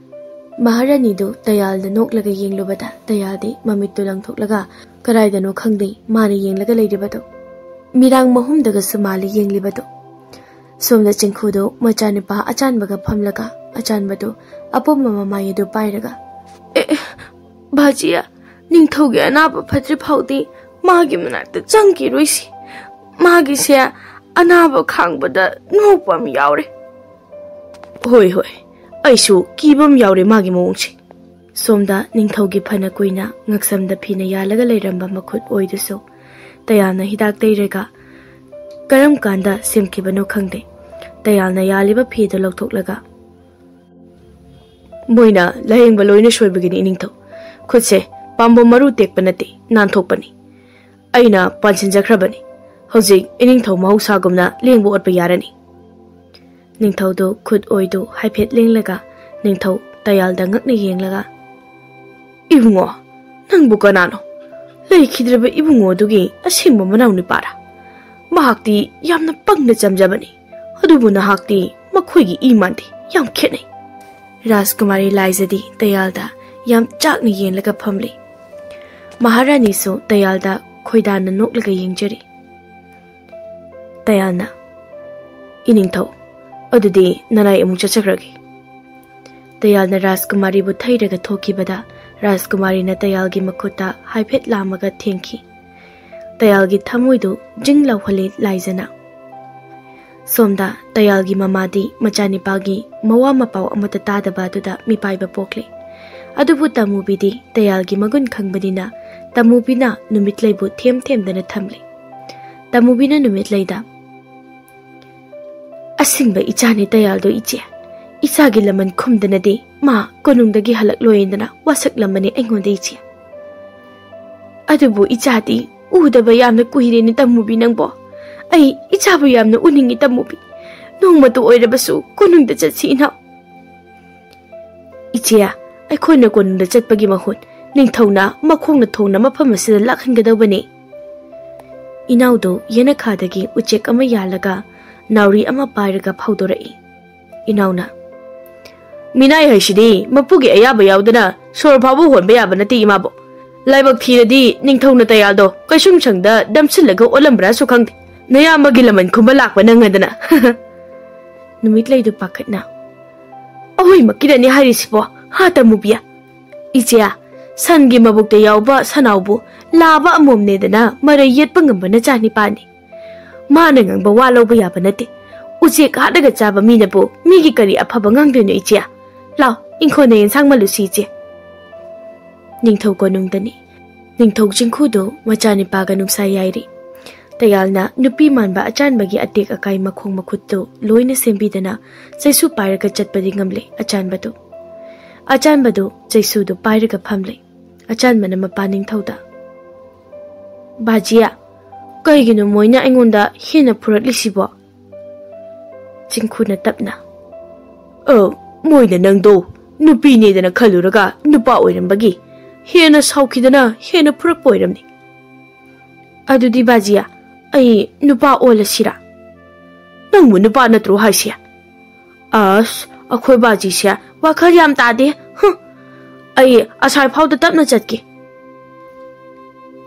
ꯃꯍꯥꯔꯥꯅꯤꯗꯨ ꯇꯌꯥꯜꯗ ꯅꯣꯛꯂꯒ ꯌꯦꯡꯂꯨꯕꯗ ꯇꯌꯥꯜꯗꯤ ꯃꯃꯤꯠꯇꯨ ꯂꯪꯊꯣꯛꯂꯒ ꯀꯗꯥꯏꯗꯅꯣ ꯈꯪꯗꯦ ꯃꯥꯅ ꯌꯦꯡꯂꯒ ꯂꯩꯔꯤꯕꯗꯨ꯫ ꯃꯤꯔꯥꯡ ꯃꯍꯨꯝꯗꯒꯁꯨ ꯃꯥꯜꯂꯤ ꯌꯦꯡꯂꯤꯕꯗꯨ꯫ ꯁꯣꯝꯗ ꯆꯤꯡꯈꯨꯗꯨ ꯃꯆꯥꯅꯨꯄꯥ ꯑꯆꯥꯟꯕꯒ ꯐꯝꯂꯒ ꯑꯆꯥꯟꯕꯗꯨ ꯑꯄꯣꯝꯕ ꯃꯃꯥꯏ ꯑꯗꯨ ꯄꯥꯏꯔꯒ, "ꯑꯦ, ꯑꯦ, ꯕꯥꯖꯤꯌꯥ, ꯅꯤꯡꯊꯧꯒꯤ ꯑꯅꯥꯕ ꯐꯠꯇ꯭ꯔꯤ ꯐꯥꯎꯗꯤ ꯃꯥꯒꯤ ꯃꯅꯥꯛꯇ ꯆꯪꯈꯤꯔꯣꯏꯁꯤ꯫ ꯃꯥꯒꯤꯁꯦ ꯑꯅꯥꯕ ꯈꯥꯡꯕꯗ ꯅꯣꯛꯄ ꯑꯃ ꯌꯥꯎꯔꯦ꯫" "ꯍꯣꯏ, ꯍꯣꯏ, ꯑꯩꯁꯨ ꯀꯤꯕ ꯑꯃ ꯌꯥꯎꯔꯦ ꯃꯥꯒꯤ ꯃꯑꯣꯡꯁꯦ꯫" ꯁꯣꯝꯗ ꯅꯤꯡꯊꯧꯒꯤ ꯐꯅ ꯀꯨꯏꯅ ꯉꯛꯁꯝꯗ ꯐꯤꯅ ꯌꯥꯜꯂꯒ ꯂꯩꯔꯝꯕ ꯃꯈꯨꯠ ꯑꯣꯏꯗꯨꯁꯨ ꯇꯌꯥꯜꯅ ꯍꯤꯗꯥꯛ ꯇꯩꯔꯒ ꯀꯔꯝ ꯀꯥꯟꯗ ꯁꯦꯝꯈꯤꯕꯅꯣ ꯈꯪꯗꯦ꯫ ꯇꯌꯥꯜꯅ ꯌꯥꯜꯂꯤꯕ ꯐꯤꯗꯨ ꯂꯧꯊꯣꯛꯂꯒ, ꯃꯣꯏꯅ ꯂꯥꯌꯦꯡꯕ ꯂꯣꯏꯅ ꯁꯣꯏꯕꯒꯤꯅꯤ, ꯏꯅꯤꯡꯊꯧ꯫ ꯈꯨꯠꯁꯦ ꯄꯥꯝꯕꯣꯝ ꯃꯔꯨ ꯇꯦꯛꯄ ꯅꯠꯇꯦ, ꯅꯥꯟꯊꯣꯛꯄꯅꯤ꯫ ꯑꯩꯅ ꯄꯥꯟꯁꯤꯟꯖꯈ꯭ꯔꯕꯅꯤ꯫ ꯍꯧꯖꯤꯛ ꯏꯅꯤꯡꯊꯧ ꯃꯍꯧꯁꯥꯒꯨꯝꯅ ꯂꯦꯡꯕ ꯑꯣꯠꯄ ꯌꯥꯔꯅꯤ꯫ ꯅꯤꯡꯊꯧꯗꯨ ꯈꯨꯠ ꯑꯣꯏꯗꯨ ꯍꯥꯏꯐꯦꯠ ꯂꯦꯡꯂꯒ ꯅꯤꯡꯊꯧ ꯇꯌꯥꯜꯗ ꯉꯛꯅ ꯌꯦꯡꯂꯒ, "ꯏꯕꯨꯡꯉꯣ, ꯅꯪꯕꯨ ꯀꯅꯥꯅꯣ? ꯂꯩꯈꯤꯗ꯭ꯔꯕ ꯏꯕꯨꯡꯉꯣꯗꯨꯒꯤ ꯑꯁꯦꯡꯕ ꯃꯅꯥꯎ ꯅꯨꯄꯥꯔꯥ? ꯃꯍꯥꯛꯇꯤ ꯌꯥꯝꯅ ꯄꯪꯅ ꯆꯝꯖꯕꯅꯤ, ꯑꯗꯨꯕꯨ ꯅꯍꯥꯛꯇꯤ ꯃꯈꯣꯏꯒꯤ ꯏ ꯃꯥꯟꯗꯦ, ꯌꯥꯝ ꯈꯦꯠꯅꯩ꯫" ꯔꯥꯖꯀꯨꯃꯥꯔꯤ ꯂꯥꯏꯖꯗꯤ ꯇꯌꯥꯜꯗ ꯌꯥꯝ ꯆꯥꯛꯅ ꯌꯦꯡꯂꯒ ꯐꯝꯂꯤ꯫ ꯃꯍꯥꯔꯥꯅꯤꯁꯨ ꯇꯌꯥꯜꯗ ꯈꯣꯏꯗꯥꯅ ꯅꯣꯛꯂꯒ ꯌꯦꯡꯖꯔꯤ꯫ ꯇꯌꯥꯜꯅ, "ꯏꯅꯤꯡꯊꯧ, ꯑꯗꯨꯗꯤ ꯅꯅꯥꯏ ꯑꯃꯨꯛ ꯆꯠꯆꯈ꯭ꯔꯒꯦ꯫" ꯇꯌꯥꯜꯅ ꯔꯥꯖꯀꯨꯃꯥꯔꯤꯕꯨ ꯊꯩꯔꯒ ꯊꯣꯛꯈꯤꯕꯗ ꯔꯥꯖꯀꯨꯃꯥꯔꯤꯅ ꯇꯌꯥꯜꯒꯤ ꯃꯈꯨꯠꯇ ꯍꯥꯏꯐꯦꯠ ꯂꯥꯝꯃꯒ ꯊꯦꯡꯈꯤ꯫ ꯇꯌꯥꯜꯒꯤ ꯊꯃꯣꯏꯗꯨ ꯖꯤꯡ ꯂꯥꯎꯍꯜꯂꯤ ꯂꯥꯏꯖꯅ꯫ ꯁꯣꯝꯗ ꯇꯌꯥꯜꯒꯤ ꯃꯃꯥꯗꯤ ꯃꯆꯥꯅꯤꯄꯥꯒꯤ ꯃꯋꯥ ꯃꯄꯥꯎ ꯑꯃꯠꯇ ꯇꯥꯗꯕ ꯑꯗꯨꯗ ꯃꯤꯄꯥꯏꯕ ꯄꯣꯛꯂꯦ꯫ ꯑꯗꯨꯕꯨ ꯇꯃꯨꯕꯤꯗꯤ ꯇꯌꯥꯜꯒꯤ ꯃꯒꯨꯟ ꯈꯪꯕꯅꯤꯅ ꯇꯃꯨꯕꯤꯅ ꯅꯨꯃꯤꯠꯂꯩꯕꯨ ꯊꯦꯝ ꯊꯦꯝꯗꯅ ꯊꯝꯂꯦ꯫ ꯇꯃꯨꯕꯤꯅ ꯅꯨꯃꯤꯠꯂꯩꯗ, "ꯑꯁꯤꯡꯕ ꯏꯆꯥꯅꯤ ꯇꯌꯥꯜꯗꯣ ꯏꯆꯦ꯫ ꯏꯆꯥꯒꯤ ꯂꯃꯟ ꯈꯨꯝꯗꯅꯗꯤ ꯃꯥ ꯀꯣꯅꯨꯡꯗꯒꯤ ꯍꯜꯂꯛꯂꯣꯏꯗꯅ ꯋꯥꯁꯛꯂꯝꯕꯅꯤ ꯑꯩꯉꯣꯟꯗ ꯏꯆꯦ꯫ ꯑꯗꯨꯕꯨ ꯏꯆꯥꯗꯤ ꯎꯗꯕ ꯌꯥꯝꯅ ꯀꯨꯏꯔꯦꯅꯦ ꯇꯃꯨꯕꯤ ꯅꯪꯕꯣ꯫ ꯑꯩ ꯏꯆꯥꯕꯨ ꯌꯥꯝꯅ ꯎꯅꯤꯡꯉꯤ ꯇꯃꯨꯕꯤ꯫ ꯅꯣꯡꯃꯇ ꯑꯣꯏꯔꯕꯁꯨ ꯀꯣꯅꯨꯡꯗ ꯆꯠꯁꯤ ꯏꯅꯥꯎ꯫" "ꯏꯆꯦ, ꯑꯩꯈꯣꯏꯅ ꯀꯣꯅꯨꯡꯗ ꯆꯠꯄꯒꯤ ꯃꯍꯨꯠ ꯅꯤꯡꯊꯧꯅ ꯃꯈꯣꯡꯅ ꯊꯣꯡꯅ ꯃꯐꯝ ꯑꯁꯤꯗ ꯂꯥꯛꯍꯟꯒꯗꯧꯕꯅꯤ꯫" ꯏꯅꯥꯎꯗꯨ ꯌꯦꯅꯈꯥꯗꯒꯤ ꯎꯆꯦꯛ ꯑꯃ ꯌꯥꯜꯂꯒ ꯅꯥꯎꯔꯤ ꯑꯃ ꯄꯥꯏꯔꯒ ꯐꯥꯎꯗꯣꯔꯛꯏ꯫ ꯏꯅꯥꯎꯅ, "ꯃꯤꯅꯥꯏ ꯍꯥꯏꯁꯤꯗꯤ ꯃꯄꯨꯒꯤ ꯑꯌꯥꯕ ꯌꯥꯎꯗꯅ ꯁꯣꯔ ꯐꯥꯎꯕ ꯍꯣꯟꯕ ꯌꯥꯕ ꯅꯠꯇꯦ ꯏꯃꯥꯕꯣꯛ꯫ ꯂꯥꯏꯕꯛ ꯊꯤꯔꯗꯤ ꯅꯤꯡꯊꯧꯅ ꯇꯌꯥꯜꯗꯣ ꯀꯩꯁꯨꯝꯁꯪꯗ ꯗꯝꯁꯤꯜꯂꯒ ꯑꯣꯠꯂꯝꯕ꯭ꯔꯥꯁꯨ ꯈꯪꯗꯦ꯫ ꯅꯌꯥꯝꯕꯒꯤ ꯂꯃꯟ ꯈꯨꯝꯕ ꯂꯥꯛꯄ ꯅꯪꯉꯗꯅ꯫" ꯅꯨꯃꯤꯠꯂꯩꯗꯨ ꯄꯥꯈꯠꯅ, "ꯑꯍꯣꯏꯃꯛꯀꯤꯔꯅꯤ ꯍꯥꯏꯔꯤꯁꯤꯕꯣ, ꯍꯥ ꯇꯃꯨꯕꯤ? ꯏꯆꯦ, ꯁꯟꯒꯤ ꯃꯕꯨꯛꯇ ꯌꯥꯎꯕ ꯁꯅꯥꯎꯕꯨ ꯂꯥꯕ ꯑꯃꯣꯝꯅꯦꯗꯅ ꯃꯔꯩ ꯌꯦꯠꯄ ꯉꯝꯕ ꯅꯆꯥꯅꯤꯄꯥꯅꯤ꯫ ꯃꯥꯅ ꯉꯥꯡꯕ ꯋꯥ ꯂꯧꯕ ꯌꯥꯕ ꯅꯠꯇꯦ꯫ ꯎꯆꯦꯛ ꯍꯥꯠꯂꯒ ꯆꯥꯕ ꯃꯤꯅꯕꯨ ꯃꯤꯒꯤ ꯀꯔꯤ ꯑꯐꯕ ꯉꯥꯡꯗꯣꯏꯅꯣ ꯏꯆꯦ? ꯂꯥꯎ, ꯏꯪꯈꯣꯜꯗ ꯌꯦꯟꯁꯥꯡ ꯃꯜꯂꯨꯁꯤ ꯏꯆꯦ꯫" ꯅꯤꯡꯊꯧ ꯀꯣꯅꯨꯡꯗꯅꯤ꯫ ꯅꯤꯡꯊꯧ ꯆꯤꯡꯈꯨꯗꯨ ꯃꯆꯥꯅꯤꯄꯥꯒ ꯅꯨꯡꯁꯥ ꯌꯥꯏꯔꯤ꯫ ꯇꯌꯥꯜꯅ ꯅꯨꯄꯤ ꯃꯥꯟꯕ ꯑꯆꯥꯟꯕꯒꯤ ꯑꯇꯦꯛ ꯑꯀꯥꯏ ꯃꯈꯣꯡ ꯃꯈꯨꯠꯇꯨ ꯂꯣꯏꯅ ꯁꯦꯝꯕꯤꯗꯅ ꯆꯩꯁꯨ ꯄꯥꯏꯔꯒ ꯆꯠꯄꯗꯤ ꯉꯝꯂꯦ ꯑꯆꯥꯟꯕꯗꯨ꯫ ꯑꯆꯥꯟꯕꯗꯨ ꯆꯩꯁꯨꯗꯨ ꯄꯥꯏꯔꯒ ꯐꯝꯂꯦ꯫ ꯑꯆꯥꯟꯕꯅ ꯃꯄꯥ ꯅꯤꯡꯊꯧꯗ, "ꯕꯥꯖꯤꯌꯥ, ꯀꯩꯒꯤꯅꯣ ꯃꯣꯏꯅ ꯑꯩꯉꯣꯟꯗ ꯍꯦꯟꯅ ꯐꯨꯔꯛꯂꯤꯁꯤꯕꯣ?" ꯆꯤꯡꯈꯨꯅ ꯇꯞꯅ, "ꯑ, ꯃꯣꯏꯅ ꯅꯪꯗꯣ ꯅꯨꯄꯤꯅꯦꯗꯅ ꯈꯜꯂꯨꯔꯒ ꯅꯨꯄꯥ ꯑꯣꯏꯔꯝꯕꯒꯤ ꯍꯦꯟꯅ ꯁꯥꯎꯈꯤꯗꯅ ꯍꯦꯟꯅ ꯐꯨꯔꯛꯄ ꯑꯣꯏꯔꯝꯅꯤ꯫ ꯑꯗꯨꯗꯤ ꯕꯥꯖꯤꯌꯥ, ꯑꯩ ꯅꯨꯄꯥ ꯑꯣꯜꯂꯁꯤꯔꯥ? ꯅꯪꯕꯨ ꯅꯨꯄꯥ ꯅꯠꯇ꯭ꯔꯣ ꯍꯥꯏꯁꯦ? ꯑꯁ, ꯑꯩꯈꯣꯏ ꯕꯥꯖꯤꯁꯦ ꯋꯥꯈꯜ ꯌꯥꯝ ꯇꯥꯗꯦ꯫ ꯍꯨꯝ, ꯑꯩ ꯑꯁꯥꯏ ꯐꯥꯎꯗ ꯇꯞꯅ ꯆꯠꯀꯦ꯫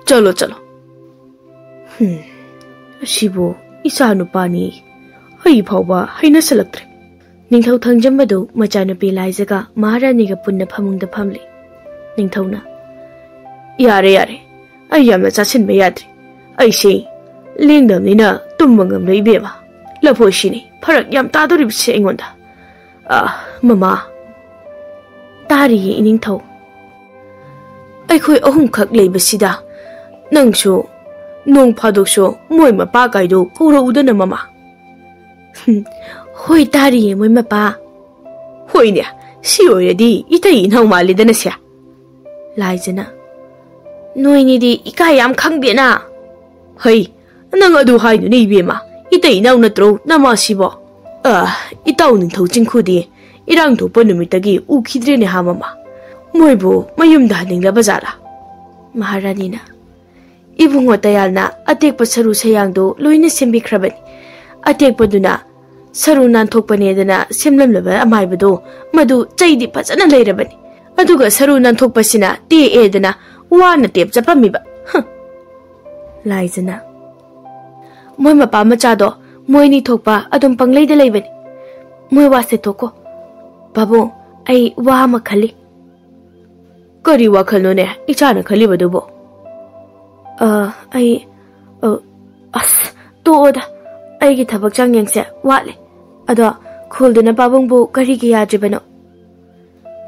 ꯆꯠꯂꯣ, ꯆꯠꯂꯣ꯫ ꯍꯨꯝ, ꯑꯁꯤꯕꯨ ꯏꯆꯥ ꯅꯨꯄꯥꯅꯤ꯫ ꯑꯩ ꯐꯥꯎꯕ ꯍꯩꯅꯁꯜꯂꯛꯇ꯭ꯔꯦ꯫" ꯅꯤꯡꯊꯧ ꯊꯪꯖꯝꯕꯗꯨ ꯃꯆꯥꯅꯨꯄꯤ ꯂꯥꯏꯖꯒ ꯃꯍꯥꯔꯥꯅꯤꯒ ꯄꯨꯟꯅ ꯐꯃꯨꯡꯗ ꯐꯝꯂꯤ꯫ ꯅꯤꯡꯊꯧꯅ, "ꯌꯥꯔꯦ, ꯌꯥꯔꯦ, ꯑꯩ ꯌꯥꯝꯅ ꯆꯥꯁꯤꯟꯕ ꯌꯥꯗ꯭ꯔꯦ꯫ ꯑꯩꯁꯦ ꯂꯦꯡꯗꯕꯅꯤꯅ ꯇꯨꯝꯕ ꯉꯝꯂꯣꯏ ꯏꯕꯦꯝꯃ꯫ ꯂꯐꯣꯏꯁꯤꯅꯤ ꯐꯔꯛ ꯌꯥꯝ ꯇꯥꯗꯣꯔꯤꯕꯁꯦ ꯑꯩꯉꯣꯟꯗ꯫ ꯑꯥ, ꯃꯃꯥ꯫" "ꯇꯥꯔꯤꯌꯦ, ꯏꯅꯤꯡꯊꯧ꯫" "ꯑꯩꯈꯣꯏ ꯑꯍꯨꯝꯈꯛ ꯂꯩꯕꯁꯤꯗ ꯅꯪꯁꯨ ꯅꯣꯡ ꯐꯥꯗꯣꯛꯁꯨ ꯃꯣꯏ ꯃꯄꯥ ꯀꯥꯏꯗꯣ ꯀꯧꯔꯛꯎꯗꯅ, ꯃꯃꯥ꯫" "ꯍꯣꯏ, ꯇꯥꯔꯤꯌꯦ, ꯃꯣꯏ ꯃꯄꯥ꯫" "ꯍꯣꯏꯅꯦ, ꯁꯤ ꯑꯣꯏꯔꯗꯤ ꯏꯇꯩ ꯏꯅꯥꯎ ꯃꯥꯜꯂꯦꯗꯅ ꯁꯦ꯫" ꯂꯥꯏꯖꯅ, "ꯅꯣꯏꯅꯤꯗꯤ ꯏꯀꯥꯏ ꯌꯥꯝ ꯈꯪꯗꯦꯅ꯫" "ꯍꯩ, ꯅꯪ ꯑꯗꯨ ꯍꯥꯏꯅꯨꯅꯦ ꯏꯕꯦꯝꯃ, ꯏꯇꯩ ꯏꯅꯥꯎ ꯅꯠꯇ꯭ꯔꯣ ꯅꯃꯥꯁꯤꯕꯣ?" "ꯑ, ꯏꯇꯥꯎ ꯅꯤꯡꯊꯧ ꯆꯤꯡꯈꯨꯗꯤ ꯏꯔꯥꯡ ꯊꯣꯛꯄ ꯅꯨꯃꯤꯠꯇꯒꯤ ꯎꯈꯤꯗ꯭ꯔꯦꯅꯦ ꯍꯥ, ꯃꯃꯥ꯫ ꯃꯣꯏꯕꯨ ꯃꯌꯨꯝꯗ ꯍꯟꯅꯤꯡꯂꯕ ꯖꯥꯠꯂꯥ?" ꯃꯍꯥꯔꯥꯅꯤꯅ, "ꯏꯕꯨꯡꯉꯣ ꯇꯌꯥꯜꯅ ꯑꯇꯦꯛꯄ ꯁꯔꯨ ꯁꯌꯥꯡꯗꯨ ꯂꯣꯏꯅ ꯁꯦꯝꯕꯤꯈ꯭ꯔꯕꯅꯤ꯫ ꯑꯇꯦꯛꯄꯗꯨꯅ ꯁꯔꯨ ꯅꯥꯟꯊꯣꯛꯄꯅꯦꯗꯅ ꯁꯦꯝꯂꯝꯂꯕ ꯑꯃꯥꯏꯕꯗꯣ, ꯃꯗꯨ ꯆꯩꯗꯤ ꯐꯖꯅ ꯂꯩꯔꯕꯅꯤ꯫ ꯑꯗꯨꯒ ꯁꯔꯨ ꯅꯥꯟꯊꯣꯛꯄꯁꯤꯅ ꯇꯦꯛꯑꯦꯗꯅ ꯋꯥꯅ ꯇꯦꯞ ꯆꯠꯄꯝꯃꯤꯕ꯫" ꯍꯨꯝ꯫ ꯂꯥꯏꯖꯅ, "ꯃꯣꯏ ꯃꯄꯥ ꯃꯆꯥꯗꯣ ꯃꯣꯏꯅꯤ ꯊꯣꯛꯄ ꯑꯗꯨꯝ ꯄꯪꯂꯩꯗ ꯂꯩꯕꯅꯤ꯫ ꯃꯣꯏ ꯋꯥꯁꯦ ꯇꯣꯛꯀꯣ꯫ ꯄꯥꯕꯨꯡ, ꯑꯩ ꯋꯥ ꯑꯃ ꯈꯜꯂꯤ꯫" "ꯀꯔꯤ ꯋꯥꯈꯜꯅꯣꯅꯦ ꯏꯆꯥꯅ ꯈꯜꯂꯤꯕꯗꯨꯕꯣ?" "ꯑ, ꯑꯩ, ꯑ, ꯑꯁ, ꯇꯣꯛꯑꯣꯗ꯫ ꯑꯩꯒꯤ ꯊꯕꯛ ꯆꯥꯡꯌꯦꯡꯁꯦ ꯋꯥꯠꯂꯤ꯫ ꯑꯗꯣ ꯈꯨꯜꯗꯨꯅ ꯄꯥꯕꯨꯡꯕꯨ ꯀꯔꯤꯒꯤ ꯌꯥꯗ꯭ꯔꯤꯕꯅꯣ?"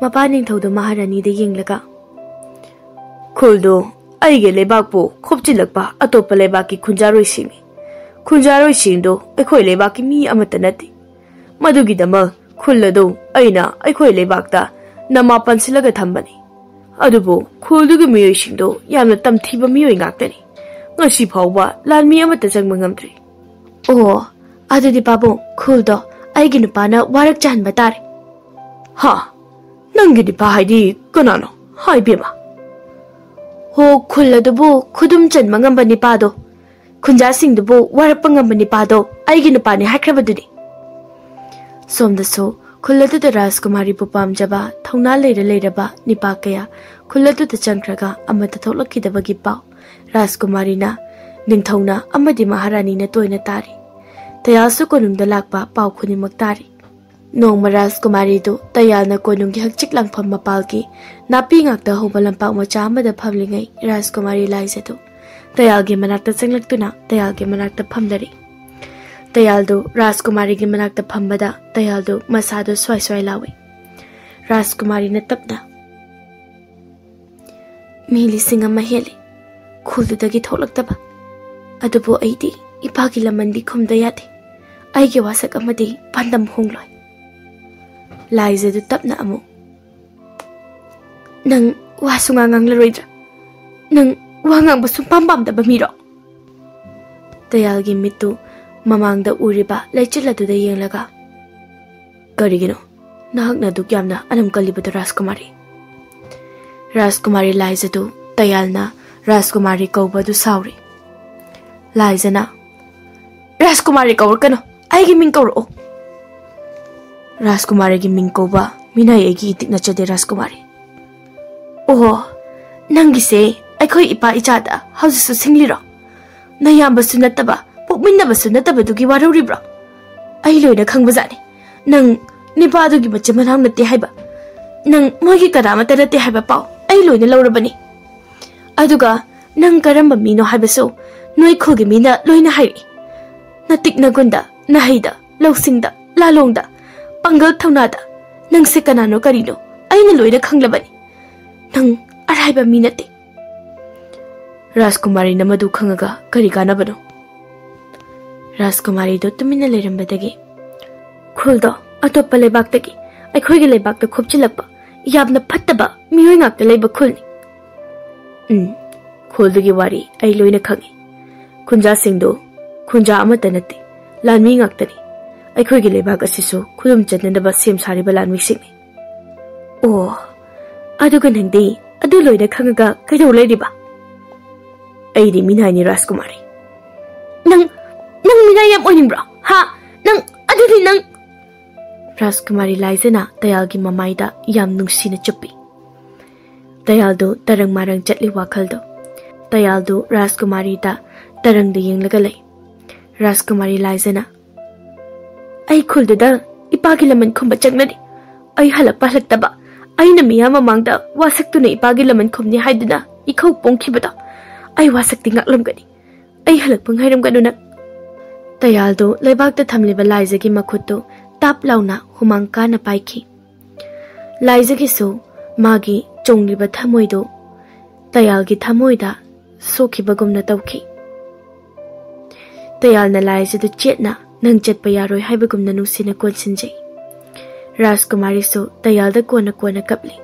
ꯃꯄꯥ ꯅꯤꯡꯊꯧꯗꯨ ꯃꯍꯥꯔꯥꯅꯤꯗ ꯌꯦꯡꯂꯒ, "ꯈꯨꯜꯗꯨ ꯑꯩꯒꯤ ꯂꯩꯕꯥꯛꯄꯨ ꯈꯣꯞꯆꯤꯜꯂꯛꯄ ꯑꯇꯣꯞꯄ ꯂꯩꯕꯥꯛꯀꯤ ꯈꯨꯟꯖꯥꯔꯣꯏꯁꯤꯡꯅꯤ꯫ ꯈꯨꯟꯖꯥꯔꯣꯏꯁꯤꯡꯗꯨ ꯑꯩꯈꯣꯏ ꯂꯩꯕꯥꯛꯀꯤ ꯃꯤ ꯑꯃꯠꯇ ꯅꯠꯇꯦ꯫ ꯃꯗꯨꯒꯤꯗꯃꯛ ꯈꯨꯜ ꯑꯗꯨ ꯑꯩꯅ ꯑꯩꯈꯣꯏ ꯂꯩꯕꯥꯛꯇ ꯅꯃꯥ ꯄꯟꯁꯤꯜꯂꯒ ꯊꯝꯕꯅꯤ꯫ ꯑꯗꯨꯕꯨ ꯈꯨꯜꯗꯨꯒꯤ ꯃꯤꯑꯣꯏꯁꯤꯡꯗꯣ ꯌꯥꯝꯅ ꯇꯝꯊꯤꯕ ꯃꯤꯑꯣꯏ ꯉꯥꯛꯇꯅꯤ꯫ ꯉꯁꯤ ꯐꯥꯎꯕ ꯂꯥꯟꯃꯤ ꯑꯃꯠꯇ ꯆꯪꯕ ꯉꯝꯗ꯭ꯔꯤ꯫ ꯑꯣ, ꯑꯗꯨꯗꯤ ꯄꯥꯕꯨꯡ, ꯈꯨꯜꯗꯣ ꯑꯩꯒꯤ ꯅꯨꯄꯥꯅ ꯋꯥꯔꯛ ꯆꯥꯍꯟꯕ ꯇꯥꯔꯦ꯫ ꯍꯥ? ꯅꯪꯒꯤ ꯅꯨꯄꯥ ꯍꯥꯏꯗꯤ ꯀꯅꯥꯅꯣ? ꯍꯥꯏ ꯏꯕꯦꯝꯃ꯫ ꯍꯣ, ꯈꯨꯜ ꯑꯗꯨꯕꯨ ꯈꯨꯗꯨꯝ ꯆꯟꯕ ꯉꯝꯕ ꯅꯤꯄꯥꯗꯣ, ꯈꯨꯟꯖꯥꯁꯤꯡꯗꯨꯕꯨ ꯋꯥꯔꯛꯄ ꯉꯝꯕ ꯅꯤꯄꯥꯗꯣ ꯑꯩꯒꯤ ꯅꯨꯄꯥꯅꯤ ꯍꯥꯏꯈ꯭ꯔꯕꯗꯨꯅꯤ꯫ ꯁꯣꯝꯗꯁꯨ ꯈꯨꯜ ꯑꯗꯨꯗ ꯔꯥꯖꯀꯨꯃꯥꯔꯤꯕꯨ ꯄꯥꯝꯖꯕ, ꯊꯧꯅꯥ ꯂꯩꯔ ꯂꯩꯔꯕ ꯅꯤꯄꯥ ꯀꯌꯥ ꯈꯨꯜ ꯑꯗꯨꯗ ꯆꯪꯈ꯭ꯔꯒ ꯑꯃꯠꯇ ꯊꯣꯛꯂꯛꯈꯤꯗꯕꯒꯤ ꯄꯥꯎ ꯔꯥꯖꯀꯨꯃꯥꯔꯤꯅ, ꯅꯤꯡꯊꯧꯅ ꯑꯃꯗꯤ ꯃꯍꯥꯔꯥꯅꯤꯅ ꯇꯣꯏꯅ ꯇꯥꯔꯤ꯫ ꯇꯌꯥꯜꯁꯨ ꯀꯣꯅꯨꯡꯗ ꯂꯥꯛꯄ ꯄꯥꯎ ꯈꯨꯗꯤꯡꯃꯛ ꯇꯥꯔꯤ꯫ ꯅꯣꯡꯃ ꯔꯥꯖꯀꯨꯃꯥꯔꯤꯗꯨ ꯇꯌꯥꯜꯅ ꯀꯣꯅꯨꯡꯒꯤ ꯍꯛꯆꯤꯛ ꯂꯥꯡꯐꯝ ꯃꯄꯥꯜꯒꯤ ꯅꯥꯄꯤ ꯉꯥꯛꯇ ꯍꯧꯕ ꯂꯝꯄꯥꯛ ꯃꯆꯥ ꯑꯃꯗ ꯐꯝꯂꯤꯉꯩ, ꯔꯥꯖꯀꯨꯃꯥꯔꯤ ꯂꯥꯏꯖꯗꯨ ꯇꯌꯥꯜꯒꯤ ꯃꯅꯥꯛꯇ ꯆꯪꯂꯛꯇꯨꯅ ꯇꯌꯥꯜꯒꯤ ꯃꯅꯥꯛꯇ ꯐꯝꯂꯔꯤ꯫ ꯇꯌꯥꯜꯗꯨ ꯔꯥꯖꯀꯨꯃꯥꯔꯤꯒꯤ ꯃꯅꯥꯛꯇ ꯐꯝꯕꯗ ꯇꯌꯥꯜꯗꯨ ꯃꯁꯥꯗꯨ ꯁ꯭ꯋꯥꯏ ꯁ꯭ꯋꯥꯏ ꯂꯥꯎꯏ꯫ ꯔꯥꯖꯀꯨꯃꯥꯔꯤꯅ ꯇꯞꯅ, "ꯃꯤ ꯂꯤꯁꯤꯡ ꯑꯃ ꯍꯦꯜꯂꯤ ꯈꯨꯜꯗꯨꯗꯒꯤ ꯊꯣꯛꯂꯛꯇꯕ꯫ ꯑꯗꯨꯕꯨ ꯑꯩꯗꯤ ꯏꯄꯥꯒꯤ ꯂꯃꯟꯗꯤ ꯈꯨꯝꯗ ꯌꯥꯗꯦ꯫ ꯑꯩꯒꯤ ꯋꯥꯁꯛ ꯑꯃꯗꯤ ꯄꯥꯟꯗꯝ ꯍꯣꯡꯂꯣꯏ꯫" ꯂꯥꯏꯖꯗꯨ ꯇꯞꯅ ꯑꯃꯨꯛ, "ꯅꯪ ꯋꯥ ꯁꯨꯉꯥꯡ ꯉꯥꯡꯂꯔꯣꯏꯗ꯭ꯔꯥ? ꯅꯪ ꯋꯥ ꯉꯥꯡꯕ ꯁꯨꯡꯄꯥꯝ ꯄꯥꯝꯗꯕ ꯃꯤꯔꯣ?" ꯇꯌꯥꯜꯒꯤ ꯃꯤꯠꯇꯨ ꯃꯃꯥꯡꯗ ꯎꯔꯤꯕ ꯂꯩꯆꯤꯜ ꯑꯗꯨꯗ ꯌꯦꯡꯂꯒ, "ꯀꯔꯤꯒꯤꯅꯣ ꯅꯍꯥꯛꯅ ꯑꯗꯨꯛ ꯌꯥꯝꯅ ꯑꯅꯝ ꯀꯜꯂꯤꯕꯗꯨ, ꯔꯥꯖꯀꯨꯃꯥꯔꯤ?" ꯔꯥꯖꯀꯨꯃꯥꯔꯤ ꯂꯥꯏꯖꯗꯨ ꯇꯌꯥꯜꯅ ꯔꯥꯖꯀꯨꯃꯥꯔꯤ ꯀꯧꯕ ꯑꯗꯨ ꯁꯥꯎꯔꯤ꯫ ꯂꯥꯏꯖꯅ, "ꯔꯥꯖꯀꯨꯃꯥꯔꯤ ꯀꯧꯔꯛꯀꯅꯨ, ꯑꯩꯒꯤ ꯃꯤꯡ ꯀꯧꯔꯛꯑꯣ꯫" "ꯔꯥꯖꯀꯨꯃꯥꯔꯤꯒꯤ ꯃꯤꯡ ꯀꯧꯕ ꯃꯤꯅꯥꯏ ꯑꯩꯒꯤ ꯏꯇꯤꯛ ꯅꯠꯆꯗꯦ, ꯔꯥꯖꯀꯨꯃꯥꯔꯤ꯫" "ꯑꯣꯍꯣ, ꯅꯪꯒꯤꯁꯦ ꯑꯩꯈꯣꯏ ꯏꯄꯥ ꯏꯆꯥꯗ ꯍꯧꯖꯤꯛꯁꯨ ꯁꯤꯡꯂꯤꯔꯣ? ꯅꯌꯥꯝꯕꯁꯨ ꯅꯠꯇꯕ, ꯄꯣꯛꯃꯤꯟꯅꯕꯁꯨ ꯅꯠꯇꯕꯗꯨꯒꯤ ꯋꯥꯔꯧꯔꯤꯕ꯭ꯔꯣ? ꯑꯩ ꯂꯣꯏꯅ ꯈꯪꯕꯖꯥꯠꯅꯤ꯫ ꯅꯪ ꯅꯤꯄꯥꯗꯨꯒꯤ ꯃꯆꯤꯟ ꯃꯅꯥꯎ ꯅꯠꯇꯦ ꯍꯥꯏꯕ, ꯅꯪ ꯃꯣꯏꯒꯤ ꯀꯅꯥꯃꯠꯇ ꯅꯠꯇꯦ ꯍꯥꯏꯕ ꯄꯥꯎ ꯑꯩ ꯂꯣꯏꯅ ꯂꯧꯔꯕꯅꯤ꯫ ꯑꯗꯨꯒ ꯅꯪ ꯀꯔꯝꯕ ꯃꯤꯅꯣ ꯍꯥꯏꯕꯁꯨ ꯅꯣꯏ ꯈꯨꯜꯒꯤ ꯃꯤꯅ ꯂꯣꯏꯅ ꯍꯥꯏꯔꯛꯏ꯫ ꯅꯇꯤꯛ ꯅꯒꯨꯟꯗ, ꯅꯍꯩꯗ, ꯂꯧꯁꯤꯡꯗ, ꯂꯥꯂꯣꯡꯗ, ꯄꯥꯡꯒꯜ ꯊꯧꯅꯥꯗ ꯅꯪꯁꯦ ꯀꯅꯥꯅꯣ ꯀꯔꯤꯅꯣ ꯑꯩꯅ ꯂꯣꯏꯅ ꯈꯪꯂꯕꯅꯤ꯫ ꯅꯪ ꯑꯔꯥꯏꯕ ꯃꯤ ꯅꯠꯇꯦ꯫" ꯔꯥꯖꯀꯨꯃꯥꯔꯤꯅ ꯃꯗꯨ ꯈꯪꯉꯒ ꯀꯔꯤ ꯀꯥꯟꯅꯕꯅꯣ? ꯔꯥꯖꯀꯨꯃꯥꯔꯤꯗꯨ ꯇꯨꯃꯤꯟꯅ ꯂꯩꯔꯝꯕꯗꯒꯤ, "ꯈꯨꯜꯗꯣ ꯑꯇꯣꯞꯄ ꯂꯩꯕꯥꯛꯇꯒꯤ ꯑꯩꯈꯣꯏꯒꯤ ꯂꯩꯕꯥꯛꯇ ꯈꯣꯞꯆꯤꯜꯂꯛꯄ ꯌꯥꯝꯅ ꯐꯠꯇꯕ ꯃꯤꯑꯣꯏ ꯉꯥꯛꯇ ꯂꯩꯕ ꯈꯨꯜꯅꯤ꯫ ꯎꯝ, ꯈꯨꯜꯗꯨꯒꯤ ꯋꯥꯔꯤ ꯑꯩ ꯂꯣꯏꯅ ꯈꯪꯏ꯫ ꯈꯨꯟꯖꯥꯁꯤꯡꯗꯨ ꯈꯨꯟꯖꯥ ꯑꯃꯠꯇ ꯅꯠꯇꯦ, ꯂꯥꯟꯃꯤ ꯉꯥꯛꯇꯅꯤ꯫ ꯑꯩꯈꯣꯏꯒꯤ ꯂꯩꯕꯥꯛ ꯑꯁꯤꯁꯨ ꯈꯨꯗꯨꯝ ꯆꯟꯅꯅꯕ ꯁꯦꯝ ꯁꯥꯔꯤꯕ ꯂꯥꯟꯃꯤꯁꯤꯡꯅꯤ꯫ ꯑꯣ, ꯑꯗꯨꯒ ꯅꯪꯗꯤ ꯑꯗꯨ ꯂꯣꯏꯅ ꯈꯪꯉꯒ ꯀꯩꯗꯧ ꯂꯩꯔꯤꯕ? ꯑꯩꯗꯤ ꯃꯤꯅꯥꯏꯅꯤ ꯔꯥꯖꯀꯨꯃꯥꯔꯤ꯫ ꯅꯪ, ꯅꯪ ꯃꯤꯅꯥꯏ ꯌꯥꯝ ꯑꯣꯏꯅꯤꯡꯕ꯭ꯔꯣ? ꯍꯥ? ꯅꯪ, ꯑꯗꯨꯗꯤ ꯅꯪ ꯔꯥꯖꯀꯨꯃꯥꯔꯤ ꯂꯥꯏꯖꯅ ꯇꯌꯥꯜꯒꯤ ꯃꯃꯥꯏꯗ ꯌꯥꯝ ꯅꯨꯡꯁꯤꯅ ꯆꯨꯞꯄꯤ꯫ ꯇꯌꯥꯜꯗꯨ ꯇꯔꯪ ꯃꯥꯔꯪ ꯆꯠꯂꯤ ꯋꯥꯈꯜꯗꯨ꯫ ꯇꯌꯥꯜꯗꯨ ꯔꯥꯖꯀꯨꯃꯥꯔꯤꯗ ꯇꯔꯪꯗ ꯌꯦꯡꯂꯒ ꯂꯩ꯫ ꯔꯥꯖꯀꯨꯃꯥꯔꯤ ꯂꯥꯏꯖꯅ, "ꯑꯩ ꯈꯨꯜꯗꯨꯗ ꯏꯄꯥꯒꯤ ꯂꯃꯟ ꯈꯨꯝꯕ ꯆꯪꯂꯅꯤ꯫ ꯑꯩ ꯍꯜꯂꯛꯄ ꯍꯜꯂꯛꯇꯕ, ꯑꯩꯅ ꯃꯤꯌꯥꯝ ꯃꯃꯥꯡꯗ ꯋꯥꯁꯛꯇꯨꯅ ꯏꯄꯥꯒꯤ ꯂꯃꯟ ꯈꯨꯝꯅꯤ ꯍꯥꯏꯗꯨꯅ ꯏꯈꯧ ꯄꯣꯡꯈꯤꯕꯗꯣ, ꯑꯩ ꯋꯥꯁꯛꯇꯤ ꯉꯥꯛꯂꯝꯒꯅꯤ꯫ ꯑꯩ ꯍꯜꯂꯛꯄ ꯉꯥꯏꯔꯝꯒꯅꯨ ꯅꯪ꯫" ꯇꯌꯥꯜꯗꯨ ꯂꯩꯕꯥꯛꯇ ꯊꯝꯂꯤꯕ ꯂꯥꯏꯖꯒꯤ ꯃꯈꯨꯠꯇꯨ ꯇꯥꯞ ꯂꯥꯎꯅ ꯍꯨꯃꯥꯡ ꯀꯥꯅ ꯄꯥꯏꯈꯤ꯫ ꯂꯥꯏꯖꯒꯤꯁꯨ ꯃꯥꯒꯤ ꯆꯣꯡꯂꯤꯕ ꯊꯃꯣꯏꯗꯨ ꯇꯌꯥꯜꯒꯤ ꯊꯃꯣꯏꯗ ꯁꯣꯛꯈꯤꯕꯒꯨꯝꯅ ꯇꯧꯈꯤ꯫ ꯇꯌꯥꯜꯅ ꯂꯥꯏꯖꯗꯨ ꯆꯦꯠꯅ, "ꯅꯪ ꯆꯠꯄ ꯌꯥꯔꯣꯏ" ꯍꯥꯏꯕꯒꯨꯝꯅ ꯅꯨꯡꯁꯤꯅ ꯀꯣꯟꯁꯤꯟꯖꯩ꯫ ꯔꯥꯖꯀꯨꯃꯥꯔꯤꯁꯨ ꯇꯌꯥꯜꯗ ꯀꯣꯟꯅ ꯀꯣꯟꯅ ꯀꯞꯂꯤ꯫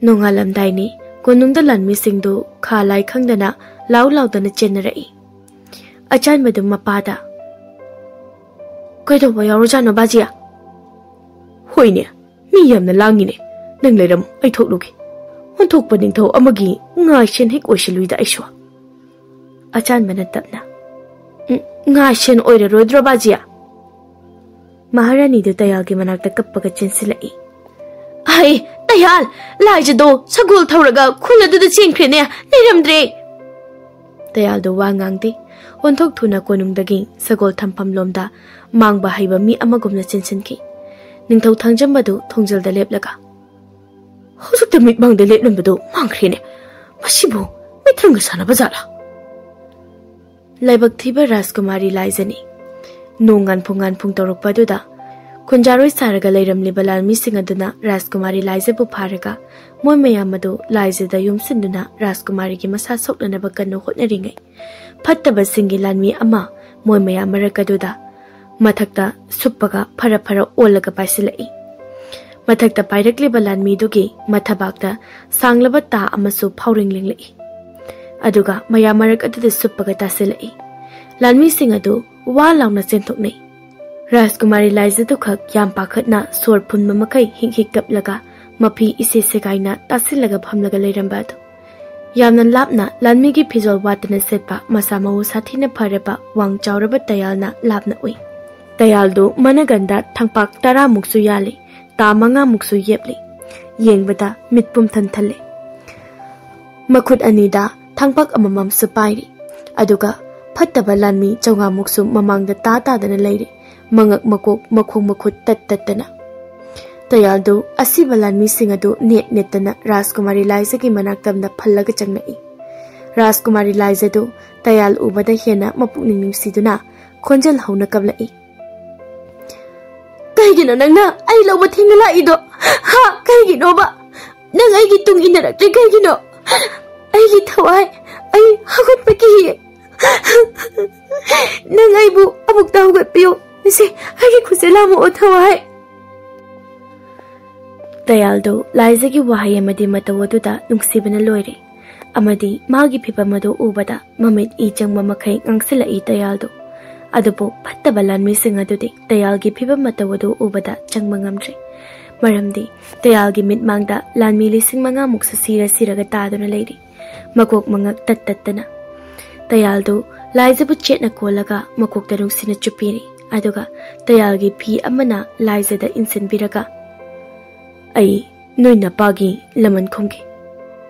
ꯅꯣꯡꯉꯥꯜꯂꯝꯗꯥꯏꯅꯤ꯫ ꯀꯣꯅꯨꯡꯗ ꯂꯥꯟꯃꯤꯁꯤꯡꯗꯨ ꯈꯥ ꯂꯥꯏ ꯈꯪꯗꯅ ꯂꯥꯎ ꯂꯥꯎꯗꯅ ꯆꯦꯟꯅꯔꯛꯏ꯫ ꯑꯆꯥꯟꯕꯗꯨ ꯃꯄꯥꯗ, "ꯀꯩꯗꯧꯕ ꯌꯥꯎꯔꯖꯥꯠꯅꯣ ꯕꯥꯖꯤꯌꯥ?" "ꯍꯣꯏꯅꯦ, ꯃꯤ ꯌꯥꯝꯅ ꯂꯥꯡꯉꯤꯅꯦ꯫ ꯅꯪ ꯂꯩꯔꯝꯃꯨ, ꯑꯩ ꯊꯣꯛꯂꯨꯒꯦ꯫ ꯑꯣꯟꯊꯣꯛꯄ ꯅꯤꯡꯊꯧ ꯑꯃꯒꯤ ꯉꯥꯏꯁꯦꯟ ꯍꯦꯛ ꯑꯣꯏꯁꯤꯜꯂꯨꯏꯗ ꯑꯩꯁꯨ꯫" ꯑꯆꯥꯟꯕꯅ ꯇꯞꯅ, "ꯎꯝ, ꯉꯥꯏꯁꯦꯟ ꯑꯣꯏꯔꯔꯣꯏꯗ꯭ꯔꯣ ꯕꯥꯖꯤꯌꯥ?" ꯃꯍꯥꯔꯥꯅꯤꯗꯨ ꯇꯌꯥꯜꯒꯤ ꯃꯅꯥꯛꯇ ꯀꯞꯄꯒ ꯆꯦꯟꯁꯤꯜꯂꯛꯏ꯫ "ꯑꯩ, ꯇꯌꯥꯜ, ꯂꯥꯏꯖꯗꯣ ꯁꯒꯣꯜ ꯊꯧꯔꯒ ꯈꯨꯜ ꯑꯗꯨꯗ ꯆꯦꯟꯈ꯭ꯔꯦꯅꯦ, ꯂꯩꯔꯝꯗ꯭ꯔꯦ!" ꯇꯌꯥꯜꯗꯨ ꯋꯥ ꯉꯥꯡꯗꯦ꯫ ꯑꯣꯟꯊꯣꯛ ꯊꯨꯅ ꯀꯣꯅꯨꯡꯗꯒꯤ ꯁꯒꯣꯜ ꯊꯝꯐꯝ ꯂꯣꯝꯗ ꯃꯥꯡꯕ ꯍꯩꯕ ꯃꯤ ꯑꯃꯒꯨꯝꯅ ꯆꯦꯟꯁꯤꯟꯈꯤ꯫ ꯅꯤꯡꯊꯧ ꯊꯥꯡꯖꯝꯕꯗꯨ ꯊꯣꯡꯖꯤꯜꯗ ꯂꯦꯞꯂꯒ, "ꯍꯧꯖꯤꯛꯇ ꯃꯤꯠꯃꯥꯡꯗ ꯂꯦꯞꯂꯝꯕꯗꯨ ꯃꯥꯡꯈ꯭ꯔꯦꯅꯦ꯫ ꯃꯁꯤꯕꯨ ꯃꯤꯇ꯭ꯔꯪꯒ ꯁꯥꯟꯅꯕ ꯖꯥꯠꯂꯥ?" ꯂꯥꯏꯕꯛ ꯊꯤꯕ ꯔꯥꯖꯀꯨꯃꯥꯔꯤ ꯂꯥꯏꯖꯅꯤ꯫ ꯅꯣꯡ ꯉꯥꯟꯐꯨꯡ ꯉꯥꯟꯐꯨꯡ ꯇꯧꯔꯛꯄ ꯑꯗꯨꯗ ꯈꯨꯟꯖꯥꯔꯣꯏ ꯁꯥꯔꯒ ꯂꯩꯔꯝꯂꯤꯕ ꯂꯥꯟꯃꯤꯁꯤꯡ ꯑꯗꯨꯅ ꯔꯥꯖꯀꯨꯃꯥꯔꯤ ꯂꯥꯏꯖꯕꯨ ꯐꯥꯔꯒ ꯃꯣꯏ ꯃꯌꯥꯝ ꯑꯗꯨ ꯂꯥꯏꯖꯗ ꯌꯣꯝꯁꯤꯟꯗꯨꯅ ꯔꯥꯖꯀꯨꯃꯥꯔꯤꯒꯤ ꯃꯁꯥ ꯁꯣꯛꯅꯅꯕ ꯀꯟꯅ ꯍꯣꯠꯅꯔꯤꯉꯩ, ꯐꯠꯇꯕꯁꯤꯡꯒꯤ ꯂꯥꯟꯃꯤ ꯑꯃ ꯃꯣꯏ ꯃꯌꯥꯝ ꯃꯔꯛ ꯑꯗꯨꯗ ꯃꯊꯛꯇ ꯁꯨꯞꯄꯒ ꯐꯔ ꯐꯔ ꯑꯣꯜꯂꯒ ꯄꯥꯏꯁꯤꯜꯂꯛꯏ꯫ ꯃꯊꯛꯇ ꯄꯥꯏꯔꯛꯂꯤꯕ ꯂꯥꯟꯃꯤꯗꯨꯒꯤ ꯃꯊꯕꯥꯛꯇ ꯁꯥꯡꯂꯕ ꯇꯥ ꯑꯃꯁꯨ ꯐꯥꯎꯔꯤꯡ ꯂꯦꯡꯂꯛꯏ꯫ ꯑꯗꯨꯒ ꯃꯌꯥꯝ ꯃꯔꯛ ꯑꯗꯨꯗ ꯁꯨꯞꯄꯒ ꯇꯥꯁꯤꯜꯂꯛꯏ꯫ ꯂꯥꯟꯃꯤꯁꯤꯡ ꯑꯗꯨ ꯋꯥ ꯂꯥꯎꯅ ꯆꯦꯟꯊꯣꯛꯅꯩ꯫ ꯔꯥꯖꯀꯨꯃꯥꯔꯤ ꯂꯥꯏꯖꯗꯨꯈꯛ ꯌꯥꯝ ꯄꯥꯈꯠꯅ ꯁꯣꯔ ꯐꯨꯟꯕ ꯃꯈꯩ ꯍꯤꯛ ꯍꯤꯛ ꯀꯞꯂꯒ ꯃꯐꯤ ꯏꯁꯦ ꯁꯦꯒꯥꯏꯅ ꯇꯥꯁꯤꯜꯂꯒ ꯐꯝꯂꯒ ꯂꯩꯔꯝꯕ ꯑꯗꯨ꯫ ꯌꯥꯝꯅ ꯂꯥꯞꯅ ꯂꯥꯟꯃꯤꯒꯤ ꯐꯤꯖꯣꯜ ꯋꯥꯠꯇꯅ ꯁꯦꯠꯄ ꯃꯁꯥ ꯃꯎ ꯁꯥꯊꯤꯅ ꯐꯔꯕ ꯋꯥꯡ ꯆꯥꯎꯔꯕ ꯇꯌꯥꯜꯅ ꯂꯥꯞꯅ ꯎꯏ꯫ ꯇꯌꯥꯜꯗꯨ ꯃꯅꯒꯟꯗ ꯊꯥꯡꯄꯥꯛ ꯇꯔꯥꯃꯨꯛꯁꯨ ꯌꯥꯜꯂꯤ, ꯇꯥ ꯃꯉꯥꯃꯨꯛꯁꯨ ꯌꯦꯞꯂꯤ꯫ ꯌꯦꯡꯕꯗ ꯃꯤꯠ ꯄꯨꯝꯊꯟ ꯊꯜꯂꯦ꯫ ꯃꯈꯨꯠ ꯑꯅꯤꯗ ꯊꯥꯡꯄꯥꯛ ꯑꯃꯃꯝꯁꯨ ꯄꯥꯏꯔꯤ꯫ ꯑꯗꯨꯒ ꯐꯠꯇꯕ ꯂꯥꯟꯃꯤ ꯆꯥꯝꯃꯉꯥꯃꯨꯛꯁꯨ ꯃꯃꯥꯡꯗ ꯇꯥ ꯇꯥꯗꯅ ꯂꯩꯔꯤ, ꯃꯉꯛ ꯃꯀꯣꯛ ꯃꯈꯣꯡ ꯃꯈꯨꯠ ꯇꯠ ꯇꯠꯇꯅ꯫ ꯇꯌꯥꯜꯗꯨ ꯑꯁꯤꯕ ꯂꯥꯟꯃꯤꯁꯤꯡ ꯑꯗꯨ ꯅꯦꯠ ꯅꯦꯠꯇꯅ ꯔꯥꯖꯀꯨꯃꯥꯔꯤ ꯂꯥꯏꯖꯒꯤ ꯃꯅꯥꯛꯇꯝꯗ ꯐꯜꯂꯒ ꯆꯪꯂꯛꯏ꯫ ꯔꯥꯖꯀꯨꯃꯥꯔꯤ ꯂꯥꯏꯖꯗꯨ ꯇꯌꯥꯜ ꯎꯕꯗ ꯍꯦꯟꯅ ꯃꯄꯨꯛꯅꯤꯡ ꯅꯨꯡꯁꯤꯗꯨꯅ ꯈꯣꯟꯖꯦꯜ ꯍꯧꯅ ꯀꯞꯂꯛꯏ꯫ "ꯀꯩꯒꯤꯅꯣ ꯅꯪꯅ ꯑꯩ ꯂꯧꯕ ꯊꯦꯡꯅ ꯂꯥꯛꯏꯗꯣ? ꯍꯥ? ꯀꯩꯒꯤꯅꯣꯕ? ꯅꯪ ꯑꯩꯒꯤ ꯇꯨꯡ ꯏꯟꯅꯔꯛꯇ꯭ꯔꯤ ꯀꯩꯒꯤꯅꯣ? ꯑꯩꯒꯤ ꯊꯋꯥꯏ, ꯑꯩ ꯍꯧꯒꯠꯄ ꯀꯤꯌꯦ꯫ ꯅꯪ ꯑꯩꯕꯨ ꯑꯃꯨꯛꯇ ꯍꯧꯒꯠꯄꯤꯌꯨ꯫ ꯁꯦ, ꯑꯩꯒꯤ ꯈꯨꯠꯁꯦ ꯂꯥꯝꯃꯛꯑꯣ, ꯊꯋꯥꯏ꯫" ꯇꯌꯥꯜꯗꯨ ꯂꯥꯏꯖꯒꯤ ꯋꯥꯍꯩ ꯑꯃꯗꯤ ꯃꯇꯧ ꯑꯗꯨꯗ ꯅꯨꯡꯁꯤꯕꯅ ꯂꯣꯏꯔꯦ, ꯑꯃꯗꯤ ꯃꯥꯒꯤ ꯐꯤꯚꯝ ꯑꯗꯨ ꯎꯕꯗ ꯃꯃꯤꯠ ꯏ ꯆꯪꯕ ꯃꯈꯩ ꯉꯥꯡꯁꯤꯜꯂꯛꯏ ꯇꯌꯥꯜꯗꯨ꯫ ꯑꯗꯨꯕꯨ ꯐꯠꯇꯕ ꯂꯥꯟꯃꯤꯁꯤꯡ ꯑꯗꯨꯗꯤ ꯇꯌꯥꯜꯒꯤ ꯐꯤꯚꯝ ꯃꯇꯧ ꯑꯗꯨ ꯎꯕꯗ ꯆꯪꯕ ꯉꯝꯗ꯭ꯔꯦ, ꯃꯔꯝꯗꯤ ꯇꯌꯥꯜꯒꯤ ꯃꯤꯠꯃꯥꯡꯗ ꯂꯥꯟꯃꯤ ꯂꯤꯁꯤꯡ ꯃꯉꯥꯃꯨꯛꯁꯨ ꯁꯤꯔ ꯁꯤꯔꯒ ꯇꯥꯗꯨꯅ ꯂꯩꯔꯤ, ꯃꯀꯣꯛ ꯃꯉꯛ ꯇꯠ ꯇꯠꯇꯅ꯫ ꯇꯌꯥꯜꯗꯨ ꯂꯥꯏꯖꯕꯨ ꯆꯦꯠꯅ ꯀꯣꯜꯂꯒ ꯃꯀꯣꯛꯇ ꯅꯨꯡꯁꯤꯅ ꯆꯨꯞꯄꯤꯔꯤ꯫ ꯑꯗꯨꯒ ꯇꯌꯥꯜꯒꯤ ꯐꯤ ꯑꯃꯅ ꯂꯥꯏꯖꯗ ꯏꯟꯁꯤꯟꯕꯤꯔꯒ, "ꯑꯩ ꯅꯣꯏ ꯅꯄꯥꯒꯤ ꯂꯃꯟ ꯈꯨꯝꯒꯦ꯫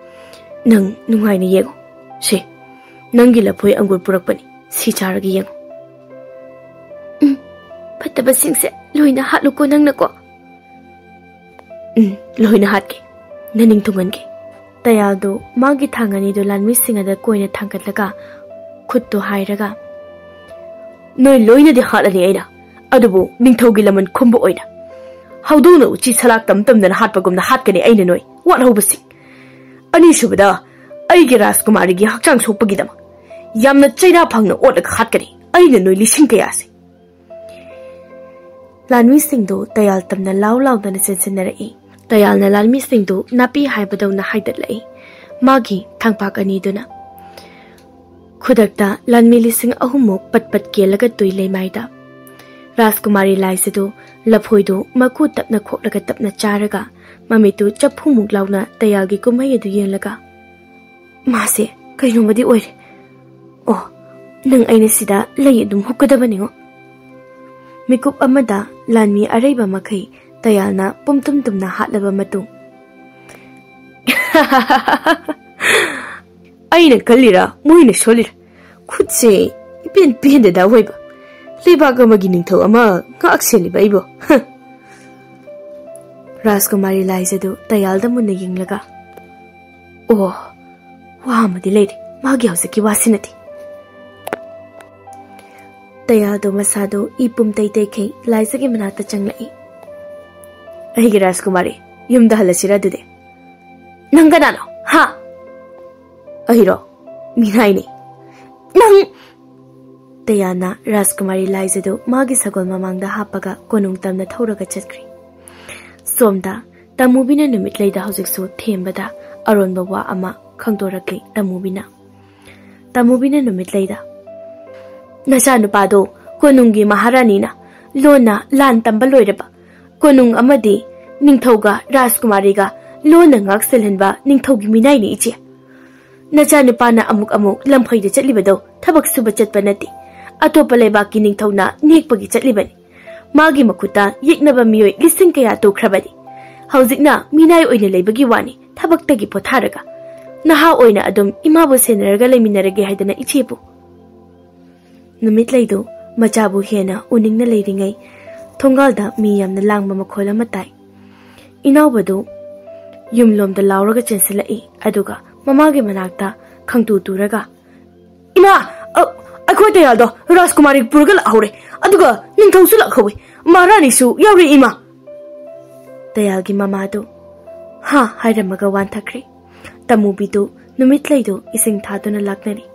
ꯅꯪ ꯅꯨꯡꯉꯥꯏꯅ ꯌꯦꯡꯉꯨ꯫ ꯁꯦ, ꯅꯪꯒꯤ ꯂꯐꯣꯏ ꯑꯪꯒꯨꯔ ꯄꯨꯔꯛꯄꯅꯤ, ꯁꯤ ꯆꯥꯔꯒ ꯌꯦꯡꯉꯨ꯫" "ꯎꯝ, ꯐꯠꯇꯕꯁꯤꯡꯁꯦ ꯂꯣꯏꯅ ꯍꯥꯠꯂꯨꯀꯣ ꯅꯪꯅꯀꯣ꯫" "ꯎꯝ, ꯂꯣꯏꯅ ꯍꯥꯠꯀꯦ, ꯅꯅꯤꯡ ꯊꯨꯡꯍꯟꯒꯦ꯫" ꯇꯌꯥꯜꯗꯨ ꯃꯥꯒꯤ ꯊꯥꯡ ꯑꯅꯤꯗꯨ ꯂꯥꯟꯃꯤꯁꯤꯡ ꯑꯗ ꯀꯣꯏꯅ ꯊꯥꯡꯒꯠꯂꯒ ꯈꯨꯠꯇꯨ ꯍꯥꯏꯔꯒ, "ꯅꯣꯏ ꯂꯣꯏꯅꯗꯤ ꯍꯥꯠꯂꯅꯤ ꯑꯩꯅ, ꯑꯗꯨꯕꯨ ꯅꯤꯡꯊꯧꯒꯤ ꯂꯃꯟ ꯈꯨꯝꯕ ꯑꯣꯏꯅ ꯍꯧꯗꯣꯡꯅ ꯎꯆꯤ ꯁꯂꯥꯛ ꯇꯝ ꯇꯝꯗꯅ ꯍꯥꯠꯄꯒꯨꯝꯅ ꯍꯥꯠꯀꯅꯤ ꯑꯩꯅ ꯅꯣꯏ ꯋꯥꯠꯍꯧꯕꯁꯤꯡ꯫ ꯑꯅꯤꯁꯨꯕꯗ, ꯑꯩꯒꯤ ꯔꯥꯖꯀꯨꯃꯥꯔꯤꯒꯤ ꯍꯛꯆꯥꯡ ꯁꯣꯛꯄꯒꯤꯗꯃꯛ ꯌꯥꯝꯅ ꯆꯩꯔꯥ ꯐꯪꯅ ꯑꯣꯠꯂꯒ ꯍꯥꯠꯀꯅꯤ ꯑꯩꯅ ꯅꯣꯏ ꯂꯤꯁꯤꯡ ꯀꯌꯥꯁꯦ꯫" ꯂꯥꯟꯃꯤꯁꯤꯡꯗꯨ ꯇꯌꯥꯜ ꯇꯝꯅ ꯂꯥꯎ ꯂꯥꯎꯗꯅ ꯆꯦꯟꯁꯤꯟꯅꯔꯛꯏ꯫ ꯇꯌꯥꯜꯅ ꯂꯥꯟꯃꯤꯁꯤꯡꯗꯨ ꯅꯥꯄꯤ ꯍꯥꯏꯕꯗꯧꯅ ꯍꯥꯏꯗꯠꯂꯛꯏ꯫ ꯃꯥꯒꯤ ꯊꯥꯡꯄꯥꯛ ꯑꯅꯤꯗꯨꯅ ꯈꯨꯗꯛꯇ ꯂꯥꯟꯃꯤ ꯂꯤꯁꯤꯡ ꯑꯍꯨꯝꯃꯨꯛ ꯄꯠ ꯄꯠ ꯀꯦꯜꯂꯒ ꯇꯨꯏ ꯂꯩꯃꯥꯏꯗ꯫ ꯔꯥꯖꯀꯨꯃꯥꯔꯤ ꯂꯥꯏꯖꯗꯨ ꯂꯐꯣꯏꯗꯨ ꯃꯀꯨ ꯇꯞꯅ ꯈꯣꯛꯂꯒ ꯇꯞꯅ ꯆꯥꯔꯒ ꯃꯃꯤꯠꯇꯨ ꯆꯐꯨꯃꯨꯛ ꯂꯥꯎꯅ ꯇꯌꯥꯜꯒꯤ ꯀꯨꯝꯍꯩ ꯑꯗꯨ ꯌꯦꯡꯂꯒ, "ꯃꯥꯁꯦ ꯀꯩꯅꯣꯝꯃꯗꯤ ꯑꯣꯏꯔꯦ꯫ ꯑꯣ, ꯅꯪ ꯑꯩꯅ ꯁꯤꯗ ꯂꯩ ꯑꯗꯨꯝ ꯍꯨꯛꯀꯗꯕꯅꯤꯉꯣ꯫" ꯃꯤꯀꯨꯞ ꯑꯃꯗ ꯂꯥꯟꯃꯤ ꯑꯔꯩꯕ ꯃꯈꯩ ꯇꯌꯥꯜꯅ ꯄꯨꯝꯇꯨꯝ ꯇꯨꯝꯅ ꯍꯥꯠꯂꯕ ꯃꯇꯨꯡ, "ꯑꯩꯅ ꯈꯜꯂꯤꯔꯥ, ꯃꯣꯏꯅ ꯁꯣꯜꯂꯤꯔꯥ? ꯈꯨꯠꯁꯦ ꯏꯄꯦꯟ ꯄꯦꯟꯗꯦꯗ ꯑꯣꯏꯕ꯫ ꯂꯩꯕꯥꯛ ꯑꯃꯒꯤ ꯅꯤꯡꯊꯧ ꯑꯃ ꯉꯥꯛ ꯁꯦꯜꯂꯤꯕ ꯑꯩꯕꯨ꯫" ꯍ꯫ ꯔꯥꯖꯀꯨꯃꯥꯔꯤ ꯂꯥꯏꯖꯗꯨ ꯇꯌꯥꯜꯗ ꯃꯨꯟꯅ ꯌꯦꯡꯂꯒ, "ꯑꯣ, ꯋꯥ ꯑꯃꯗꯤ ꯂꯩꯔꯦ ꯃꯥꯒꯤ ꯍꯧꯖꯤꯛꯀꯤ ꯋꯥꯁꯤꯅꯗꯤ꯫" ꯇꯌꯥꯜꯗꯣ ꯃꯁꯥꯗꯣ ꯏ ꯄꯨꯝ ꯇꯩ ꯇꯩꯈꯩ ꯂꯥꯏꯖꯒꯤ ꯃꯅꯥꯛꯇ ꯆꯪꯂꯛꯏ꯫ "ꯑꯩꯒꯤ ꯔꯥꯖꯀꯨꯃꯥꯔꯤ, ꯌꯨꯝꯗ ꯍꯜꯂꯁꯤꯔ ꯑꯗꯨꯗꯤ?" "ꯅꯪ ꯀꯅꯥꯅꯣ? ꯍꯥ?" "ꯑꯩꯔꯣ? ꯃꯤꯅꯥꯏꯅꯤ꯫" "ꯅꯪ!" ꯇꯌꯥꯜꯅ ꯔꯥꯖꯀꯨꯃꯥꯔꯤ ꯂꯥꯏꯖꯗꯨ ꯃꯥꯒꯤ ꯁꯒꯣꯜ ꯃꯃꯥꯡꯗ ꯍꯥꯞꯄꯒ ꯀꯣꯅꯨꯡ ꯇꯝꯅ ꯊꯧꯔꯒ ꯆꯠꯈ꯭ꯔꯤ꯫ ꯁꯣꯝꯗ ꯇꯃꯨꯕꯤꯅ ꯅꯨꯃꯤꯠꯂꯩꯗ ꯍꯧꯖꯤꯛꯁꯨ ꯊꯦꯝꯕꯗ ꯑꯔꯣꯟꯕ ꯋꯥ ꯑꯃ ꯈꯪꯗꯣꯔꯛꯂꯤ ꯇꯃꯨꯕꯤꯅ꯫ ꯇꯃꯨꯕꯤꯅ ꯅꯨꯃꯤꯠꯂꯩꯗ, "ꯅꯆꯥꯅꯨꯄꯥꯗꯣ ꯀꯣꯅꯨꯡꯒꯤ ꯃꯍꯥꯔꯥꯅꯤꯅ ꯂꯣꯟꯅ ꯂꯥꯟ ꯇꯝꯕ ꯂꯣꯏꯔꯕ, ꯀꯣꯅꯨꯡ ꯑꯃꯗꯤ ꯅꯤꯡꯊꯧꯒ ꯔꯥꯖꯀꯨꯃꯥꯔꯤꯒ ꯂꯣꯟꯅ ꯉꯥꯛ ꯁꯦꯜꯍꯟꯕ ꯅꯤꯡꯊꯧꯒꯤ ꯃꯤꯅꯥꯏꯅꯤ ꯏꯆꯦ꯫ ꯅꯆꯥꯅꯨꯄꯥꯅ ꯑꯃꯨꯛ ꯑꯃꯨꯛ ꯂꯝꯐꯩꯗ ꯆꯠꯂꯤꯕꯗꯣ ꯊꯕꯛ ꯁꯨꯕ ꯆꯠꯄ ꯅꯠꯇꯦ꯫ ꯑꯇꯣꯞꯄ ꯂꯩꯕꯥꯛꯀꯤ ꯅꯤꯡꯊꯧꯅ ꯅꯦꯛꯄꯒꯤ ꯆꯠꯂꯤꯕꯅꯤ꯫ ꯃꯥꯒꯤ ꯃꯈꯨꯠꯇ ꯌꯦꯛꯅꯕ ꯃꯤꯑꯣꯏ ꯂꯤꯁꯤꯡ ꯀꯌꯥ ꯇꯣꯛꯈ꯭ꯔꯕꯅꯤ꯫ ꯍꯧꯖꯤꯛꯅ ꯃꯤꯅꯥꯏ ꯑꯣꯏꯅ ꯂꯩꯕꯒꯤ ꯋꯥꯅꯤ, ꯊꯕꯛꯇꯒꯤ ꯄꯣꯊꯥꯔꯒ꯫ ꯅꯍꯥ ꯑꯣꯏꯅ ꯑꯗꯨꯝ ꯏꯃꯥꯕꯨ ꯁꯦꯟꯅꯔꯒ ꯂꯩꯃꯤꯟꯅꯔꯒꯦ ꯍꯥꯏꯗꯅ ꯏꯆꯦꯕꯨ꯫" ꯅꯨꯃꯤꯠꯂꯩꯗꯨ ꯃꯆꯥꯕꯨ ꯍꯦꯟꯅ ꯎꯅꯤꯡꯅ ꯂꯩꯔꯤꯉꯩ ꯊꯣꯡꯒꯥꯜꯗ ꯃꯤ ꯌꯥꯝꯅ ꯂꯥꯡꯕ ꯃꯈꯣꯜ ꯑꯃ ꯇꯥꯏ꯫ ꯏꯅꯥꯎꯕꯗꯨ ꯌꯨꯝꯂꯣꯝꯗ ꯂꯥꯎꯔꯒ ꯆꯦꯟꯁꯤꯜꯂꯛꯏ, ꯑꯗꯨꯒ ꯃꯃꯥꯒꯤ ꯃꯅꯥꯛꯇ ꯈꯪꯇꯨ ꯇꯨꯔꯒ, "ꯏꯃꯥ, ꯑ, ꯑꯩꯈꯣꯏ ꯇꯌꯥꯜꯗꯣ ꯔꯥꯖꯀꯨꯃꯥꯔꯤ ꯄꯨꯔꯒ ꯂꯥꯛꯍꯧꯔꯦ, ꯑꯗꯨꯒ ꯅꯤꯡꯊꯧꯁꯨ ꯂꯥꯛꯍꯧꯋꯦ, ꯃꯍꯥꯔꯥꯅꯤꯁꯨ ꯌꯥꯎꯔꯦ ꯏꯃꯥ!" ꯇꯌꯥꯜꯒꯤ ꯃꯃꯥꯗꯨ ꯍꯥ ꯍꯥꯏꯔꯝꯃꯒ ꯋꯥꯟꯊꯈ꯭ꯔꯦ꯫ ꯇꯃꯨꯕꯤꯗꯨ ꯅꯨꯃꯤꯠꯂꯩꯗꯨ ꯏꯁꯤꯡ ꯊꯥꯗꯨꯅ ꯂꯥꯛꯅꯔꯤ꯫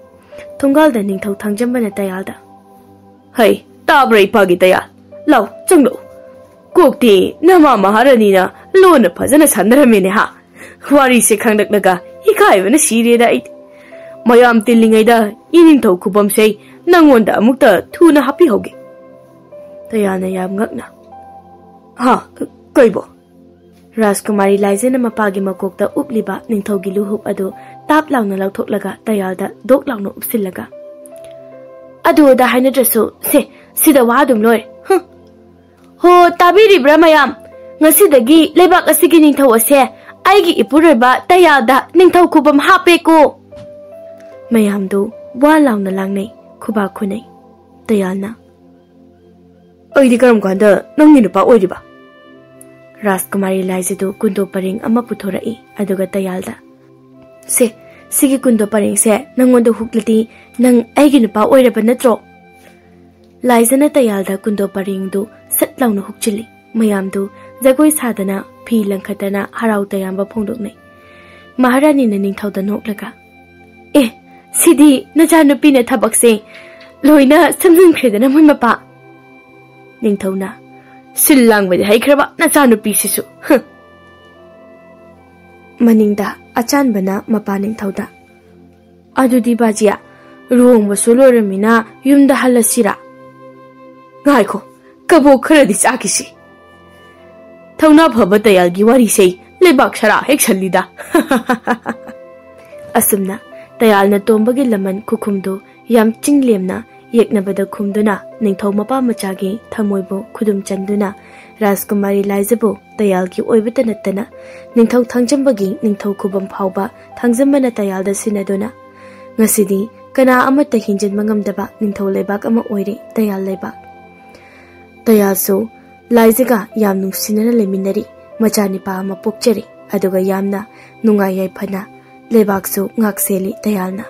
ꯊꯣꯡꯒꯥꯜꯗ ꯅꯤꯡꯊꯧ ꯊꯥꯡꯖꯝꯕꯅ ꯇꯌꯥꯜꯗ, "ꯍꯩ, ꯇꯥꯕ꯭ꯔꯥ ꯏꯄꯥꯒꯤ ꯇꯌꯥꯜ? ꯂꯥꯎ, ꯆꯪꯂꯛꯎ, ꯀꯣꯛꯇꯤ ꯅꯃꯥ ꯃꯍꯥꯔꯥꯅꯤꯅ ꯂꯣꯟꯅ ꯐꯖꯅ ꯁꯥꯟꯅꯔꯝꯃꯦꯅꯦ ꯍꯥ꯫ ꯋꯥꯔꯤꯁꯦ ꯈꯪꯂꯛꯂꯒ ꯏꯀꯥꯏꯕꯅ ꯁꯤꯔꯦꯗ ꯑꯩꯗꯤ꯫ ꯃꯌꯥꯝ ꯇꯤꯜꯂꯤꯉꯩꯗ ꯏꯅꯤꯡꯊꯧ ꯈꯨꯕꯝꯁꯦ ꯅꯪꯉꯣꯟꯗ ꯑꯃꯨꯛꯇ ꯊꯨꯅ ꯍꯥꯞꯄꯤꯍꯧꯒꯦ꯫ ꯇꯌꯥꯜꯅ ꯌꯥꯝ ꯉꯛꯅ, "ꯍꯥ? ꯀꯩꯕꯣ?" ꯔꯥꯖꯀꯨꯃꯥꯔꯤ ꯂꯥꯏꯖꯅ ꯃꯄꯥꯒꯤ ꯃꯀꯣꯛꯇ ꯎꯞꯂꯤꯕ ꯅꯤꯡꯊꯧꯒꯤ ꯂꯨꯍꯨꯞ ꯑꯗꯨ ꯇꯥꯞ ꯂꯥꯎꯅ ꯂꯧꯊꯣꯛꯂꯒ ꯇꯌꯥꯜꯗ ꯗꯣꯛ ꯂꯥꯎꯅ ꯎꯞꯁꯤꯜꯂꯒ, "ꯑꯗꯨ ꯑꯗꯥ ꯍꯥꯏꯅꯗ꯭ꯔꯁꯨ, ꯁꯦ, ꯁꯤꯗ ꯋꯥ ꯑꯗꯨꯝ ꯂꯣꯏꯔꯦ꯫ ꯍꯨꯝ꯫ ꯍꯣ, ꯇꯥꯕꯤꯔꯤꯕ꯭ꯔꯥ ꯃꯌꯥꯝ? ꯉꯁꯤꯗꯒꯤ ꯂꯩꯕꯥꯛ ꯑꯁꯤꯒꯤ ꯅꯤꯡꯊꯧ ꯑꯁꯦ ꯑꯩꯒꯤ ꯏꯄꯨꯔꯣꯏꯕ ꯇꯌꯥꯜꯗ ꯅꯤꯡꯊꯧ ꯈꯨꯕꯝ ꯍꯥꯞꯄꯦꯀꯣ!" ꯃꯌꯥꯝꯗꯨ ꯋꯥ ꯂꯥꯎꯅ ꯂꯥꯡꯅꯩ, ꯈꯨꯕꯥꯛ ꯈꯨꯅꯩ꯫ ꯇꯌꯥꯜꯅ, "ꯑꯩꯗꯤ ꯀꯔꯝ ꯀꯥꯟꯗ ꯅꯪꯒꯤ ꯅꯨꯄꯥ ꯑꯣꯏꯔꯤꯕ?" ꯔꯥꯖꯀꯨꯃꯥꯔꯤ ꯂꯥꯏꯖꯗꯨ ꯀꯨꯟꯗꯣ ꯄꯔꯦꯡ ꯑꯃ ꯄꯨꯊꯣꯔꯛꯏ, ꯑꯗꯨꯒ ꯇꯌꯥꯜꯗ, "ꯁꯦ, ꯁꯤꯒꯤ ꯀꯨꯟꯗꯣ ꯄꯔꯦꯡꯁꯦ ꯅꯪꯉꯣꯟꯗ ꯍꯨꯛꯂꯗꯤ ꯅꯪ ꯑꯩꯒꯤ ꯅꯨꯄꯥ ꯑꯣꯏꯔꯕ ꯅꯠꯇ꯭ꯔꯣ?" ꯂꯥꯏꯖꯅ ꯇꯌꯥꯜꯗ ꯀꯨꯟꯗꯣ ꯄꯔꯦꯡꯗꯨ ꯁꯠ ꯂꯥꯎꯅ ꯍꯨꯛꯆꯤꯜꯂꯤ꯫ ꯃꯌꯥꯝꯗꯨ ꯖꯒꯣꯏ ꯁꯥꯗꯅ, ꯐꯤ ꯂꯪꯈꯠꯇꯅ ꯍꯔꯥꯎ ꯇꯌꯥꯝꯕ ꯐꯣꯡꯗꯣꯛꯅꯩ꯫ ꯃꯍꯥꯔꯥꯅꯤꯅ ꯅꯤꯡꯊꯧꯗ ꯅꯣꯛꯂꯒ, "ꯑꯦ, ꯁꯤꯗꯤ ꯅꯆꯥꯅꯨꯄꯤꯅ ꯊꯕꯛꯁꯦ ꯂꯣꯏꯅ ꯁꯝꯖꯤꯟꯈ꯭ꯔꯦꯗꯅ ꯃꯣꯏ ꯃꯄꯥ!" ꯅꯤꯡꯊꯧꯅ, "ꯁꯤꯜ ꯂꯥꯡꯕꯗꯤ ꯍꯩꯈ꯭ꯔꯕ ꯅꯆꯥꯅꯨꯄꯤꯁꯤꯁꯨ! ꯍꯨꯝ!" ꯃꯅꯤꯡꯗ ꯑꯆꯥꯟꯕꯅ ꯃꯄꯥ ꯅꯤꯡꯊꯧꯗ, "ꯑꯗꯨꯗꯤ ꯕꯥꯖꯤꯌꯥ, ꯂꯨꯍꯣꯡꯕꯁꯨ ꯂꯣꯏꯔꯝꯃꯤꯅ ꯌꯨꯝꯗ ꯍꯜꯂꯁꯤꯔꯥ?" "ꯉꯥꯏꯈꯣ, ꯀꯕꯣꯛ ꯈꯔꯗꯤ ꯆꯥꯈꯤꯁꯤ꯫ ꯊꯧꯅꯥ ꯐꯕ ꯇꯌꯥꯜꯒꯤ ꯋꯥꯔꯤꯁꯦ ꯂꯩꯕꯥꯛ ꯁꯔꯥ ꯍꯦꯛ ꯁꯜꯂꯤꯗ!" ꯑꯁꯨꯝꯅ ꯇꯌꯥꯜꯅ ꯇꯣꯝꯕꯒꯤ ꯂꯃꯟ ꯈꯨꯈꯨꯝꯗꯨ ꯌꯥꯝ ꯆꯤꯡꯂꯦꯝꯅ ꯌꯦꯛꯅꯕꯗ ꯈꯨꯝꯗꯨꯅ ꯅꯤꯡꯊꯧ ꯃꯄꯥ ꯃꯆꯥꯒꯤ ꯊꯃꯣꯏꯕꯨ ꯈꯨꯗꯨꯝ ꯆꯟꯗꯨꯅ ꯔꯥꯖꯀꯨꯃꯥꯔꯤ ꯂꯥꯏꯖꯕꯨ ꯇꯌꯥꯜꯒꯤ ꯑꯣꯏꯕꯇ ꯅꯠꯇꯅ ꯅꯤꯡꯊꯧ ꯊꯥꯡꯖꯝꯕꯒꯤ ꯅꯤꯡꯊꯧ ꯈꯨꯕꯝ ꯐꯥꯎꯕ ꯊꯥꯡꯖꯝꯕꯅ ꯇꯌꯥꯜꯗ ꯁꯤꯟꯅꯗꯨꯅ ꯉꯁꯤꯗꯤ ꯀꯅꯥ ꯑꯃꯠꯇ ꯍꯦꯟꯖꯤꯟꯕ ꯉꯝꯗꯕ ꯅꯤꯡꯊꯧ ꯂꯩꯕꯥꯛ ꯑꯃ ꯑꯣꯏꯔꯦ ꯇꯌꯥꯜ ꯂꯩꯕꯥꯛ꯫ ꯇꯌꯥꯜꯁꯨ ꯂꯥꯏꯖꯒ ꯌꯥꯝ ꯅꯨꯡꯁꯤꯅꯅ ꯂꯩꯃꯤꯟꯅꯔꯤ, ꯃꯆꯥꯅꯤꯄꯥ ꯑꯃ ꯄꯣꯛꯆꯔꯤ, ꯑꯗꯨꯒ ꯌꯥꯝꯅ ꯅꯨꯡꯉꯥꯏ ꯌꯥꯏꯐꯅ ꯂꯩꯕꯥꯛꯁꯨ ꯉꯥꯛ ꯁꯦꯜꯂꯤ ꯇꯌꯥꯜꯅ꯫